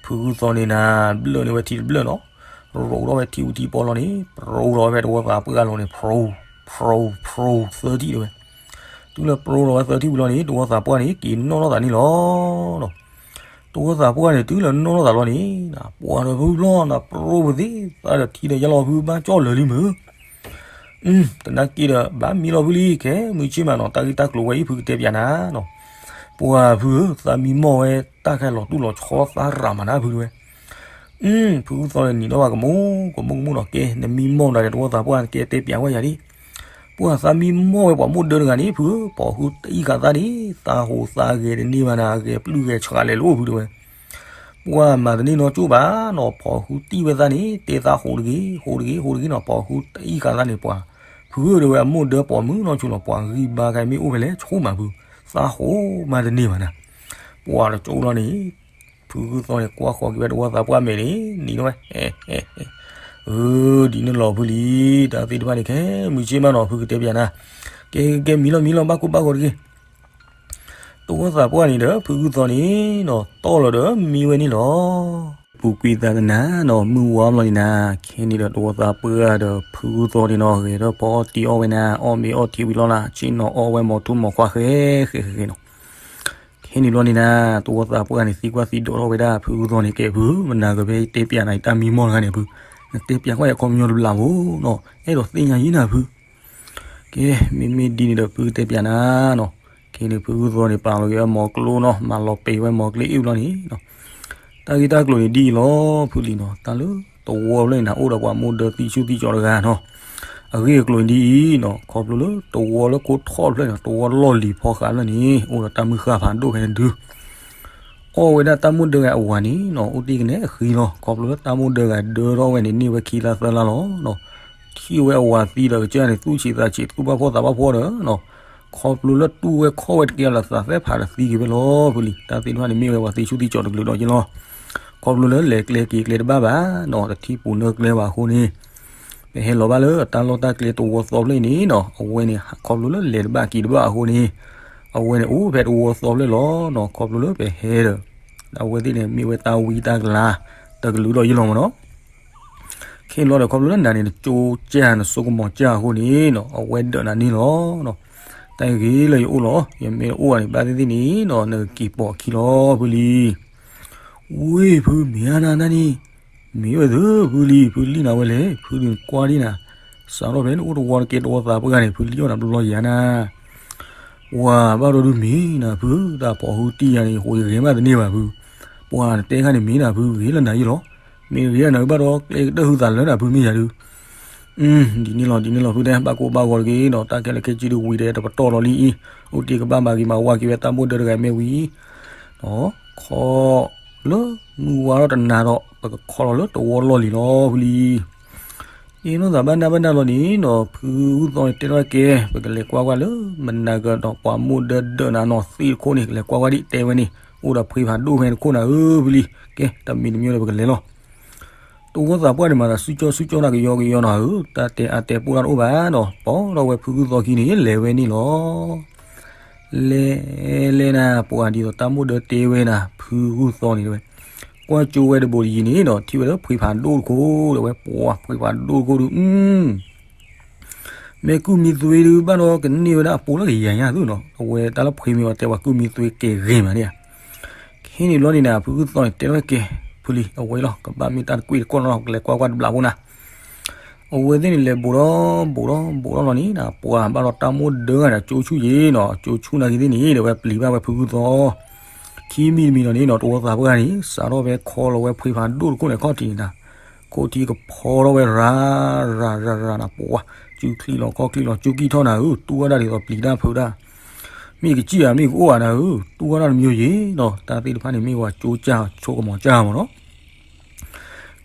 ဖုဂုၢ်သီန့ၣ်နၤ ဘျၢၣ်န့ၢ်ဝဲထံတဘျၢၣ်နီၤ ရိးထီၣ်ဝဲထံအူထံပီလီၤန့ၣ် ပြိလီၤဝဲဖဲတဝီသးပှၢ်အလိၤန့ၣ် ဖြိ ဖြိ ဖြိ သၢထံၣ်တဲဝဲ. တုၤလၢပြိလီၤဝဲသၢထံၣ်ဝံၤလီၤန့ၣ် တဝီသးပှၢ်န့ၣ် က့ၤနီၣ်ထီၣ်သးန့ၣ်လီၤ. တဝီသးပှၢ်န့ၣ် တုၤလၢနီၣ်ထီၣ်သးလီၤန့ၣ် ပှၤဒီးဖုဘျီနပြိပသ့ၣ်သးဒီးထံဒီးယါလီၤဖုဘၣ်ကၠီၣ်လၢာ်လံမုၢ် သနာ်က့ဒီး ဘၣ်မံလီၤဖုလံ ခဲမုၢ်ဆ့ၣ်မးနီၤ တၢ်ဂ့ၢ်တၢ်ကျိၤဝဲအံၤ ဖုကတဲပၠးနၤနီၤ. ပှၤဖုဧၢ သးမံမီၢ်ဝဲ တၢ်ခဲလီၤတူၢ်လီၤဆီသးရၤမးနၤဖုတဲဝဲ. ဖုဂုၢ်သီန့ၣ် နံၤဒီးဝဲကမူၣ် ကမူၣ်ကမူၣ်နီၤ ကဲ နမံမီၢ်နၤဒီးတဝီသးပှၢ် နကဲတဲပၠးဝဲယၤဒ် ပှၤသးမံမီၢ်ဝဲပှၤမိၢ်ဒၢတဂၤန့ၣ် ဖုဧၢ ပိာ်ဃုတအံၣ်ဃာ်သးန့ၣ် သးဟူးသးဂဲၤတန့ၢ်ဘၣ်နၤ ဂဲၤပျုၢ်ဂဲၤဆှးလဲၤလိာ်ဖုတဲဝဲ. ပှၤမၤတန့ၢ်နီကၠိၣ်ဘၣ်နီၤ ပိာ်ဃုတအံၣ်ဝဲသးန့ၣ် တဲသးဟူးတဂ့ၤ ဟူးတဂ့ၤ ဟူးတဂ့ၤနီၤ ပိာ်ဃုတအံၣ်ဃာ်သးန့ၣ်ပှၤ ဖုဧၢတဲဝဲ အမိၢ်ဒၢပိာ်မုၣ်နီၢ်ဆူၣ်လီၤ ပှၤဂံၢ်ဘါခဲမ့ၢ်အိၣ်ဖဲလဲၣ်ဆိကမိၣ်မးဖု သးဟူးမၤတန့ၢ်ဘၣ်နၤ. ပှၤတကၠိၣ်လီၤန့ၣ် ဖုဂုၢ်သီန့ၣ် ကွၢ်ဃီၤက့ၤဝဲတဝီသးပှၢ်မဲာ်န့ၣ် နံၤဒီးဝဲ အၢ ဒ်န့ၣ်လီၤဖုလံ. တၢ်သ့ၣ်တဖၣ်န့ၣ် ခဲမုၢ်ဆ့ၣ်မးနီၤ ဖုကတဲပၠးနၤ ကဲ ကဲ မံလီၤ မံလီၤ ဘၣ်ကိၢ်ဘၣ်ဂီၤတဂ့ၤ. တဝီသးပှၢ်န့ၣ်ဒီး ဖုဂုၢ်သီန့ၣ်နီၤ တီၢ်လီၤဒီးမံဝဲန့ၣ်လီၤ. ပူၤကွံာ်သးတနၤနီၤ မုၢ်ဝါဘျီန့ၣ်နၤ ခဲန့ၣ်ဒီး တဝီသးပှၢ်ဒီးဖုဂုၢ်သီန့ၣ်နီၤ ဂဲၤထီၣ်ဖီအီၣ်တံၢ်အီၣ်ဝဲနၤ အီၣ်မ့ၤအီထံဝံၤလီၤလၢ ဆ့ၣ်နီၤအီၣ်ဝဲမီၤထူမီၤခွါဃဲဃဲဃဲဃဲနီၤ ခဲန့ၣ်ဘျီန့ၣ်နၤ တဝီသးပှၢ်န့ၣ် သံကွၢ်သံဒိးထီၣ်ဝဲဒၣ် ဖုဂုၢ်သီန့ၣ် ကဲဖု မနၤကဖဲတဲပၠးနၤ ယတၢ်မံမီၢ်တဂၤန့ၣ်ဖု နတဲပၠးကွၢ်ယၤခီပညီတဘျီဖိနီၤ အဲၣ်ဒိးသ့ၣ်ညါယံၤနၤဖု ကဲ မ့မ့ၢ်ဒ်န့ၣ်ဒီး ဖုကတဲပၠးနၤနီၤ ခဲန့ၣ်ဖုဂုၢ်သီန့ၣ် ပာ်လီၤက့ၤဝဲမီၤကျိနီၤ မၤလီၤပံာ်ဝဲမီၤကျိအ့ၣ်ဘျီန့ၣ်နီၤ တၢ်ဂ့ၢ်တၢ်ကျိၤန့ၣ်ဒ်အံၤလီၤ ဖုလံၤနီၤ တၢ်လၢတဝီဖျၢၣ်န့ၣ်နၤ အိၣ်ဒီးပှၤမိၢ်ဒၢသံဆူၣ်သံကၠီတဂၤနီၤ အဂ့ၢ်အကျိၤန့ၣ်ဒ်အံၤနီၤ ခီဖျိလၢတဝီလၢခိထီၣ်ဖျၢၣ်န့ၣ် တဝီလီၢ်လံၤဖီဃးဖျၢၣ်န့ၣ် အိၣ်ဒီးတၢ်မုၢ်ဃၢ်ဖးဒိၣ်ဖဲန့ၣ်ဒု အီၣ်ဝဲဒၣ်တၢ်မိၢ်ဒၢဂၤအဝၤန့ၣ်နီၤ အိၣ်တ့ၢ်ကနဲအဃံလီၤ ခီဖျိလၢတၢ်မိၢ်ဒၢဂၤဒၢထီၣ်ဝဲန့ၣ် န့ၢ်ဝဲခံလါသၢလါလီၤနီၤ ထံၣ်ဝဲအဝၤသံဒီးကစၢၢ်န့ၣ် သူၣ်ဆံးသးဆံး သူၣ်ဘၣ်ဖှီၣ်သးဘၣ်ဖှီၣ်ဒီးနီၤ ခီဖျိလၢတူၢ်ဝဲခီၣ်ဝဲတက့ၢ်လၢသးသဲဖးဒီးသံက့ၤဝဲလီၤ ဖုလံၤ တၢ်သ့ၣ်တဖၣ်န့ၣ် မ့ၢ်ဝဲပှၤသံဆူၣ်သံကၠီတကလုာ်ဒီးက့ၤလီၤ ခီဖျိလၢလဲၤကျဲက့ၤကျဲတဘၣ်ဘၣ်နီၤ တထံၣ်ပူၤနၢကျဲဘၣ်အဃိန့ၣ် ပဟဲလီၤဘၣ်လၢတၢ်လီၢ်တၢ်ကျဲတဝီသီဖျၢၣ်အံၤန့ၣ်နီၤ အဝဲန့ၣ် ခီဖျိလၢလဲၤတဘၣ်က့ၤတဘၣ်အဃိန့ၣ် အဝဲန့ၣ်အိၣ်ဖဲတဝီသီဖျၢၣ်လီၤနီၤ ခီဖျိလၢပဟဲဒီး အဝဲသ့ၣ်န့ၣ် မ့ၢ်ဝဲတၢ်ဝံတၢ်ကလၤ တကလုာ်ဒီးယလီၤမးနီၤ ခဲဘျီဒီးခီဖျိလၢနၤန့ၣ် နကၠိကၢ်နစိကမီၤကၢ်အဃိန့ၣ်နီၤ အဝဲဒၢးနၤန့ၣ်လီၤနီၤ တၢ်ဂ့ၤလၢယအိၣ်လီၤ ယမ့ၢ်အိၣ်အီၤန့ၣ် ဘၣ်သ့ၣ်သ့ၣ်န့ၣ်နီၤ နကက့ၤပိာ်ခံလီၤဖုလံၤ ဝ့ၢ်ဖုမ့ၢ်ဧါနၤနၤန့ၣ် မ့ၢ်ဝဲသ့ၣ်ဖုလံၤ ဖုလံၤနၤဝဲလဲၣ် ဖုဒုးကွၢ်ဒံးနၤ စးထီၣ်ဖဲနအိၣ်တဝီတကဲတဝီသးပှၢ်န့ၣ် ဖုလံၤအီၣ်နၤဘျီယၤနၤ ဝၤဘၣ်ဒီးဒုးမ့ၢ်နၤဖု တၢ်ပိာ်ဃုတံၢ်ယၤန့ၣ် ဟိယဂဲၤဘၣ်တန့ၢ်ဘၣ်ဖု ပှၤနတဲခါန့ၣ်မ့ၢ်နၤဖု ဂ့ၤလၢနၤယံၤလီၤ မ့ၢ်ဂ့ၤလၢနၤဘၣ်ဒီး ကျဲကတၢၢ်ဟုသးလၢနၤဖုမ့ၢ်ယၤဒုး ဒ်န့ၣ်လီၤ ဒ်န့ၣ်လီၤ ဖုတဲ ဘၣ်ကိၢ်ဘၣ်ဂီၤတဂ့ၤဒီး တၢ်ခဲလၢာ်ခဲဆ့ဒုးဝံၤဒီး တပတီၢ်လီၤလံအံၤ အိၣ်တ့ၢ်ကဘၣ်မၤဂ့ၤမၤဝါက့ၤဝဲတၢ်မိၢ်ဒၢတဂၤမ့ၢ်ဝံၤ ခီလၢမုၢ်ဝါထီၣ်တနၤဒီး ပကခီလီၤလၢတဝီလီၢ်လံၤလီၤဖုလံၤ အ့ၣ်နီၢ်သးဘၣ်နၢ်ဘၣ်နၢ်လီၤန့ၣ်နီၤ ဖုဂုၢ်သီန့ၣ်တဲထီၣ်ကဲ ပကလဲၤကွၢ်ကွၢ်လၢ မနၤကဒီးပှၤမိၢ်ဒၢဒၢးနၤနီၤသ့ၣ်တခိၣ်န့ၣ် ကလဲၤကွၢ်ကွၢ်ဒံးတဲဝဲန့ၣ် အိၣ်ဒီးဖှ့ဖးဒိၣ်ဖဲတခိၣ်နၤဧၢဖုလံၤ ကဲ တမံၤတမံၤဒီးပကလဲၤလီၤ တဝီသးပှၢ်န့ၣ်မၤသးစုကၠီစုကၠီနၤကယီကယီနီၤဧၢ တၢ်တဲအါတဲပိၢ်တၢ်တအိၣ်ဘၣ်နီၤ ပိာ်ထီၣ်ဝဲဖုဂုၢ်သီခံန့ၣ် လဲၤဝဲန့ၣ်လီၤ လဲၤလဲၤနၤ ပှၤဒ်သိးတၢ်မိၣ်ဒၢတဲဝဲနၤ ဖုဂုၢ်သီန့ၣ်တဲဝဲ, ကွၢ်ကၠိဝဲတဘိးတယံၤန့ၣ်ဒီး ထံၣ်ဝဲလၢဖှ့ဖးဒိၣ်တခိၣ်တဲဝဲ, ပှၤဖှ့ဖးဒိၣ်တခိၣ်ဒီး အ မ့ၢ်ကုၢ်မံသွ့ဒုး ဘၣ်ဒီးကန့ၢ်ဝဲဒၣ်အပိာ်လၢကယၤညါသုနီၤ, အဝဲတၢ်လၢဖှ့မ့ၢ်ဝဲတဲပှၤကုၢ်မံသွ့ကဲဂ့ၤမးန့ၣ်ဧါ. ခဲန့ၣ်ဘျီန့ၣ်နၤ ဖုဂုၢ်သီန့ၣ် တဲထီၣ်ဝဲကဲ ဖုလံ အဝဲလီၤ ကဘၣ်မ့ၢ်တၢ်တကွ့ၢ်တကီၢ်နီၤ ကလဲၤကွၢ်ကွၢ်တဘျီဖိနၤ. အဝဲသ့ၣ်န့ၣ်လဲၤဘူးဒီးဘူးဒီးဘူးဒီးလီၤန့ၣ်နၤ ပှၤဘၣ်ဒီးတၢ်မိၣ်ဒၢဂၤန့ၣ် ကၠိဆူၣ်ယံၤနီၤ, ကၠိဆူၣ်နာ်က့သ့ၣ်န့ၣ် ဒီးဝဲပျံၤဘၣ်ဝဲဖုဂုၢ်သီ ထံမံၤတမံၤလီၤန့ၣ်နီၤ တဝီသးပှၢ်န့ၣ် စးထီၣ်ဖဲခီလီၤဝဲဖှ့ဖးဒိၣ်တခိၣ်န့ၣ် ခီၣ်ထံးန့ၣ်နၤ, ခိၣ်ထံကဖီထီၣ်ဝဲရၤ ရၤ ရၤ ရၤနၤ ပှၤ စုချံလီၤခီၣ်ချံလီၤ စုကံၢ်ထီၣ်နၤဧၢ, တူၢ်ဝဲဒၣ်ဒ်သိးပျံၤတၢ်ဖုးတၢ် မ့ၢ်ကစံၣ်ဧါ မ့ၢ်ကအိၣ်ဧါနၤဧၢ, တူၢ်ဝဲဒၣ်တမံၤယံၤနီၤ, တၢ်သ့ၣ်တဖၣ်န့ၣ် မ့ၢ်ဝဲကၠိကၢ်ဆိကမိၤကၢ်မးနီၤ.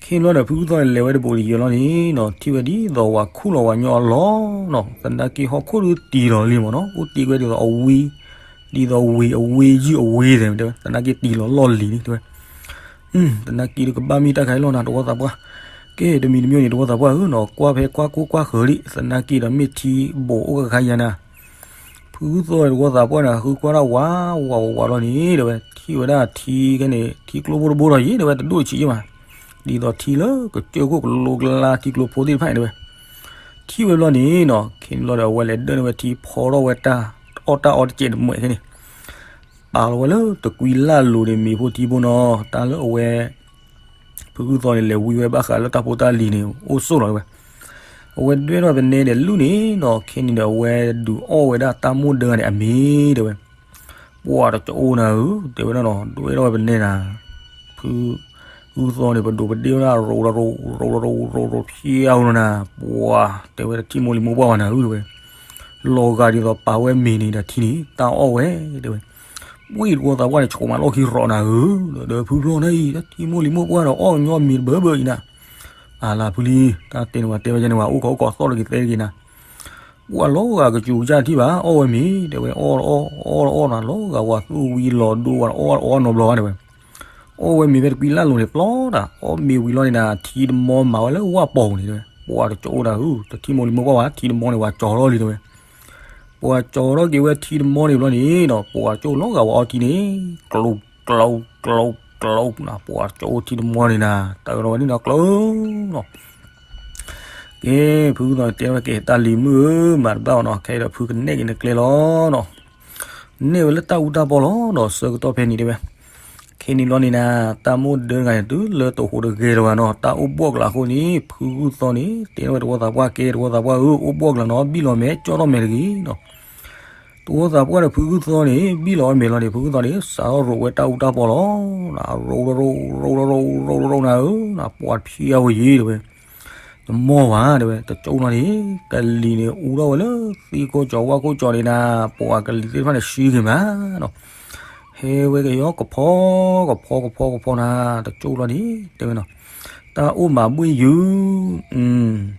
ခဲန့ၣ်ဘျီဒီး ဖုဂုၢ်သီန့ၣ် လဲၤဝဲတဘိးတယံၤလီၤန့ၣ်နီၤ, ထံၣ်ဝဲဒ်သိးဝၤခူၣ်လီၤဝၤညီအလီၢ်နီၤ, သနာ်က့ဟီၣ်ခိၣ်ဒုးတံၢ်လီၤလံမးနီၤ, အိၣ်တ့ၢ်ကွဲဒ်သိးအဝ့ၢ်, ဒ်သိးဝ့ၢ်အဝ့ၢ်ယုၢ်အဝ့ၢ်သဲးတဲဝဲ, သနာ်က့တံၢ်လီၤလီၢ်လံၤန့ၣ်တဲဝဲ သနာ်က့ဒီးကဘၣ်မ့ၢ်တၢ်ခါအံၤလီၤနၤ တဝီသးပှၢ်, ကဲတမံၤတမံၤန့ၣ် တဝီသးပှၢ်ဧၢနီၤ, ကွၢ်ဖဲကွၢ်ကိၢ်ကွၢ်ဃၢၤလံ, သနာ်က့ဒီးမ့ၢ်ထံဘိးအိၣ်ကခါယၤနၤ ဖုဂုၢ်သီတဝီသးပှၢ်န့ၣ် ဃုကွၢ်ဒၣ်ဝးဝးဝးဝးလီၤန့ၣ် တဲဝဲ, ထံၣ်ဝဲဒၣ်ထံခဲန့ၣ် ထံကျိဖိတဘိဒီးယံၤ တဲဝဲ တဒိၣ်တဆံးယံၤမး, ဒ်သိးထံလၢကစၢၢ်ခိၣ်ကလိကျါ ထံကျိဖိသ့ၣ်တဖၣ်န့ၣ် တဲဝဲ. ထံၣ်ဝဲဘျီန့ၣ်နီၤ, ခဲန့ၣ်ဘျီဒီး အဝဲလဲၤဒၢၣ်န့ၢ်ဝဲထံ ဖီထီၣ်ဝဲတၢ် အီၣ်တၢ်အီတစဲးတမှဲးခဲန့ၣ် ပာ်လီၤဝဲလၢတကွံလၢ်လိၤန့ၣ် မ့ၤဖိထံဖိနီၤ, တၢ်လၢအဝဲ ဖုဂုၢ်သီန့ၣ် လဲၤဝံဝဲဘၣ်ဃးလၢတၢ်ဖိတၢ်လံၤန့ၣ် အိၣ်ဆိးလီၤဝဲ, အဝဲဒွဲၣ်ထီၣ်ပနဲဒီးလူၢ်န့ၣ်နီၤ, ခဲန့ၣ်ဒီးအဝဲဒုးအီၣ်ဝဲဒၣ်တၢ်မိၣ်ဒၢန့ၣ်အမ့ၤ တဲဝဲ, ပှၤတကအိၣ်နၤဧၢ တဲဝဲဒၣ်နီၤ, ဒွဲၣ်ထီၣ်ဝဲပနဲနၤ ဖုဂုၢ်သီန့ၣ် ပဒိးပဒ့ၣ်ဝဲဒၣ် ရိးရိးရိးရိးရိးရိးရိးဖျါဝဲလီၤနၤ, ပှၤတဲဝဲတထံၣ်မိၢ်လံၤမိၢ်ပှၢ်ဘၣ်နၤဧၢ တဲဝဲ, လီၤဂာ်ဒ်သိးပာ်ဝဲမ့ၤန့ၣ်ဒီးထံန့ၣ် တၢ်အီၣ်ဝဲ တဲဝဲ, ဝံၣ်တဝီသးပှၢ်န့ၣ် ဆိးမးလီၢ်ခံရီးနၤဧၢ, ဒီးဖုဖျီန့ၣ်အံၤ တထံၣ်မိၢ်လံၤမိၢ်ပှၢ်ဒီးအီၣ်ညီမ့ၤတဘၢဘၢအံၤနၤ, အလၤဖုလံ, တၢ်တဲန့ၣ်ဝဲတဲဝဲယဲန့ၣ် ဝဲအိၣ်ခိးအိၣ်ခိးသီၣ်တဂ့ၤသဲတဂ့ၤနၤ ပှၤလီၤဂာ်ကစူၤကစၢ်ထံၣ်ဘၣ် အီၣ်ဝဲမ့ၤ တဲဝဲ, အီၣ်အီၣ်အီၣ်အီၣ်နၤ လီၤဂာ်ဝၤသူၣ်ဝံၤလီၤဒိဝဲ အီၣ်အီၣ်နီတဘျီဘၣ် တဲဝဲ, အီၣ်ဝဲမ့ၤဖဲတကွံလၢ်လိၤန့ၣ်ပျီတၢ် အီၣ်မ့ၤဝံၤလီၤန့ၣ်နၤ ထံတမီမၤဝဲလၢဝၣ်ပိာ်ပူၤန့ၣ် တဲဝဲ, ပှၤတကအိၣ်နၤဧၢ တထံၣ်မိၢ်လံၤမိၢ်ပှၢ်ဘၣ် ထံတမီန့ၣ် ပှၤကၠီၤထီၣ်လံ တဲဝဲ, ပှၤကၠီၤထီၣ်က့ၤဝဲထံတမီန့ၣ်ဘျီန့ၣ်နီၤ ပှၤကၠိလီၤဂာ်ဝဲအီထံန့ၣ် ကျိကျိကျိကျိနီၤ ပှၤကၠီၤအိၣ်ထံတမီန့ၣ်နၤ တၢ်အၢၣ်လီၤဝဲန့ၣ်နီၤ ကျိနီၤ ကဲ ဖုဂုၢ်သီန့ၣ်တဲဝဲကဲ တၢ်လံၤမုၣ်ဧၢ မၤတဘၣ်အီၤနီၤ ခဲအံၤဒီးဖုကနဲၣ်က့ၤနကျဲလီၤနီၤ နဲၣ်ဝဲလၢတၢ်အူတၢ်ပီလီၤနီၤ ဆၢကတီၢ်ဖဲန့ၣ်တဲဝဲ ခဲန့ၣ်ဘျီန့ၣ်နၤ တၢ်မိၣ်ဒၢတဂၤန့ၣ် တုၤလၢတဟူးတဂဲၤလၢၤဘၣ်နီၤ တၢ်အိၣ်ဘှီၣ်ကလၤအဃိန့ၣ် ဖုဂုၢ်သီန့ၣ် တဲဝဲတဝီသးပှၢ်ကဲ တဝီသးပှၢ်ဧၢ အိၣ်ဘှီၣ်ကလၤနီၤ ဘံၣ်လီၤမဲာ် ကၠီၣ်ထီၣ်မဲာ်တဂ့ၤနီၤ တဝီသးပှၢ်ဒီးဖုဂုၢ်သီန့ၣ် ဘံၣ်လီၤဝဲမဲာ်လီၤန့ၣ် ဖုဂုၢ်သီန့ၣ် စးထီၣ်ရိးဝဲတၢ်အူတၢ်ပီလီၤ ရိးရိးရိးရိးရိးရိးရိးနၤဧၢ ပှၤတဖံးအါဝဲယံၤတဲဝဲ တမီၢ်ဘၣ်တဲဝဲ တကၠိလီၤန့ၣ် ကလံၤန့ၣ် အူထီၣ်ဝဲလၢသံခိၣ်ကၠီၤဝၣ်ခိၣ်ကၠီၤန့ၣ်နၤ ပှၤကလံၤသ့ၣ်တဖၣ်န့ၣ် ဆှံက့ၤမးနီၤ ဟဲဝဲကယီကဖီကဖီကဖီကဖီနၤ တကၠိလီၤန့ၣ် တဲဝဲနီၤ တၢ်အိၣ်မၤဘှ့ၣ်ယုၤ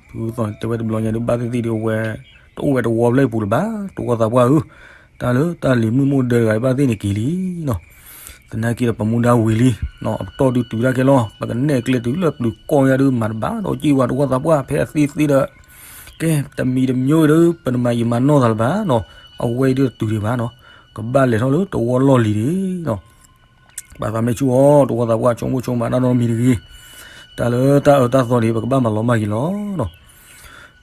ဖုဂုၢ်သီန့ၣ် တဲဝဲတဘျီညါဒုး ဘၣ်သ့ၣ်သ့ၣ်ဒုးအဝဲ တအိၣ်ဝဲတဝီဖျၢၣ်အံၤပူၤလၢၤဘၣ် တဝီသးပှၢ်ဧၢ တၢ်လၢတၢ်လံၤမုၣ်မိၢ်ဒၢတဂၤဘၣ်သ့ၣ်န့ၣ်က့ၤလံနီၤ သနာ်က့ဒီးပမူဒါဝံၤလံ အပတီၢ်ဒုးတုၤတၢ်ခဲလီၤ ပကနဲၣ်ကျဲတုၤလၢပျုၤကီၢ်ညါဒုး မၤတဘၣ်ဒီးက့ၤဝဲတဝီသးပှၢ် ဖဲအသ့သ့ဒီး ကဲ တမံၤတမံၤဒီး ပတမၤယံာ်မၤနီၢ်သးလၢၤဘၣ်နီၤ အဝဲအံၤဒုးတတုၤဒံးဘၣ်နီၤ ကဘၣ်လဲၤထီၣ်လၢတဝီလီၢ်လံၤဒံးနီၤ ဘၣ်သးမ့ၢ်ဆူၣ်အီၤ တဝီသးပှၢ်ဆိကမိၣ်ဆိကမးတၢ်နီတမံၤတဂ့ၤ တၢ်လၢတၢ်အၢတၢ်သီန့ၣ် ပကဘၣ်မၤလီၤမၢ်က့ၤလီၤနီၤ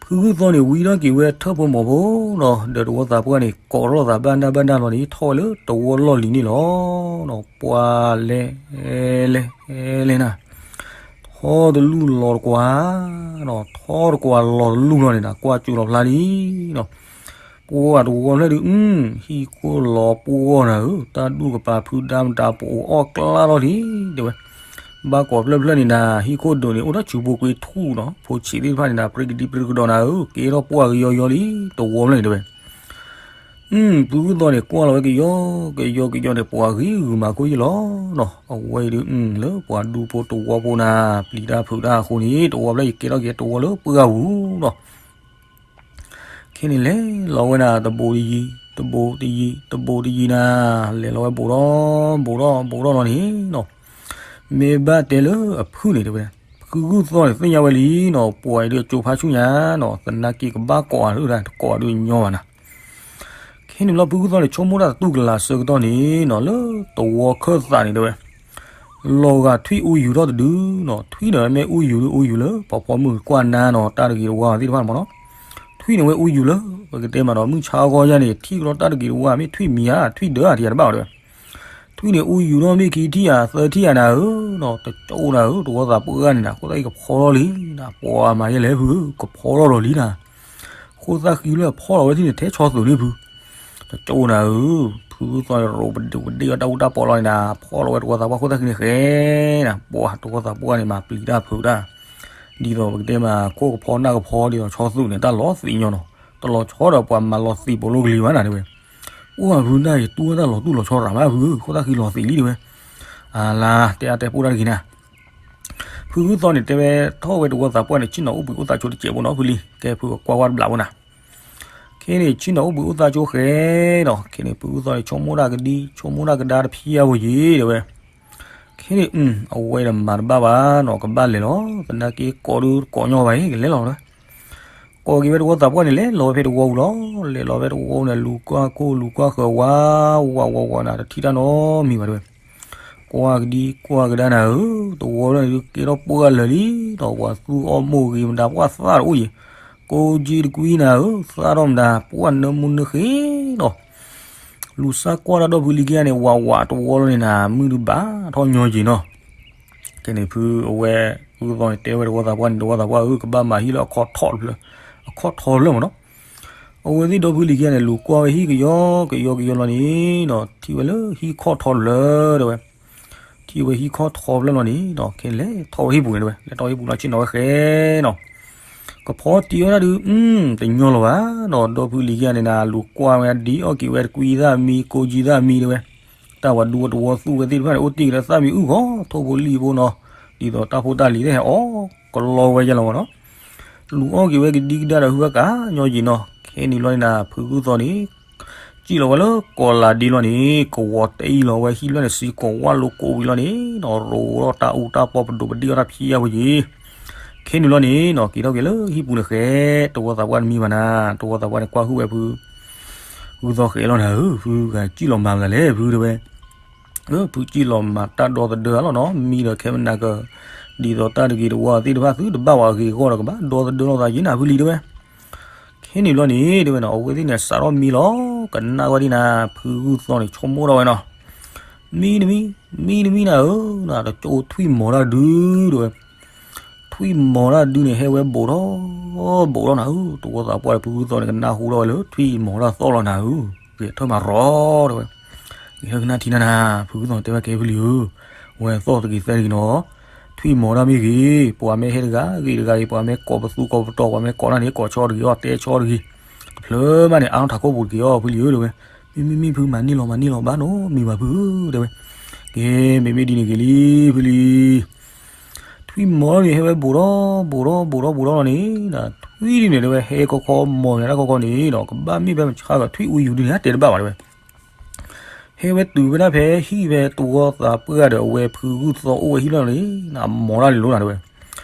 ဖုဂုၢ်သီန့ၣ် ဝံထီၣ်က့ၤဝဲထၢၣ်ဖိမီၤဖိနီၤ ဒီးတဝီသးပှၢ်န့ၣ်ကိးထီၣ်သးဘၣ်နၢ်ဘၣ်နၢ်လီၤန့ၣ် ထီၣ်ဝဲလၢတဝီလီၢ်လံၤန့ၣ်လီၤနီၤ ပှၤလဲၤလဲၤလဲၤနၤ ထီတလူၢ်လီၤတကွၢ်နီၤ ထီတကွၢ်လီၤတလူၢ်လီၤန့ၣ်နၤ ကွၢ်ကၠိလီၤဖျါလံနီၤ ပှၤတဝီဖျၢၣ်ဒုး အု ဟံၣ်ခိၣ်လီၤပှီၢ်နၤဧၢ တၢ်ဒူၣ်ကပၤဖုဒါမတၤပအိၣ်အီၣ်ကျါလီၤလံ တဲဝဲ ဘၣ်ကိးဖျၢၣ်ဖျၢၣ်န့ၣ်နၤ ဟံၣ်ခိၣ်ဒိးန့ၣ် အိၣ်ထီၣ်ဆူးဖိကွ့ထူၣ်နီၤ ဖိဆံးသ့ၣ်တဖၣ်န့ၣ်နၤ ပြံကဒံပြံကဒီးနၤဧၢ ကဲထီၣ်ပှၢ်ကယီယီလံ တဝီဖျၢၣ်န့ၣ်တဲဝဲ ဖုဂုၢ်သီန့ၣ် ကွၢ်လီၤဝဲကယီကယီကယီန့ၣ် ပှၤဂံၢ်ဂုာ်မၤခိၣ်ယံၣ်လီၤနီၤ အဝဲအံၤဒုး လၢပှၤဒူဖိတဝီဖိနၤ ပျံၤတၢ်ဖုးတၢ်အဃိန့ၣ် တဝီဖျၢၣ်အံၤကဲထီၣ်က့ၤ တဝီလၢပှၢ်ပူၤနီၤ ခဲန့ၣ်လဲၤလီၤဝဲနၤ တဘိးတယံၤ တဘိးတယံၤ တဘိးတယံၤနၤ လဲၤလီၤဝဲဘူးထီၣ် ဘူးထီၣ် ဘူးထီၣ်လီၤန့ၣ်နီၤ မ့ၢ်ဘၣ်တဲလၢအဖုၣ်န့ၣ်တဲဝဲ ဖုဂုၢ်သီန့ၣ် သ့ၣ်ညါဝဲလံနီၤ ပှၤအံၤဒုးကၠိဖးဆူၣ်ညါနီၤ သနာ်က့ကဘၣ်ကိးအီၤဒုး တကိးအီၤဒုးညီဘၣ်နၤ ဟံးန့ၣ်ဘျီဖုဂုၢ်သီန့ၣ် ဆိကမိၣ်တၢ်တတူၢ်ကလာ်ဆၢကတီၢ်န့ၣ်နီၤ လၢသဝီခၢၣ်သးန့ၣ်တဲဝဲ, လီၤဂာ်ထွံၣ်အူယူၤထီၣ်တဒုနီၤ, ထွံၣ်န့ၣ်မ့ၢ်အူယူၤဒုအူယူၤလၢ ပှၤဖီမုၢ်ကွၢ်နါနီၤ တၢ်တဂ့ၤတဝါသ့ၣ်တဖၣ်မ့ၢ်နီၤ, ထွံၣ်န့ၣ်ဝဲအူယူၤလၢ ပကတဲမးဒီး မုၢ်ဆါအဂီၢ်ယါန့ၣ် ထံၣ်ကဒီးတၢ်တဂ့ၤတဝါ မ့ၢ်ထွံၣ်မံၤဧါ ထွံၣ်ဒၢဧါ တယၤတဘၣ်ဝဲတဲဝဲ ထွံၣ်န့ၣ်အူယူၤထီၣ်မ့ၢ်ခံထံၣ်ဧါ သၢထံၣ်ဧါနၤဧၢနီၤ, တကၠိနၤဧၢ တဝီသးပှၢ်န့ၣ်နၤ ဃိသတးအံၤကဖီထီၣ်လံနၤ, ပှၤမၤယဲလဲၣ်ဖုဧၢ ကဖီထီၣ်ဒီးလံနၤ, ဃိသတးဃံလၢဖီထီၣ်ဝဲထံၣ်န့ၣ် ထဲဆီသုးန့ၣ်ဖု, တကၠိနၤဧၢ, ဖုဂုၢ်သီန့ၣ်ရိးပဒိးပဒ့ၣ်အီၣ်တၢ်အူတၢ်ပီးလီၤန့ၣ်နၤ ဖီထီၣ်ဝဲတဝီသးပှၢ်ဃိသတးဃံန့ၣ်ဃဲနၤ, ပှၤတဝီသးပှၢ်န့ၣ် မၤပျံၤတၢ်ဖုးတၢ်, ဒ်သိးပကတဲမး ခိၣ်ကဖီနၢ်ကဖီဒ်သိးဆီသုးန့ၣ် တၢ်လီၤသံးညီနီၤ, တလီၤဆီဒီးပှၤမၤလီၤသံးပိာ်လိကလံၤဘၣ်နၤတဲဝဲ အိၣ်ဘၣ်ဖုနၢ်အံၤ တူၢ်ဝဲတၢ်လီၤတူၢ်လီၤဆီရၣ်မးဖုဧၢ ဃိသတးဃံလီၤသံးလံတဲဝဲ, အလါ တဲအါတဲပိၢ်တၢ်တဂ့ၤနၤ, ဖုဂုၢ်သီန့ၣ်တဲဝဲ ထီၣ်ဝဲတဝီသးပှၢ်န့ၣ် ဆ့ၣ်နီၤအိၣ်ဘှံးအိၣ်သးဆိတစဲးဖိနီၤဖုလံ ကဲဖုကွၢ်ဝဲတဘျးဖိနၤ, ခဲန့ၣ် ဆ့ၣ်နီၤအိၣ်ဘှံးအိၣ်သးဆိဃဲနီၤ, ခဲန့ၣ် ဖုဂုၢ်သီန့ၣ် ဆိကမိၣ်တၢ်ကဒံ ဆိကမိၣ်တၢ်ကဒါတဖံးအါဝဲယံၤတဲဝဲ ခဲန့ၣ် အဝဲဒီးမၤတဘၣ်ဘၣ်နီၤ ကဘၣ်လဲၤလီၤ သနာ်က့ကိးဒုကိးညီဘၣ်အံၤ ကလဲၤလီၤတဲဝဲ, ကိးက့ၤဝဲတဝီသးပှၢ်န့ၣ် လဲၤလီၤဖဲတဝီပူၤလီၤ, လဲၤလီၤဖဲတဝီပူၤန့ၣ် လူၤကွၢ်ခိၣ်လူၤကွၢ်ဃၢၤဝါ ဝးဝးဝးနၤ တထံၣ်တၢ်နီတမံၤဘၣ်တဲဝဲ, ကွၢ်ကဒံကွၢ်ကဒါနၤဧၢ, တဝီလၢန့ၣ်ဒုးကဲထီၣ်ပှၢ်လၢာ်လံ, ဒီးပှၤသူအီၣ်မိၢ်ဂ့ၤမတၤ ပှၢ်သၣ်တအိၣ်ယံၤ, ကိးက့တကွံနၤဧၢ, သၣ်ထီၣ်မတၤပှၢ်နၢမူနၢဃ့ဒီး လူၤစၢ်ကွၢ်တၢ်ဒီဖုလံၤခံဂၤန့ၣ် ဝးဝးတဝီလီၤန့ၣ်နၤ မုၢ်ဒုးဘၣ်ထီၣ်ညီယံၤနီၤ, ခဲန့ၣ်ဖုအဝဲ ဖုဂုၢ်သီန့ၣ် တဲဝဲတဝီသးပှၢ်န့ၣ် တဝီသးပှၢ်ဧၢ ကဘၣ်မၤဟံၣ်လၢအခီၣ်ထီၣ်တဖျၢၣ်, အခီၣ်ထီၣ်တဖျၢၣ်မ့ၢ်နီၤ, အဝဲသ့ၣ်ဒီဖုလံၤခံဂၤန့ၣ် လူၤကွၢ်ဝဲဟံၣ်ကယီကယီကယီလီၤန့ၣ်နီၤ ထံၣ်ဝဲလၢဟံၣ်ခီၣ်ထီၣ်တဖျၢၣ်တဲဝဲ ထံၣ်ဝဲဟံၣ်ခီၣ်ထီၣ်ဖျၢၣ်လီၤန့ၣ်ဒီး ခဲလဲၤထီၣ်ဝဲဟံၣ်ပူၤန့ၣ်တဲဝဲ လဲၤထီၣ်ဟံၣ်ပူၤလီၤ ဆ့ၣ်နီၤဝဲဃဲနီၤ, ကဖီတံၤဝဲဒၣ်ဒုး တညီလီၤဘၣ်နီၤ, ဒီဖုလံၤခံဂၤန့ၣ်နၤ လူၤကွၢ်ဝဲဒ်အီၣ်က့ၤဝဲတကွံသၣ်မံ ကိးကံသၣ်မံတဲဝဲ, တၢ်ပှၤဒူတဝီသူၣ်ဝဲသ့ၣ်တဖၣ်န့ၣ် အိၣ်တ့ၢ်က့ၤလၢသၣ်မံအုၣ်ဂီၢ် ထိၣ်ဖိလံၣ်ဖိနီၤ, ဒ်သိးတၢ်ဖိတၢ်လံၤသ့ၣ်ဟဲအီၣ်ကလီဝဲယဲလီၤမ့ၢ်နီၤ လူၤအီၣ်က့ၤဝဲကဒံကဒါဒီးဟုဝဲကညီယံၤနီၤ, ခဲန့ၣ်လီၤန့ၣ်နၤ ဖုဂုၢ်သီန့ၣ် စံၣ်လီၤဝဲလၢကီးလၤဒ့လီၤန့ၣ် ကဝီၤတအံၤလီၤဝဲဟံၣ်ဖျၢၣ်န့ၣ် စံကိးဝၣ်လိကိးဝံၤလီၤန့ၣ်နီၤ ရိးထီၣ်တၢ်အူတၢ်ပီပဒိးပဒ့ၣ်အီၣ်တၢ်ဖံးအါဝဲယံၤ, ခဲန့ၣ်လီၤန့ၣ်နီၤ က့ၤထီၣ်က့ၤလၢဟံၣ်ပူၤန့ၣ်ဃဲ, တဝီသးပှၢ်တမံဘၣ်နၤ, တဝီသးပှၢ်န့ၣ် ကွၢ်ဟုၣ်ဝဲဖု ဂုၢ်သီဃဲလီၤနၤဧၢ, ဖုဂၤစံၣ်လီၤမၤမတၤလဲၣ်ဖုတဲဝဲ ဖုစံၣ်လီၤမၤတၢ်ဒီသဒၢလီၤနီၤ, မံဒီးခဲမနၤက ဒ်သိးတၢ်တဂ့ၤတဝါသ့ၣ်တဖၣ် သုတဘၣ်ဝဲအဂ့ၤအဂီၢ်ဒီး ကဘၣ်ဒီသဒၢလိာ်သးယံၤနၤဖုလံၤတဲဝဲ, ခဲန့ၣ်ဘျီန့ၣ် တဲဝဲနီၤ အဝဲသ့ၣ်န့ၣ် စးထီၣ်မံလီၤ, ကနၣ်ဝဲဒၣ်နၤ ဖုဂုၢ်သီန့ၣ် ဆိကမိၣ်ထီၣ်ဝဲနီၤ, မံတမံ, မံတမံနၤဧၢ, နတကၠိထွံၣ်မီၤတၢ်ဒုးတဲဝဲ ထွံၣ်မီၤတၢ်ဒုးန့ၣ် ဟဲဝဲဘိးထီၣ် ဘိးထီၣ်နၤဧၢ, တဝီသးပှၢ်ဒီးဖုဂုၢ်သီန့ၣ် ကနၢ်ဟူထီၣ်ဝဲလၢ ထွံၣ်မီၤတၢ်သီၣ်လီၤနၤဧၢ, ဂဲၤထၢၣ်မးရီၤတဲဝဲ, ဂဲၤထၢၣ်ကနၣ်ထံနၤနၤ, ဖုဂုၢ်သီန့ၣ် တဲဝဲကဲဖုလံၤဧၢ, ဝဲသီၣ်တဂ့ၤသဲတဂ့ၤနီၤ, ထွံၣ်မီၤတၢ်မ့ၢ်ဂ့ၤ, ပှၤမ့ၢ်ဟဲတဂၤဂ့ၤတဂၤဂ့ၤ, ပှၤမ့ၢ်ကိးပသူကိးပတီၤ, ပှၤမ့ၢ်ကိးနၢ်န့ၣ် ကိးဆီတဂ့ၤအီၤ, တဲဆီတဂ့ၤ, တဖျၢၣ်မးန့ၣ် အါထီၣ်ထးခိၣ်ပူၤတက့ၢ်အီၤ ဖုလံၤဧၢတဲဝဲ, မ့မ့မ့ၢ်ဖုမၤန့ၢ်လီၤ မၤန့ၢ်လီၤ ဘၣ်နီတမံၤဘၣ်ဖုဧၢတဲဝဲ, ကဲ မ့မ့ၢ်ဒ်န့ၣ်ဂ့ၤလံ ဖုလံၤ ထွံၣ်မီၤန့ၣ် ဟဲဝဲဘူးထီၣ်ဘူးထီၣ်ဘူးထီၣ်ဘူးထီၣ်လီၤန့ၣ်, ထွံၣ်ဒ်န့ၣ်တဲဝဲ ဟဲခီခီမီၤန့ၣ် တၢ်ခီခီန့ၣ်ဒီး ကဘၣ်မ့ၢ်ဖဲမဆါဂၤ ထွံၣ်အူယူၤဒ်န့ၣ် တဲတဘၣ်ဘၣ်တဲဝဲ, ဟဲဝဲတုၤဝဲဒၣ်ဖဲဟံၣ်ဖဲတဝီသးပှၢ်ဒီး အဝဲဖုဂုၢ်သီအိၣ်ဝဲဟံၣ်လီၤန့ၣ် မီၤတၢ်လံၤလိာ်နၤတဲဝဲ,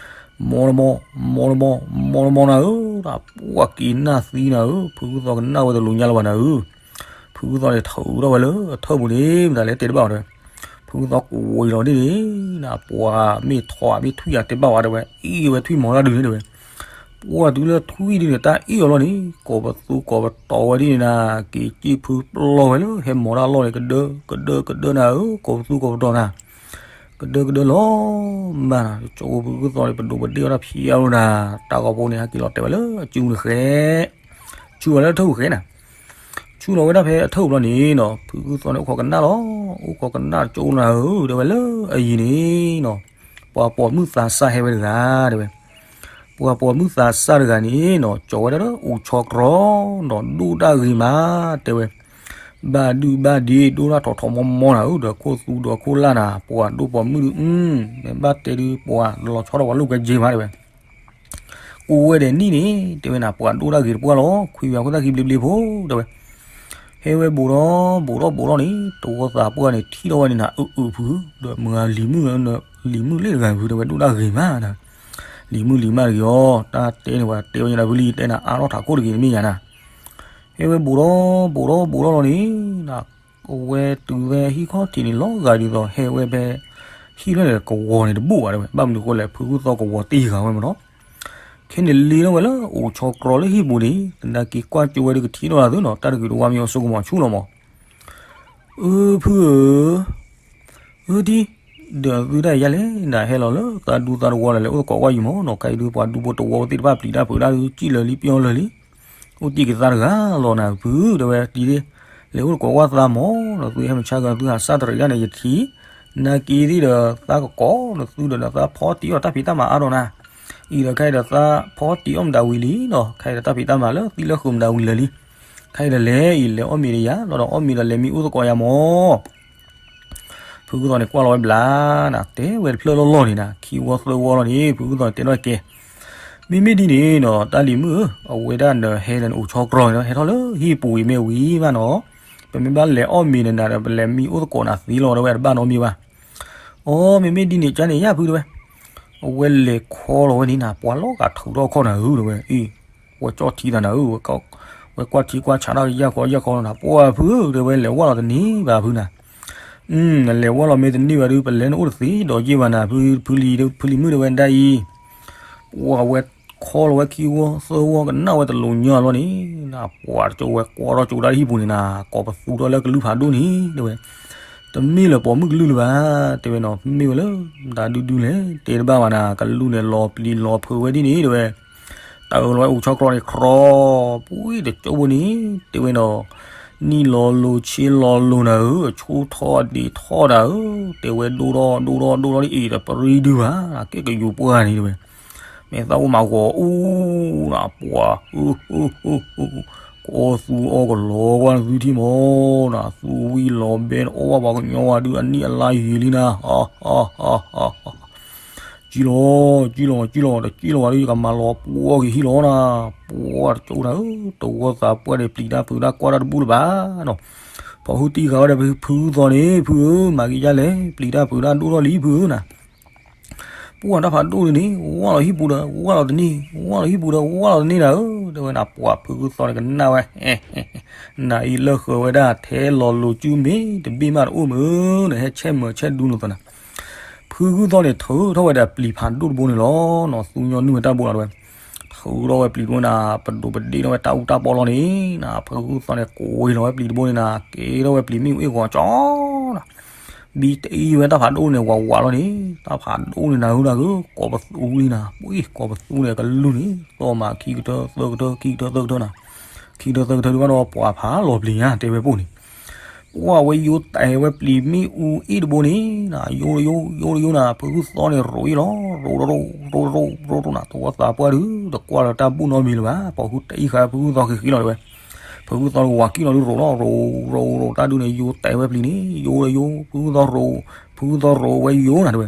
မီၤတမီၤ မီၤတမီၤ မီၤတမီၤနၤဧၢ, တၢ်ပှၢ်က့ၤနၢ်သံနၤဧၢ, ဖုဂုၢ်သီကနၣ်ဝဲတလူၤညါလၢၤဘၣ်နၤဧၢ, ဖုဂုၢ်သီန့ၣ် ထုးထီၣ်ဝဲလၢအထၢၣ်ပူၤန့ၣ် မတၤလဲၣ်တဲတဘၣ်တဲဝဲ, ဖုဂုၢ်သီကဝီၤလီၤဒ်န့ၣ်, ပှၤမ့ၢ်ထီၣ်မ့ၢ်ထွံၣ်ဧါတဲဘၣ်ဝဲတဲဝဲ, အ့ၣ်ဝဲထွံၣ်မီၤတၢ်ဒုးန့ၣ်တဲဝဲ, ပှၢ်တုၤလၢထွံၣ်ဒ်န့ၣ် တၢ်အ့ၣ်အီၤလီၤန့ၣ် ကိးပသူကိးပတီၤဝဲဒ်န့ၣ်နၤ, က့ၤစံၣ်ဖုပျီၢ်ဝဲလၢဟဲမီၤတၢ်လီၢ်န့ၣ် ကဒၢ ကဒၢ ကဒၢနၤဧၢ, ကိးပသူကိးပတီၤနၤ ကဒၢကဒၢလီၤမး, ကၠိဖုဂုၢ်သီန့ၣ် ပဒိးပဒ့ၣ်အီၣ်တၢ်ဖံးအါလိာ်နၤ, တၢ်ဂီၤဖိန့ၣ် ဟဲက့ၤလီၤတဲာ်ဝဲလၢအစုန့ၣ်ဃဲ, ဆူၣ်ဝဲလၢအထၢၣ်ပူၤဃဲနၤ, ဆူၣ်လီၤဝဲဒၣ်ဖဲအထၢၣ်ပူၤလီၤန့ၣ်နီၤ, ဖုဂုၢ်သီန့ၣ် အိၣ်ခိးကနၣ်လီၤ, အိၣ်ခိးကနၣ်ကၠိနၤဧၢ တဲဝဲလၢအယံၤန့ၣ်နီၤ, ပှၤပိာ်မုၣ်သးစၢ်ဟဲဝဲတဂၤတဲဝဲ ပှၤပိာ်မုၣ်သးစၢ်တဂၤန့ၣ်နီၤ ကၠီၤဝဲဒၣ်လၢအူၣ်ဆီကရီနီၤ ဒိၣ်တၢ်ဂ့ၤမး တဲဝဲ, ဘၣ်ဒုၣ်ဘၣ်ဒ့ ဒိၣ်တၢ်ထီၣ်ထီၣ်မီမီနၤဧၢ, ဒီးခိၣ်သူဒီးခိၣ်လၢ်နၤ, ပှၤဒိၣ်ပိာ်မုၣ်ဒုး မ့ၢ်ဘၣ်တဲဒုး ပှၤလီၤဆီဒီးပှၤလိာ်ကွဲယ့ၤမးတဲဝဲ, ကိးဝဲဒီးနံၣ်န့ၣ် တဲဝဲနၤ ပှၤဒိၣ်တၢ်ဂ့ၤတပှၢ်လီၤ, ခွံဝဲအခိၣ်သၣ်ခံဘျ့ဘျ့ဖိ တဲဝဲ ဟဲဝဲဘူးထီၣ်ဘူးထီၣ်ဘူးထီၣ်န့ၣ် တဝီသးပှၢ်န့ၣ် ထံၣ်ထီၣ်ဝဲန့ၣ်နၤ အုးအုးဖု ဒီးမုၢ်ဂၤလံၤမုၣ် လံၤမုၣ်လ့ၣ်တဂၤဖု တဲဝဲဒိၣ်တၢ်ဂ့ၤမးနၤ, လံၤမုၣ်လံၤမၣ်တဂ့ၤအီၤ တၢ်တဲန့ၣ်ပှၤတဲဝဲညါနၤဖုလံ တဲနၤအါထီၣ်ထးခိၣ်တဂ့ၤတမ့ၢ်ယၤနၤ, ဟဲဝဲဘူးထီၣ်ဘူးထီၣ်ဘူးထီၣ်လီၤန့ၣ်, အဝဲတုၤဝဲဟံၣ်ခီၣ်ထံးန့ၣ်လီၤဂာ်ဒ်သိး ဟဲဝဲဖဲ ဟံၣ်ဖျၢၣ်န့ၣ် ကဝီၤန့ၣ်တဘူးဘၣ်တဲဝဲ, ဘၣ်မနုၤဃိလဲၣ် ဖုဂုၢ်သီၣ်ကဝီၤတ့ၢ်ဃာ်ဝဲမ့ၢ်နီၤ, ခဲန့ၣ်လ့ထီၣ်ဝဲလၢအိၣ်ဆီကြီလၢဟံၣ်ပူၤန့ၣ် သနာ်က့ကွၢ်ကၠိဝဲဒုးကထံၣ်ထီၣ်လၢသုနီၤ တၢ်တဂ့ၤတဝါမ့ၢ်အီၤ စိကမီၤဆူၣ်လီၤမး. အၢ ဖုဧၢ, အၢဒ်, ဒီးသုတၢ်ယါလဲၣ် နဟဲလီၤလၢသးဒူသးတဝီလၢလဲၤအိၣ်သကိးဝဲယံၤမးနီၤ, ခဲအံၤဒုးပှၤဒူဖိတဝီသ့ၣ်တဖၣ်ပျံၤတၢ်ဖုးတၢ်ဒုး စံၣ်လၢာ်လံပျီလၢာ်လံ, အိၣ်တံၢ်ကသါတဂၤလီၤနၤဖု တဲဝဲ, ဒ်လဲၤအိၣ်သကိးဝဲသးမးနီၤ, သုဟဲမုၢ်ဆါဂၤသုဟးစၢ်တရံးဒၣ်န့ၣ်ယထံၣ်, နာ်က့သ့ၣ်ဒီးသးကကိးဒီးသုဒီး ဒီးသးဖီတံၢ်အီၣ်တၢ်ဖံးတၢ်မၤအါဒီးနၤ, အံၤဒီးခဲအံၤဒီးသးဖီတံၢ်အီၣ်မတၤဝံၤလံနီၤ, ခဲအံၤဒီးတၢ်ဖံးတၢ်မၤလၢသံလၢဃုာ်မတၤဝံၤလၢာ်လံ, ခဲအံၤဒီးလဲၤအံၤလဲၤအီၣ်မ့ၤဒီးယၤလီၤဒီး အီၣ်မ့ၤဒီးလဲၤမံအိၣ်သကိးယၤမး. ဖုဂုၢ်သီၣ်န့ၣ်ကွၢ်လီၤဝဲဘျါနၤ, တဲဝဲတဖျၢၣ်လီၢ်လီၢ်န့ၣ်နၤ, ခံဝီသၢဝီလီၤန့ၣ် ဖုဂုၢ်သီၣ်န့ၣ်တဲထီၣ်ကဲ, မ့မ့ၢ်ဒ်န့ၣ်နီၤ တၢ်လံၤမုၣ်ဧၢ, အဝဲဒၣ်နဟဲဒီးနအိၣ်ဆီကြီန့ၣ်နီၤ ဟဲထီၣ်လၢဟံၣ်ပူၤအံၤမ့ၢ်ဝံၤမးနီၤ, ပမ့ၢ်ဘၣ်လဲၤအီၣ်မ့ၤနၤဒီး ပလဲၤမံအိၣ်သကိးနၤသ့လီၤ တဲဝဲတဘၣ်နီတမံၤဘၣ်. အိ မ့မ့ၢ်ဒ်န့ၣ်ကန့ၣ်ယါဖုတဲဝဲ, အဝဲလဲၤခီလီၤဝဲန့ၣ်နၤ ပှၤလီၤဂာ်ထုးထီၣ်ခီၣ်နၤဧၢ တဲဝဲ, အံၤ ဝဲကၠီၣ်ထံသးနၤဧၢ, ဝဲကွၢ်ထံကွၢ်ဆးထီၣ်ယၢ်ခီယၢ်ခီနၤ, ပှၤဖုဧၢ တဲဝဲ လဲၤဝဲလီၤတန့ၢ်ဘၣ်ဖုနၤ, လဲၤဝဲလီၤမ့ၢ်တန့ၢ်ဘၣ်ဒုး ပလဲၤနအိၣ်တသ့ဒီးယ့ၢ်ဘၣ်နၤ ဖုလံၤ ဖုလံၤမုၣ်တဲဝဲဒၣ်အံၤ, ပှၤဝဲခီလီၤဝဲခံဝီသၢဝီကနၣ်ဝဲတလိၤညီလီၤန့ၣ်, ပှၤတကၠိဝဲကွၢ်ထီၣ်ကၠိဒၣ်ဟံၣ်ပူၤန့ၣ်နၤ ကိးပသူထီၣ်လၢကလုၢ်ဖးဒိၣ်န့ၣ် တဲဝဲ, တမ့ၢ်လၢပိာ်မုၣ်ကလုၢ်လၢၤဘၣ်, တဲဝဲနီၤ မ့ၢ်ဝဲလၢ တၢ်ဒုဒုလဲၣ် တဲတဘၣ်ဘၣ်နၤ ကလူးန့ၣ်လီၤပျံၤလီၤဖုးဝဲဒ်န့ၣ် တဲဝဲ, တၢ်အၢၣ်လီၤဝဲအိၣ်ဆီကြီန့ၣ် ခြီ ပှံတကၠိဖိန့ၣ် တဲဝဲနီၤ, နံၣ်လီၤလိၤဆ့လီၤလိၤနၤဧၢ, အဆိထီၣ်ဒံးထီၣ်နၤဧၢ, တဲဝဲဒိၣ်ထီၣ်ဒိၣ်ထီၣ်ဒိၣ်ထီၣ်ဒ်အံၤဒီးပရံဒုဘၣ်, ကဲကယူၤပှၢ်န့ၣ်တဲဝဲ, မ့ၢ်သးအိၣ်မၤဂီၤအူနၤ ပှၤ ကီသူအီကလီၤကွၢ်နသုထံၣ်မးနၤ, သူဝံၣ်လီၤဘဲနအီၣ်ဘၣ်ပှၤကညီဝဲဒုးအနံၣ်အလါယံာ်လံနၤ, ကံလီၤ, ကံလီၤ, ကံလီၤ, တကံလီၤဘၣ်ဒုး ယကမၤလီၤပှီၢ်က့ၤဟံၣ်လီၤနၤ, ပှၤတကၠိနၤဧၢ, တဝီသးပှၢ်န့ၣ် ပျံၤတၢ်ဖုးတၢ်ကွၢ်တၢ်တဘူၣ်လၢၤဘၣ်နီၤ, ဖီဟူတံၢ်ဃာ်ဝဲဒီးဖုဂုၢ်သီၣ်န့ၣ် ဖုဧၢ မၤက့ၤဒ်လဲၣ် ပျံၤတၢ်ဖုးတၢ်ဒိၣ်ထီၣ်လံဖုဧၢနၤ ပှၢ်တၢ်ဖးဒိၣ်ဒုးန့ၣ် ဝၢ်လီၤဟံၣ်ပူၤဒီး ဝၢ်လီၤတန့ၢ်, ဝၢ်လီၤဟံၣ်ပူၤဒီး ဝၢ်လီၤတန့ၢ်နၤဧၢ, တဲဝဲနၤ ပှၤဖုဂုၢ်သီၣ်န့ၣ် ကနၣ်ဝဲ, နၤအံၤလၢဃၢၤဝဲဒၣ် ထဲလီၤလိၤစုမ့ၢ်တဘ့ၣ်မးတအိၣ်မုၢ်, နဟဲဆဲးမၢၤဆဲးဒူလိာ်သးနၤ, ဖုဂုၢ်သီၣ်န့ၣ် ထုးထီၣ်ဝဲဒၣ်ပျံၤဖးဒိၣ်တဘိန့ၣ်လီၤ, နီၤ သူညီနုၢ်ဝဲတၢ်ဘိလီၤတဲဝဲ, ထုးထီၣ်ဝဲပျံၤတဘိနၤ ပဒိးပဒ့ၣ်ထီၣ်ဝဲတၢ်အူတၢ်ပီလီၤန့ၣ်, နၤ ဖုဂုၢ်သီၣ်န့ၣ် ကိးလီၤဝဲပျံၤတဘိန့ၣ်နၤ ကဲထီၣ်ဝဲပျံၤမ့ၣ်အူအ့ၣ်ဂီၤကၠီနၤ ဘံတအံၤဝဲတၢ်ဖးဒိၣ်န့ၣ် ဝးဝးလီၤန့ၣ်, တၢ်ဖးဒိၣ်န့ၣ်နၤဧၢနၤဧၢ, ကိးပသူလံနၤ, ပှံ ကိးပသူန့ၣ် ကလူၢ်န့ၣ် သီၣ်မးခံကတၢၢ်သၢကတၢၢ် ခံကတၢၢ်သၢကတၢၢ်နၤ, ခံကတၢၢ်သၢကတၢၢ်ဒုးဘၣ်ဒီး ပှၤဖးလီၤပျံၤညါ တဲဝဲပိၢ်န့ၣ်, ပှၢ်ဝဲယိၤတဲာ်ဝဲပျံၤမ့ၣ်အူအ့ၣ်တဘိန့ၣ်နၤ, ယိၤတယိၤ ယိၤတယိၤနၤ, ဖုဂုၢ်သီၣ်န့ၣ် ရိးအံၤလီၤ, ရိး ရိး ရိး ရိး ရိး ရိးနၤ, တဝီသးပှၢ်ဒုး တကွၢ်လၢတၢ်ဘူၣ်နီတမံၤလၢၤဘၣ်, ပှၤဟူတအံၣ်ဃာ်ဖုဂုၢ်သီၣ်ဃံဃံလီၤတဲဝဲ ဖုဂုၢ်သီၣ်ဝးကံၣ်လီၤဒုး ရိးလီၤ ရိး ရိး တၢ်ဒုးန့ၣ် ယိၤတဲာ်ဝဲပျံၤန့ၣ် ယိၤဒီးယိၤ ဖုဂုၢ်သီၣ်ရိး, ဖုဂုၢ်သီၣ်ရိးဝဲယိၤနၤတဲဝဲ,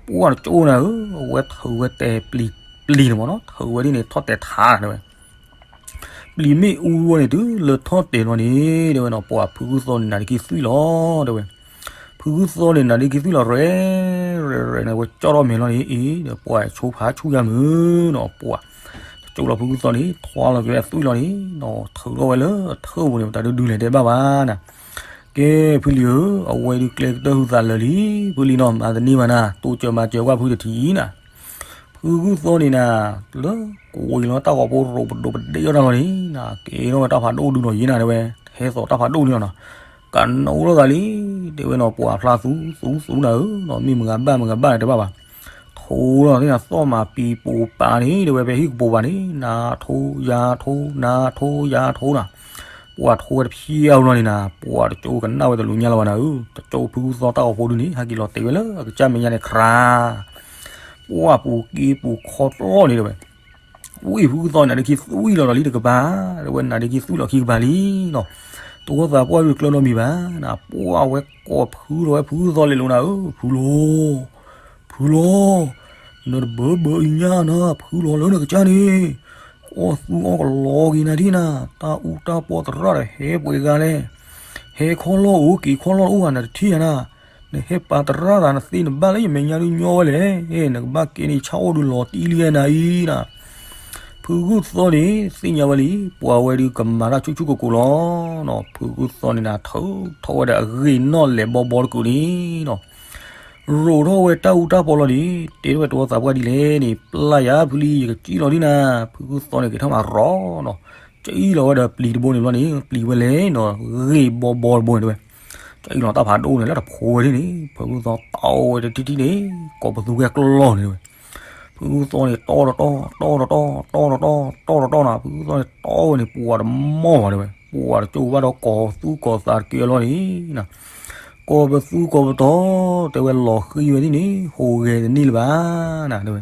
ပှၢ်တကၠိနၤဧၢ, အဝဲထုးဝဲတဲာ်ပျံၤ ပျံၤန့ၣ်မးနီၤ, ထုးဝဲဒ်န့ၣ် ထီၣ်တဲာ်ထးနၤတဲဝဲ, ပျံၤမ့ၣ်အူဝဲန့ၣ်တုၤလၢထီၣ်တဲာ်လီၤန့ၣ် တဲဝဲနီၤ, ပှၢ်ဖုဂုၢ်သီၣ်န့ၣ်နၤဒ့ခံသွံၣ်လီၤ တဲဝဲ ဖုဂုၢ်သီၣ်န့ၣ်နၤဒ့ခံသွံၣ်လီၤ ရဲၣ် ရဲၣ် ရဲၣ်န့ၣ် ဝဲကၠီၣ်ထီၣ်မဲာ်လီၤန့ၣ် အံၤ ဒီးပှၢ်ဆိဖးဆူၣ်ယါမုၢ်နီၤ ပှၢ် တကၠိလီၤဖုဂုၢ်သီၣ်န့ၣ် ထွါလီၤက့ၤဝဲအသွံၣ်လီၤန့ၣ်နီၤ ထုးထီၣ်ဝဲလၢအထၢၣ်ပူၤန့ၣ် တၢ်ဒုးဒုးလဲၤတဲဘၣ်ဘၣ်နၤ ကဲ ဖုလံၤဧၢ အဝဲဒုးကျဲကတၢၢ်ဟုသးလၢာ်လံ ဖုလံၤနီၤ မၤတန့ၢ်ဘၣ်နၤ တိစၢၤမၤစၢၤကွၢ်ဖုတထံၣ်နၤ ဖုဂုၢ်သီၣ်န့ၣ်နၤ လၢကိးဝံၤလီၤ တၢ်ဂီၤဖိရိးပဒိးပဒ့ၣ်အီၣ်တၢ်လီၤန့ၣ်နၤ ကဲထီၣ်ဝဲတၢ်ဖးဒိၣ်ဒုးနီၤ ယံၤနၤတဲဝဲ ဟဲသိးတၢ်ဖးဒိၣ်န့ၣ်လီၤနီၤ ကနိးထီၣ်သးလံ တဲဝဲနီၤ ပှၢ်ဖျါသူသူသူနၤဧၣ်နီၤ မ့ၢ်မဂၤဘၣ်မဂၤဘၣ်န့ၣ်တဲဘၣ်ဘၣ် ထိလီၤသ့ၣ်နၤ သီၣ်မၤပံၤပိာ်ပာ်န့ၣ် တဲဝဲဖဲဟံၣ်ကပိာ်ပၤန့ၣ် နၤထိယၤထိ နၤထိယၤထိနၤ ပှၢ်ထိဝဲတဖျၢၣ်အလီၤန့ၣ်နၤ ပှၢ်တကၠိကနၣ်ဝဲတလူၤညါလၢၤဘၣ်နၤဧၣ် တကၠိဖုဂုၢ်သီၣ်တၢ်ဂီၤဖိဒုးန့ၣ် ဟဲက့ၤလီၤတဲာ်ဝဲလၢအကစၢ်မဲာ်ညါန့ၣ် ခြး ပှၢ်ပူၤက့ပူၤခီပျီန့ၣ်တဲဝဲ ဝံၣ်ဖုဂုၢ်သီၣ်န့ၣ် နၤဒ့ခံသွံၣ်လီၤဒီးလံတကပၤ တဲဝဲ နၤဒ့ခံသွံၣ်လီၤခံကပၤလံနီၤ တဝီသးပှၢ်ဒုးကျၢၤနီတမံၤဘၣ်နၤ ပှၢ်ဝဲကိးဖုဒီးဝဲဖုဂုၢ်သီၣ်လဲၤလိၤနၤဧၣ် ဖုလီၤ ဖုလီၤ နတဘၢဘၢအံၤညါနၤ ဖုလီၤလၢနကစၢ်န့ၣ် အီၣ်သူအီၣ်ကလီက့ၤနၤဒ်နၤ တၢ်အူတၢ်ပီသရၣ်ဒီးဟဲပှဲၤဂၤလဲၣ် ဟဲခီလီၢ်အိၣ်က့ၤခီလီၢ်အိၣ်ဂၤ နတထံၣ်ယၤနၤ နဟဲပာ်သရၣ်သး နသ့နဘၣ်လၢယမဲာ်ညါဒုးညီဝဲလဲၣ် နကဘၣ်ကဲန့ၣ် ဆၣ်အိၣ်ဒုးလီၤတံၢ်လံနၤအံၤနၤ ဖုဂုၢ်သီန့ၣ် သ့ၣ်ညါဝဲလံ ပှၤဝဲဒုးကမၤတၢ်ဆူၣ်ဆူၣ်ကိၢ်ကိၢ်လီၤနီၤ. ဖုဂုၢ်သီန့ၣ်နၤ ထုးထီၣ်ဝဲဒီးအဂ့ၢ်နီၣ်လဲၤဘီဘီတကုာ်န့ၣ်နီၤ, ရိးထီၣ်ဝဲတၢ်အူတၢ်ပီလီၤန့ၣ် တဲထီၣ်ဝဲတဝီသးပှၢ်ဒ်လဲၣ်န့ၣ် ပျၢ်ယၤဖုလံ ယကစံၣ်လီၤဒုၣ်နၤ. ဖုဂုၢ်သီန့ၣ် က့ၤထီၣ်မးရီၤနီၤ, စံၣ်လီၤဝဲဒီးပျံၤတဘိန့ၣ်ဘျီန့ၣ် ပျံၤဝဲလဲၣ်နီၤ ဂ့ၢ်ဘီဘီတဘိန့ၣ်တဲဝဲ, စံၣ်လီၤတၢ်ဖးဒိၣ်န့ၣ်လၢတဖိဝဲဒၣ်န့ၣ် ဖုဂုၢ်သီတီဝဲတထံၣ်ထံၣ်န့ၣ် ကိးပသူဝဲကျီၢ်န့ၣ်တဲဝဲ. ဖုဂုၢ်သီန့ၣ် တီတတီ တီတတီ တီတတီ တီတတီနီၤ, ဖုဂုၢ်သီန့ၣ် တီဝဲန့ၣ် ပှၤတမီၢ်ဘၣ်တဲဝဲ, ပှၤတကၠိဘၣ်ဒီးကိးသူၣ်ကိးသးတကဲလီၤန့ၣ်နီၤ, ကိးပသူကိးပတီၢ် တဲဝဲ လီၤဃံဝဲဒၣ်န့ၣ် ဟူးဂဲၤတန့ၢ်လၢၤဘၣ်နၤတဲဝဲ.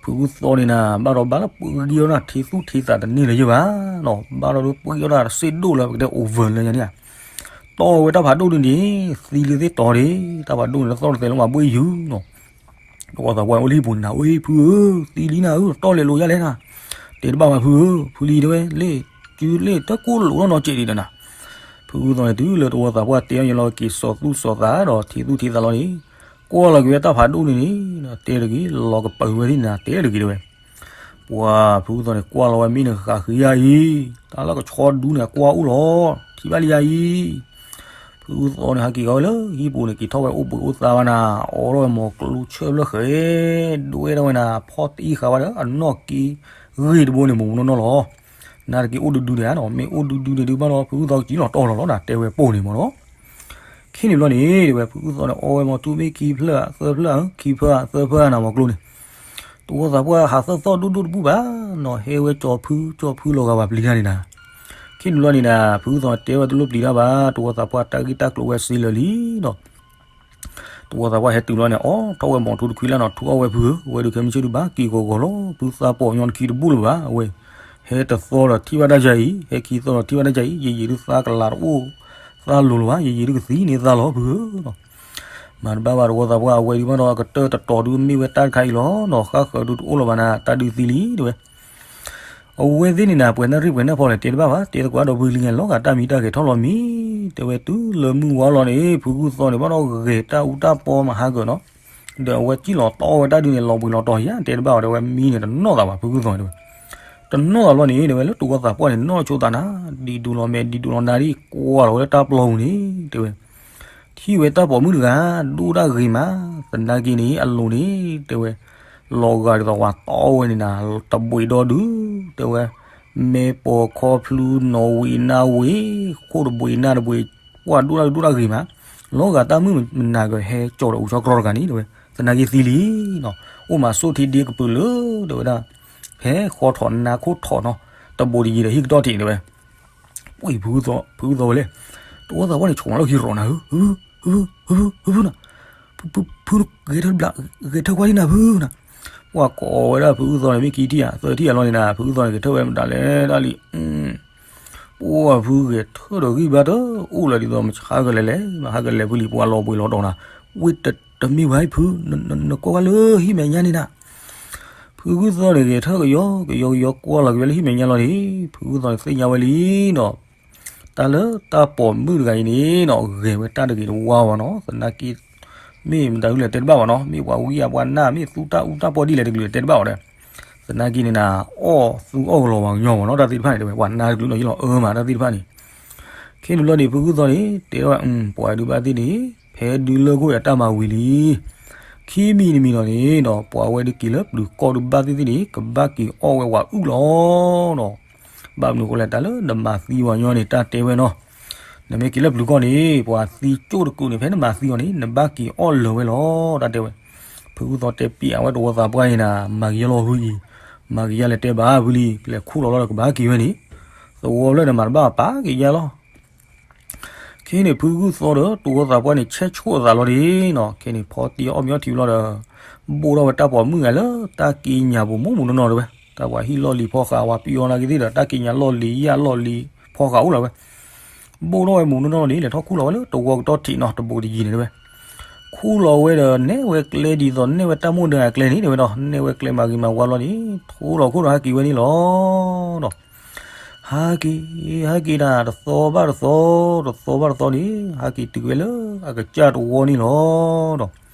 ဖုဂုၢ်သီန့ၣ်နၤ ဘၣ်ဒီးဘၣ်လၢပှ့ၤကံအီၣ်နၤ ထံသူၣ်ထံသးတန့ၢ်လၢၤယဲၢ်ဘၣ်နီၤ, ဘၣ်ဒီးပှ့ၤအီၣ်နၤတစ့ၢ်ဒိၣ်လၢပကတဲ over လၢညါန့ၣ်ဧါ. တီဝဲတၢ်ဖးဒိၣ်ဒုန့ၣ် သံလံသ့ၣ်တီၤဒၣ်, တၢ်ဖးဒိၣ်န့ၣ်လၢသီၣ်တသဲးလၢမၤဘှ့ၣ်ယုာ်နီၤ. တဝီသးပှၢ်အိၣ်လၢဟံၣ်ပူၤန့ၣ်နၤ အီဖုဧၢ, သံလံနၤဧၢ, တီၢ်လဲၤလိာ်ယါလဲၣ်နၤ, တဲတဘၣ်မးဖုဧၢ, ဖုလံတဲဝဲ လ့ၣ်စုလ့ၣ်တကိၢ်လိာ်ထီၣ်နီၤစဲးဒံးဒီးနၤ. ဖုဂုၢ်သီန့ၣ် တုၤလၢတဝီသးပှၢ်တဲအီၤယလီၤက့ၤစီၤသူၣ်စီၤသးဒီးထံသူၣ်ထံသးလီၤန့ၣ် ကွၢ်လီၤက့ၤဝဲတၢ်ဖးဒိၣ်န့ၣ်န့ၣ် တဲတဂ့ၤ လီၤကပၢၤဝဲဒၣ်နၤ တဲတဂ့ၤတဲဝဲ. ပှၤဖုဂုၢ်သီန့ၣ် ကွၢ်လီၤဝဲမ့ၢ်နဃးဃုာ်ယါအံၤ, တၢ်လၢကဆီဒူန့ၣ် အကွၢ်အိၣ်လီၤ, ထံၣ်ဘၣ်လံယါအံၤ. ဖုဂုၢ်သီန့ၣ် ဟးက့ၤဃီၤဝဲလၢဟံၣ်ပူၤန့ၣ် က့ၤထီၣ်ဝဲအိၣ်ဘှံးအိၣ်သါဘၣ်နၤ, အိးထီၣ်ဝဲမီၤကျိဆၢဖျၢၣ်ဃဲ, ဒွဲၣ်ထီၣ်ဝဲနၤ ဖီၣ်တံၢ်ဃာ်ဝဲဒီး အနီၢ်က့ဂ့ၢ်တဘိန့ၣ် မူးမူးနီၢ်နီၢ်လီၤ. နၤတက့ၤအိၣ်ဒူဒူန့ၣ်ဧါနီၤ, မ့ၢ်အိၣ်ဒူဒူန့ၣ်ဒုးဘၣ်ဒီး ဖုဂုၢ်သီကစံၣ်လီၤတီၢ်လီၤလီၤနၤ တဲဝဲပိၢ်န့ၣ်မ့ၢ်နီၤ. ခဲန့ၣ်ဘျီန့ၣ် တဲဝဲ ဖုဂုၢ်သီန့ၣ် အီဝဲမီၤထူၣ်မ့ၢ်ခံဖျၢၣ်သၢဖျၢၣ်ဧါ, ခံဖျၢၣ်ဧါသၢဖျၢၣ်ဧါနၤ မီၤကျိန့ၣ်, တဝီသးပှၢ်ဟးသၢသီၣ်ဒိၣ်ဒိၣ်တဘူၣ်ဘၣ်နီၤ, ဟဲဝဲကၠီၤဖုကၠီၤဖုလီၤဂာ်ဘၣ်ပျံၤတၢ်န့ၣ်နၤ. ခဲန့ၣ်ဘျီန့ၣ်နၤ ဖုဂုၢ်သီတဲဝဲတလိၣ်ပျံၤတၢ်ဘၣ်, တဝီသးပှၢ်တၢ်ဂ့ၢ်တၢ်ကျိၤဝဲစ့လၢာ်လံနီၤ. တဝီသးပှၢ်ဟဲတုၤလီၤန့ၣ် အီထီၣ်ဝဲမီၤထူၣ်တခွံလၢ်နီၤ, ထူအီၣ်ဝဲဖုဧၢ, ဝဲဒုးခဲမုၢ်ဆ့ၣ်ဒုးဘၣ်က့ၤဂီၤဂီၤလီၤ, ဖုသးပီၣ်ညီတခံတဘူၣ်လၢၤဘၣ်, အဝဲ ဟဲတသီဒီးထံၣ်ဘၣ်တၢ်ယၤအံၤ, ဟဲခံသီဒီးထံၣ်ဘၣ်တၢ်ယၤအံၤ, ယယံာ်ဒုးသးကလၤတအိၣ်သးလိၤလၢၤဘၣ်, ယယံာ်ဒုးကသံန့ၢ်သးလီၤဖုဧၢနီၤ. မၤတဘၣ်ဘၣ်တဝီသးပှၢ် အဝဲဒုးဘၣ်ဒီးအကတၢၢ်တတီၤဒုးမ့ၢ်ဝဲတၢ်တခါအံၤလီၤနီၤ, ဃၣ်ဃၢၤဒုးတအိၣ်လၢၤဘၣ်နၤ, တၢ်ဒုးသံလံတဲဝဲ. အဝဲသ့ၣ်န့ၣ်နၤ ပှဲၤနၣ်ရံၣ်ပှဲၤနၣ်ဖီလဲၣ် တဲတဘၣ်ဘၣ်, တဲသကိးဒီးဖုလံန့ၣ် လီၤဂာ်တၢ်မံတၢ်ဂဲၤထီၣ်လီၤမံ, တဲဝဲတုၤလၢမုၢ်ဝါလီၤန့ၣ် ဖုဂုၢ်သီန့ၣ် ဘၣ်ဒီးဂဲၤတၢ်အူတၢ်ပီမၤဟးဂီၤနီၤ, ဒီးအဝဲစံၣ်လီၤတီဝဲတၢ်ဒုးန့ၣ် လီၤဘှံးလီၤတီၤယါ တဲတဘၣ်အီၤ တဲဝဲမံန့ၣ်တနီၣ်သးဘၣ် ဖုဂုၢ်သီန့ၣ်တဲဝဲ. တနီၣ်သးဘျီန့ၣ် တဲဝဲလၢတဝီသးပှၢ်န့ၣ် နီၢ်ဆိသးနၤ, ဒံးဒူလီၤမဲာ် ဒံးဒူလီၤနၤဒ် ကွၢ်လီၤဝဲလၢတၢ်ပျီပူၤန့ၣ် တဲဝဲ ထံၣ်ဝဲတၢ်ပိာ်မုၣ်တဂၤ ဒိၣ်တၢ်ဂ့ၤမး, သနာ်က့န့ၣ် အလိၤန့ၣ် တဲဝဲ လီၤဂာ်ဒ်သိးပှၤတီဝဲန့ၣ်နၤ, တဘှံးဒီဒုး တဲဝဲ မဲာ်ပိာ်ခီဖျိနီၣ်ဝံးနၢ်ဝံး, ခိၣ်တဘှံးနၢ်တဘှံး, ပှၤဒိၣ်တၢ်ဒိၣ်တၢ်ဂ့ၤမး, လီၤဂာ်တၢ်မုၣ်မနၤကဟဲကၠီၤဒီးအူဆီကြီတဂၤန့ၣ် တဲဝဲ သနာ်က့သံလံနီၤ, အိၣ်မးဆိၣ်ထံဒ့ကပုာ်လၢ တဲဝဲဒၣ် ဖဲဃီထီၣ်နါခိၣ်ထီၣ်နီၤ, တဘိးတယံၤဒီးဟံၣ်ကတီၢ်ထံးတဲဝဲ ပှ့ၤဖုဂုၢ်သီဝဲလဲၣ်, တဝီသးပှၢ်န့ၣ် ဆိးမးလီၢ်ခံရီးနၤဧၢ, ဖုဖုဖုဖုဖုနၤ, ဖုဖုဂဲၤထၢၣ်တဘျီ, ဂဲၤထၢၣ်ကွၢ်ဒ်နၤဖုနၤ, ပှၤကိးဝဲဒၣ်ဖုဂုၢ်သီန့ၣ် မ့ၢ်ခံထံၣ်ဧါ သၢထံၣ်ဧါလီၤန့ၣ်နၤ, ဖုဂုၢ်သီန့ၣ် ဂဲၤထၢၣ်ဝဲမတၤလဲၣ်ဒၣ်လံ ပှၤဖုဂဲၤထၢၣ်ဒီးဂံၢ်ဘါတအိၣ်လၢၤဒ်သိး မဆါကလဲၤလဲၣ်, မဟါကလဲၤဖုလံ ပှၤလီၤဘှံးလီၤတီၤနၤ, ဝ့ၢ်တမ့ၢ်ဝဲဖု, နကွၢ်ကွၢ်လၢဟံၣ်မဲာ်ညါန့ၣ်နၤ, ဖုဂုၢ်သီန့ၣ် ဂဲၤထၢၣ်ကယီကယီကယီကွၢ်လီၤက့ၤဝဲလၢဟံၣ်မဲာ်ညါလီၤန့ၣ်, ဖုဂုၢ်သီန့ၣ်သ့ၣ်ညါဝဲလံနီၤ, တၢ်လၢတၢ်ပိာ်မုၣ်တဂၤအံၤန့ၣ်နီၤ ဂဲၤဝဲတၢ်တဂ့ၤတဝါဘၣ်နီၤ, သနာ်က့ မ့ၢ်မတၤဒ်လဲၣ်တဲတဘၣ်ဘၣ်နီၤ, မ့ၢ်ပှၤဝံယါပှၤနၢ် မ့ၢ်သူတၢ်အူတၢ်ပီဒ်လဲၣ်တကလုာ်တဲတဘၣ်ဘၣ်ဒီး, သနာ်က့န့ၣ်နၤ အီၣ်သူအီၣ်ကလီၤပှၤကညီမ့ၢ်နီၤ, တၢ်သ့ၣ်တဖၣ်န့ၣ်တဲဝဲ ပှၤနၢ်တကလုာ်နီၤ ယလီၤအၢမးတၢ်သ့ၣ်တဖၣ်န့ၣ်, ခဲန့ၣ်ဘျီန့ၣ် ဖုဂုၢ်သီန့ၣ် တဲဝဲ ပှၤဒုးဘၣ်သ့ၣ်န့ၣ် ဖဲဒုးလၢခိၣ်ဒီးတၢ်မၤဝံၤလံ, ခံမံၤတမံၤလီၤန့ၣ်နီၤ ပှၤဝဲဒုးက့ၤလၢပျုၤကီၢ်ဒုးဘၣ်သ့ၣ်သ့ၣ်န့ၣ် ကဘၣ်က့ၤအီၣ်ဝဲဝၤအုၣ်လီၤနီၤ, ဘၣ်မနုၤဃိလဲၣ် တၢ်လၢနမၤသံပှၤကညီန့ၣ် တၢ်တဲဝဲနီၤ, နမ့ၢ်က့ၤလၢပျုၤကီၢ်န့ၣ် ပှၤသံကၠိၣ်တကုာ်န့ၣ် ဖဲနမၤသံအီၤန့ၣ် နဘၣ်က့ၤအီၣ်လၢၤဝဲလီၤ တၢ်တဲဝဲ, ဖုဂုၢ်သီတဲပျးဝဲတဝီသးပှၢ်န့ၣ်နၤ မၤကယါလီၤဖုအံၤ, မၤကယါလဲၤတဲဘၣ်ဖုလံ လဲၤခူၣ်လီၤလီၤဒီးကဘၣ်က့ၤဝဲန့ၣ်, သဝီဖျၢၣ်န့ၣ်မၤတဘၣ်ပာ်က့ၤယါလီၤ ခဲန့ၣ် ဖုဂုၢ်သီဒီးတဝီသးပှၢ်န့ၣ် ဆဲးဆိၣ်အသးလီၤဒ်နီၤ, ခဲန့ၣ် ဖီတံၢ်အီၣ်မ့ၤအီထံဘျီဒီး ဘိၣ်ထီၣ်ဝဲတၢ်ပိာ်မုၣ်ဂၤလၢတၢ်က့ညါပူၤမူးမူးနီၢ်နီၢ်တဲဝဲ, တၢ်ပှၤဟံၣ်လီၢ်လံၤဖီဃး ပှၤပယီၤနာ်က့သ့ၣ်ဒီး တၢ်က့ညါလီၢ်လံၤယၣ်လီၢ်လံၤဖီဃးအိၣ်လီၤဝဲ, ဘိၣ်ထီၣ်ဝဲမူးနီၢ်နီၢ်န့ၣ် လဲၤထီၣ်ခူၣ်လီၤဝဲလၢတဝီကတီၢ်ထံးနီၤ တဘိးတယံၤန့ၣ်တဲဝဲ, ခူၣ်လီၤဝဲဒီး နဲၣ်ဝဲကျဲဒ်သိး နဲၣ်ဝဲတၢ်မိၣ်ဒၢအကျဲန့ၣ်တဲဝဲဒီး နဲၣ်ဝဲကျဲမၤဂ့ၤမၤဝါလီၤန့ၣ် ထူလီၤခိၣ်ဒီးဟးက့ၤဝဲန့ၣ်လီၤဒီး ဟးက့ၤ ဟးက့ၤတၢ် တသီဘၣ်တသီ, တသီဘၣ်တသီန့ၣ် ဟးက့ၤတုၤဝဲလၢအကစၢ်တဝီန့ၣ်လီၤဒီး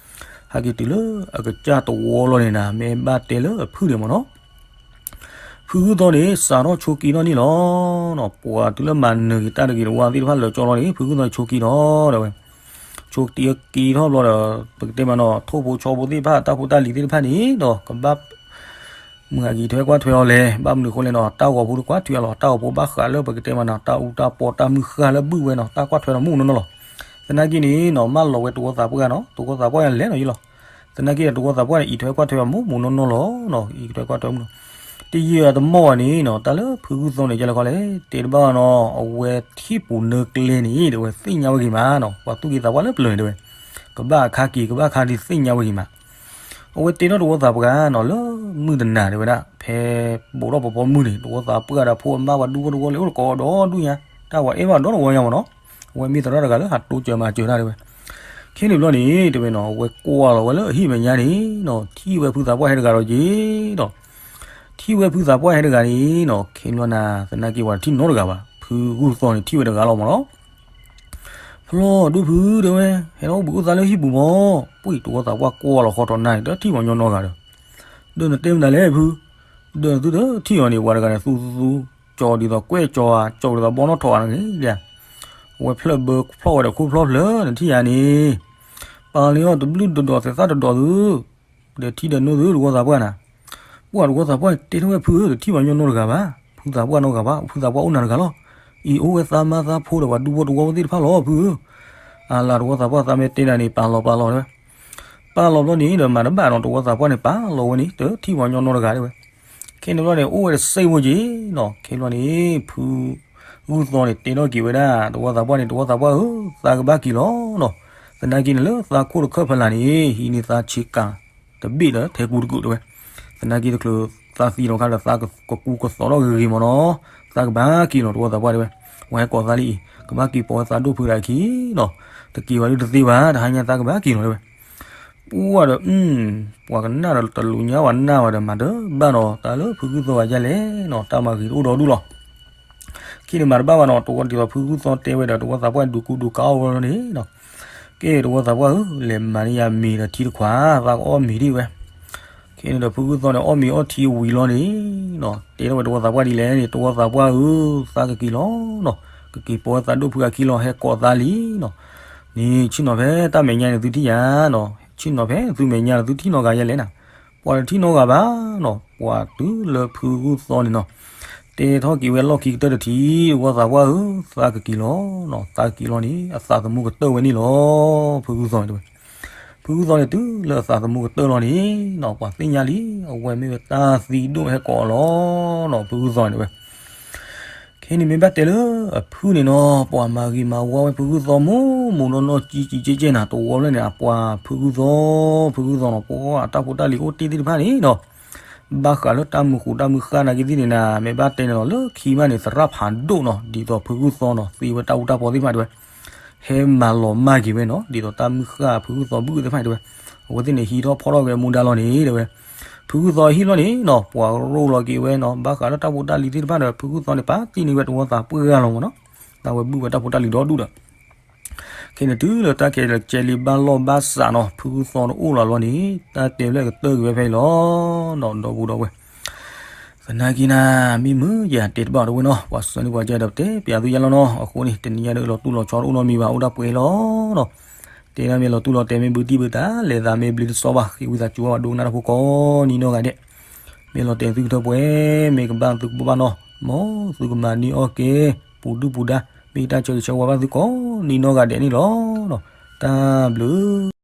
ဟးက့ၤတုၤလၢအကစၢ်တဝီလီၤန့ၣ်နၤ မ့ၢ်ဘၣ်တဲလၢအဖုန့ၣ်မ့ၢ်နီၤ, ဖု ဖုဂုၢ်သီန့ၣ် စးထီၣ်ဆိးက့ထီၣ်န့ၣ်လီၤ. ပှၤတုၤလၢမၤနၢၤက့ၤတၢ်တဂ့ၤတဝါသ့ၣ်တဖၣ်လၢာ်ကၠီလီၤန့ၣ် ဖုဂုၢ်သီဆိးက့ထီၣ် တဲဝဲ. ဆိးက့ထီၣ်ဘျီဒီး ပကတဲမးနီၤ ထိၣ်ဖိဆီဖိသ့ၣ်တဖၣ် တၢ်ဖိတၢ်လံၤသ့ၣ်တဖၣ်န့ၣ်ဒီး ကဘၣ် မုၢ်ဂၤက့ၤထွဲကွၢ်ထွဲအီၤလဲၣ်, ဘၣ်မနုၤအဃိလဲၣ်နီၤ တၢ်ဂီၤဖိတကွၢ်ထွဲအီၤလီၤ. တၢ်ဂီၤဖိဘၣ်ဃးလၢပကတဲမးနီၤ တၢ်အူတၢ်ပီတၢ်မုၢ်ဃၢ်လၢဘုၣ်ဝဲနီၤ တၢ်ကွၢ်ထွဲဒီးမုၢ်နီၢ်နီၢ်လီၤ. သနာ်က့န့ၣ်နီၤ မၢလီၤဝဲတဝီသးပှၢ်နီၤ တဝီသးပှၢ်လဲၤနီၤယံလီၤ. သနာ်က့ဒီးတဝီသးပှၢ်န့ၣ် အံးထွဲကွၢ်ထွဲအီၤမုၢ်မုၢ်နီၢ်နီၢ်လီၤနီၤ အံးထွဲကွၢ်ထွဲမုၢ်နီၤ တယံာ်တမီၢ်ဘၣ်န့ၣ်နီၤ တၢ်လၢဖုဂုၢ်သီန့ၣ် ယဲလၢခီလဲၣ် တဲတဘၣ်နီၤ အဝဲထံၣ်ပူၤနၢကျဲန့ၣ် တဲဝဲသ့ၣ်ညါဝဲဂ့ၤမးနီၤ ပှၤသူၣ်က့သးပှၢ်လၢပျၢၤန့ၣ် တဲဝဲ ကဘၣ်အခါက့ၤ ကဘၣ်အခါဒ်သ့ၣ်ညါဝဲဂ့ၤမး အဝဲတဲထီၣ်တဝီသးပှၢ်နီၤ လၢမုၢ်တနၤတဲဝဲဒၣ် ဖဲဘူးထီၣ်ပီၤပီမုၢ်န့ၣ် တဝီသးပှၢ်ဒီးဖိအမါပှၤဒူဖိတဝီလၢအိၣ်တကိးဒီဒူၣ်ညါ တၢ်ဝဲအဲၣ်ဘၣ်ဒီတဝီညါမးနီၤ အဝဲမ့ၢ်သရၣ်တဂၤလၢဟးတိစၢၤမၤစၢၤတၢ်တဲဝဲ ခဲန့ၣ်ဘျီန့ၣ် တဲဝဲနီၤ အဝဲကွၢ်လီၤဝဲလၢအဟံၣ်မဲာ်ညါန့ၣ်နီၤ ထံၣ်ဝဲဖုသးပှၢ်ဟဲတဂၤဒီးက့ၤဒီး ထံၣ်ဝဲဖုသးပှၢ်ဟဲတဂၤန့ၣ်နီၤ ခဲန့ၣ်ဘျီနၤ သနာ်က့ပှၤတထံၣ်နီတဂၤဘၣ် ဖုဂုၢ်သီန့ၣ်ထံၣ်ဝဲတဂၤလီၤမးနီၤ ဖျီၣ်ဒိၣ်ဖုတဲဝဲ ဟဲထီၣ်အိၣ်ဘှံးအိၣ်သါလၢဟံၣ်ပူၤမး ပှ့ၤတဝီသးပှၢ်ကွၢ်လီၤဃီထီၣ်နၤန့ၣ် တထံၣ်ပှၤညီနီတဂၤဒီး ဒီးနတဲမနုၤလဲၣ်ဖု ဒီးနသုတထံၣ်အီၤန့ၣ် ပှၤတဂၤန့ၣ် သူသူသူ ကၠီဒ်သိးကွဲၣ်ကၠီဧါ ကၠီဒ်သိးဘီနီၣ်ထိးဧါန့ၣ် အဝဲဖျၢၣ်ဘၢဖျီၣ်ဝဲဒီးခိၣ်ဖျီၣ်ဖျၢၣ် နထံၣ်ယၤန့ၣ် ပာ်လီၤအီၤတဘျုးတဒီးသဲးသၣ်တဒီးသု ဒီးထံဒီးနိသုတဝီသးပှၢ်နၤ ပှၤတဝီသးပှၢ်န့ၣ် တဲထီၣ်ဝဲဖုဧၢ တထံၣ်ပှၤညီနီတဂၤဘၣ် ဖုသးပှၢ်နီတဂၤဘၣ် ဖုသးပှၢ်အိၣ်နၤတဂၤလီၤ အံၤအိၣ်ဝဲသးမါသးဖိဒီးပှၤဒူဖိတဝီဖိသ့ၣ်တဖၣ်လီၤဖုဧၢ အလၤတဝီသးပှၢ်သးမ့ၢ်တဲနၤန့ၣ် ပာ်လီၤပာ်လီၤတဲဝဲ ပာ်လီၤဘျီန့ၣ်ဒီးမၤတဘၣ်နီၤ တဝီသးပှၢ်န့ၣ် ပာ်လီၤဝဲန့ၣ် တထံၣ်ပှၤညီနီတဂၤတဲဝဲ ခဲန့ၣ်ဘျီန့ၣ် အိၣ်ဝဲတစဲးဖိက့ၤနီၤ ခဲဘျီန့ၣ် ဖုဂုၢ်သီန့ၣ် တဲထီၣ်က့ၤဝဲဒၣ် တဝီသးပှၢ်န့ၣ် တဝီသးပှၢ်ဧၢ သးကဘၣ်က့ၤလီၤနီၤ သနာ်က့န့ၣ်လၢသးခိၣ်တခၢၣ်ဖဲလၢ်န့ၣ် ဟံးန့ၢ်သးဆ့ကၤတဘ့ၣ်ဒီးထဲကူတကုာ်တဲဝဲ သနာ်က့တချုးသးသံလီၤခါဒီး သးကကူကသိးထီၣ်ဂ့ၤဂ့ၤမးနီၤ သးကဘၣ်က့ၤလီၤ တဝီသးပှၢ်တဲဝဲ ဝဲကိးသးလံအံၤ ကဘၣ်က့ၤပိာ်ဝဲသးဒိၣ်ဖုဒၣ်ခံနီၤ တက့ၤဝဲဒုတသ့ဘၣ် တဟါညါသးကဘၣ်က့ၤလီၤတဲဝဲ ပှၢ်ဒီး ပှၤကနၣ်ဒီးတလူၤညါဝဲနၢ်ဝဲဒီးမၤတဘၣ်နီၤ တၢ်လၢဖုဂုၢ်သီဂၤယဲလဲၣ်နီၤ တၢ်မၤဂ့ၤတအိၣ်ဒီဒူၣ်လီၤ ခဲန့ၣ်မၤတဘၣ်ဘၣ်နီၤ တဝီဒ်သိးဖုဂုၢ်သီတဲဝဲဒီး တဝီသးပှၢ်ဒုးကူဒုးကၤအီၣ်ဝဲလီၤန့ၣ်နီၤ ကဲတဝီသးပှၢ်ဧၢ လဲၤမၤန့ၢ်ယၤမ့ၤဒီးထံတခွး သးကအီၣ်မ့ၤဒံးဝဲ ခဲန့ၣ်ဒီးဖုဂုၢ်သီန့ၣ် အီၣ်မ့ၤအီထံဝံၤလီၤန့ၣ်နီၤ တဲထီၣ်ဝဲတဝီသးပှၢ်ဒ်လဲၣ်န့ၣ် တဝီသးပှၢ်ဧၢ သးကက့ၤလီၤနီၤ ကက့ၤပိာ်ဝဲသးဒိၣ်ဖုအခံလီၤ ဟဲကိးသးလံနီၤ န့ၣ် ဆ့ၣ်နီၤဖဲတၢ်မဲာ်ညါန့ၣ်သုထံၣ်ယၤနီၤ ဆ့ၣ်နီၤဖဲသုမဲာ်ညါန့ၣ်သုထံၣ်နီတဂၤယဲလဲၣ်နၤ ပှၤတထံၣ်နီတဂၤဘၣ်နီၤ ပှၤတုၤလၢဖုဂုၢ်သီန့ၣ်နီၤ တဲထီၣ်က့ၤဝဲလီၢ်ခံကတၢၢ်တထံၣ် တဝီသးပှၢ်ဧၢ သးကက့ၤလီၤနီၤ သးကက့ၤလီၤန့ၣ် အသးသမူကတၢၢ်ဝဲန့ၣ်လီၤ ဖုဂုၢ်သီန့ၣ်တဲဝဲ ဖုဂုၢ်သီန့ၣ်တုၤလၢအသးသမူကတၢၢ်လီၤန့ၣ်နီၤ ပှၤသ့ၣ်ညါလံ အဝဲမ့ၢ်ဝဲတၢ်သံဒိၣ်ဟဲကိးအီၤလီၤနီၤ ဖုဂုၢ်သီန့ၣ်တဲဝဲ ခဲန့ၣ်မ့ၢ်ဘၣ်တဲလၢအဖုန့ၣ်နီၤ ပှၤမၤဂ့ၤမၤဝါဝဲဖုဂုၢ်သီမူမူနီၢ်နီၢ်ကံကံကဲကဲနၤ တဝီဖျၢၣ်န့ၣ် အပှၤဖုဂုၢ်သီ ဖုဂုၢ်သီနီၤ ပှၤအတၢ်ဖိတၢ်လံၤအိၣ်တ့ၢ်သ့ၣ်တဖၣ်န့ၣ်နီၤ ဘၣ်ဃးလၢတၢ်မုာ်ဃူတၢ်မုာ်ဃၢ်နာ်က့သ့ၣ်န့ၣ်နၤ မ့ၢ်ဘၣ်တဲန့ၣ်လီၤ လၢခံမးန့ၣ် သရၣ်ဖးဒိၣ်နီၤ ဒ်သိးဖုဂုၢ်သီနီၤ သ့ဝဲတၢ်အူတၢ်ပီသ့ၣ်တဖၣ်တဲဝဲ ဟဲမၤလီၤမၢ်က့ၤဝဲနီၤ ဒ်သိးတၢ်မုၢ်ဃၢ်ဖုဂုၢ်သီဘုၣ်သ့ၣ်တဖၣ်တဲဝဲ အဝဲသ့ၣ်န့ၣ်ဟံးထီၣ်ဖီၣ်ထီၣ်က့ၤအမူဒါလီၤန့ၣ်တဲဝဲ ဖုဂုၢ်သီဟံၣ်လီၤန့ၣ်နီၤ ပှၤရိၣ်လီၤက့ၤဝဲနီၤ ဘၣ်ဃးလၢတၢ်ဖိတၢ်လံၤသ့ၣ်တဖၣ်ဒီး ဖုဂုၢ်သီန့ၣ် ပာ်တ့ၢ်န့ၢ်ဝဲတဝီသးပှၢ်လီၤမးနီၤ တၢ်ဝဲဘုၣ်ဝဲတၢ်ဖိတၢ်လံၤဒီဒူၣ်ဒီး ခဲန့ၣ်တုၤလၢတၢ်ခဲလၢာ်ကဲလံဘၣ်လီၢ်ဘၣ်စးနီၤ ဖုဂုၢ်သီတအိၣ်လီၤလီၤန့ၣ် တၢ်တဲဖျၢၣ်ကတၢၢ်က့ၤဝဲဖဲအံၤလီၤနီၤ ဒီပုၢ်ဒီဝဲၢ် သနာ်က့နၤ မ့ၢ်မုာ်ယတဲတဘၣ်တဝဲနီၤ ပှၤစၢၤန့ၢ်ပှၤကဲဒီးတဲပျးသုယါလီၤနီၤ အဃိန့ၣ် တနံၤညါဒီးလီၤတူၢ်လီၤဆီတအိၣ်နီတမံၤဘၣ် အိၣ်ဒၣ်ပှဲၤလီၤနီၤ တဲဒၣ်မ့ၢ်လီၤတူၢ်လီၤတဲာ်မ့ၢ်ဘုတံၢ်ဘုတၢ် လဲၤသးမ့ၢ်ဘျ့တစီဘၣ် ဃ့ဝံသးစူၤဘၣ်ဒိကနၣ်တၢ်ဖိကိးနံၤနီၢ်ဂၤဒဲး မ့ၢ်လီၤတဲာ်သုကထၢပှဲၤ မ့ၢ်ကဘၣ်သုကဘၣ်နီၤ မ်သုကမၤန့ၢ်အီၣ်က့ၤ ပူၤဒုၣ်ပူၤဒါ မ့ၢ်တၢ်ဆၢဂ့ၤဆၢဝါဘၣ်သုကိးနံၤနီၢ်ဂၤဒဲးန့ၣ်လီၤ. တၢ်ဘျုး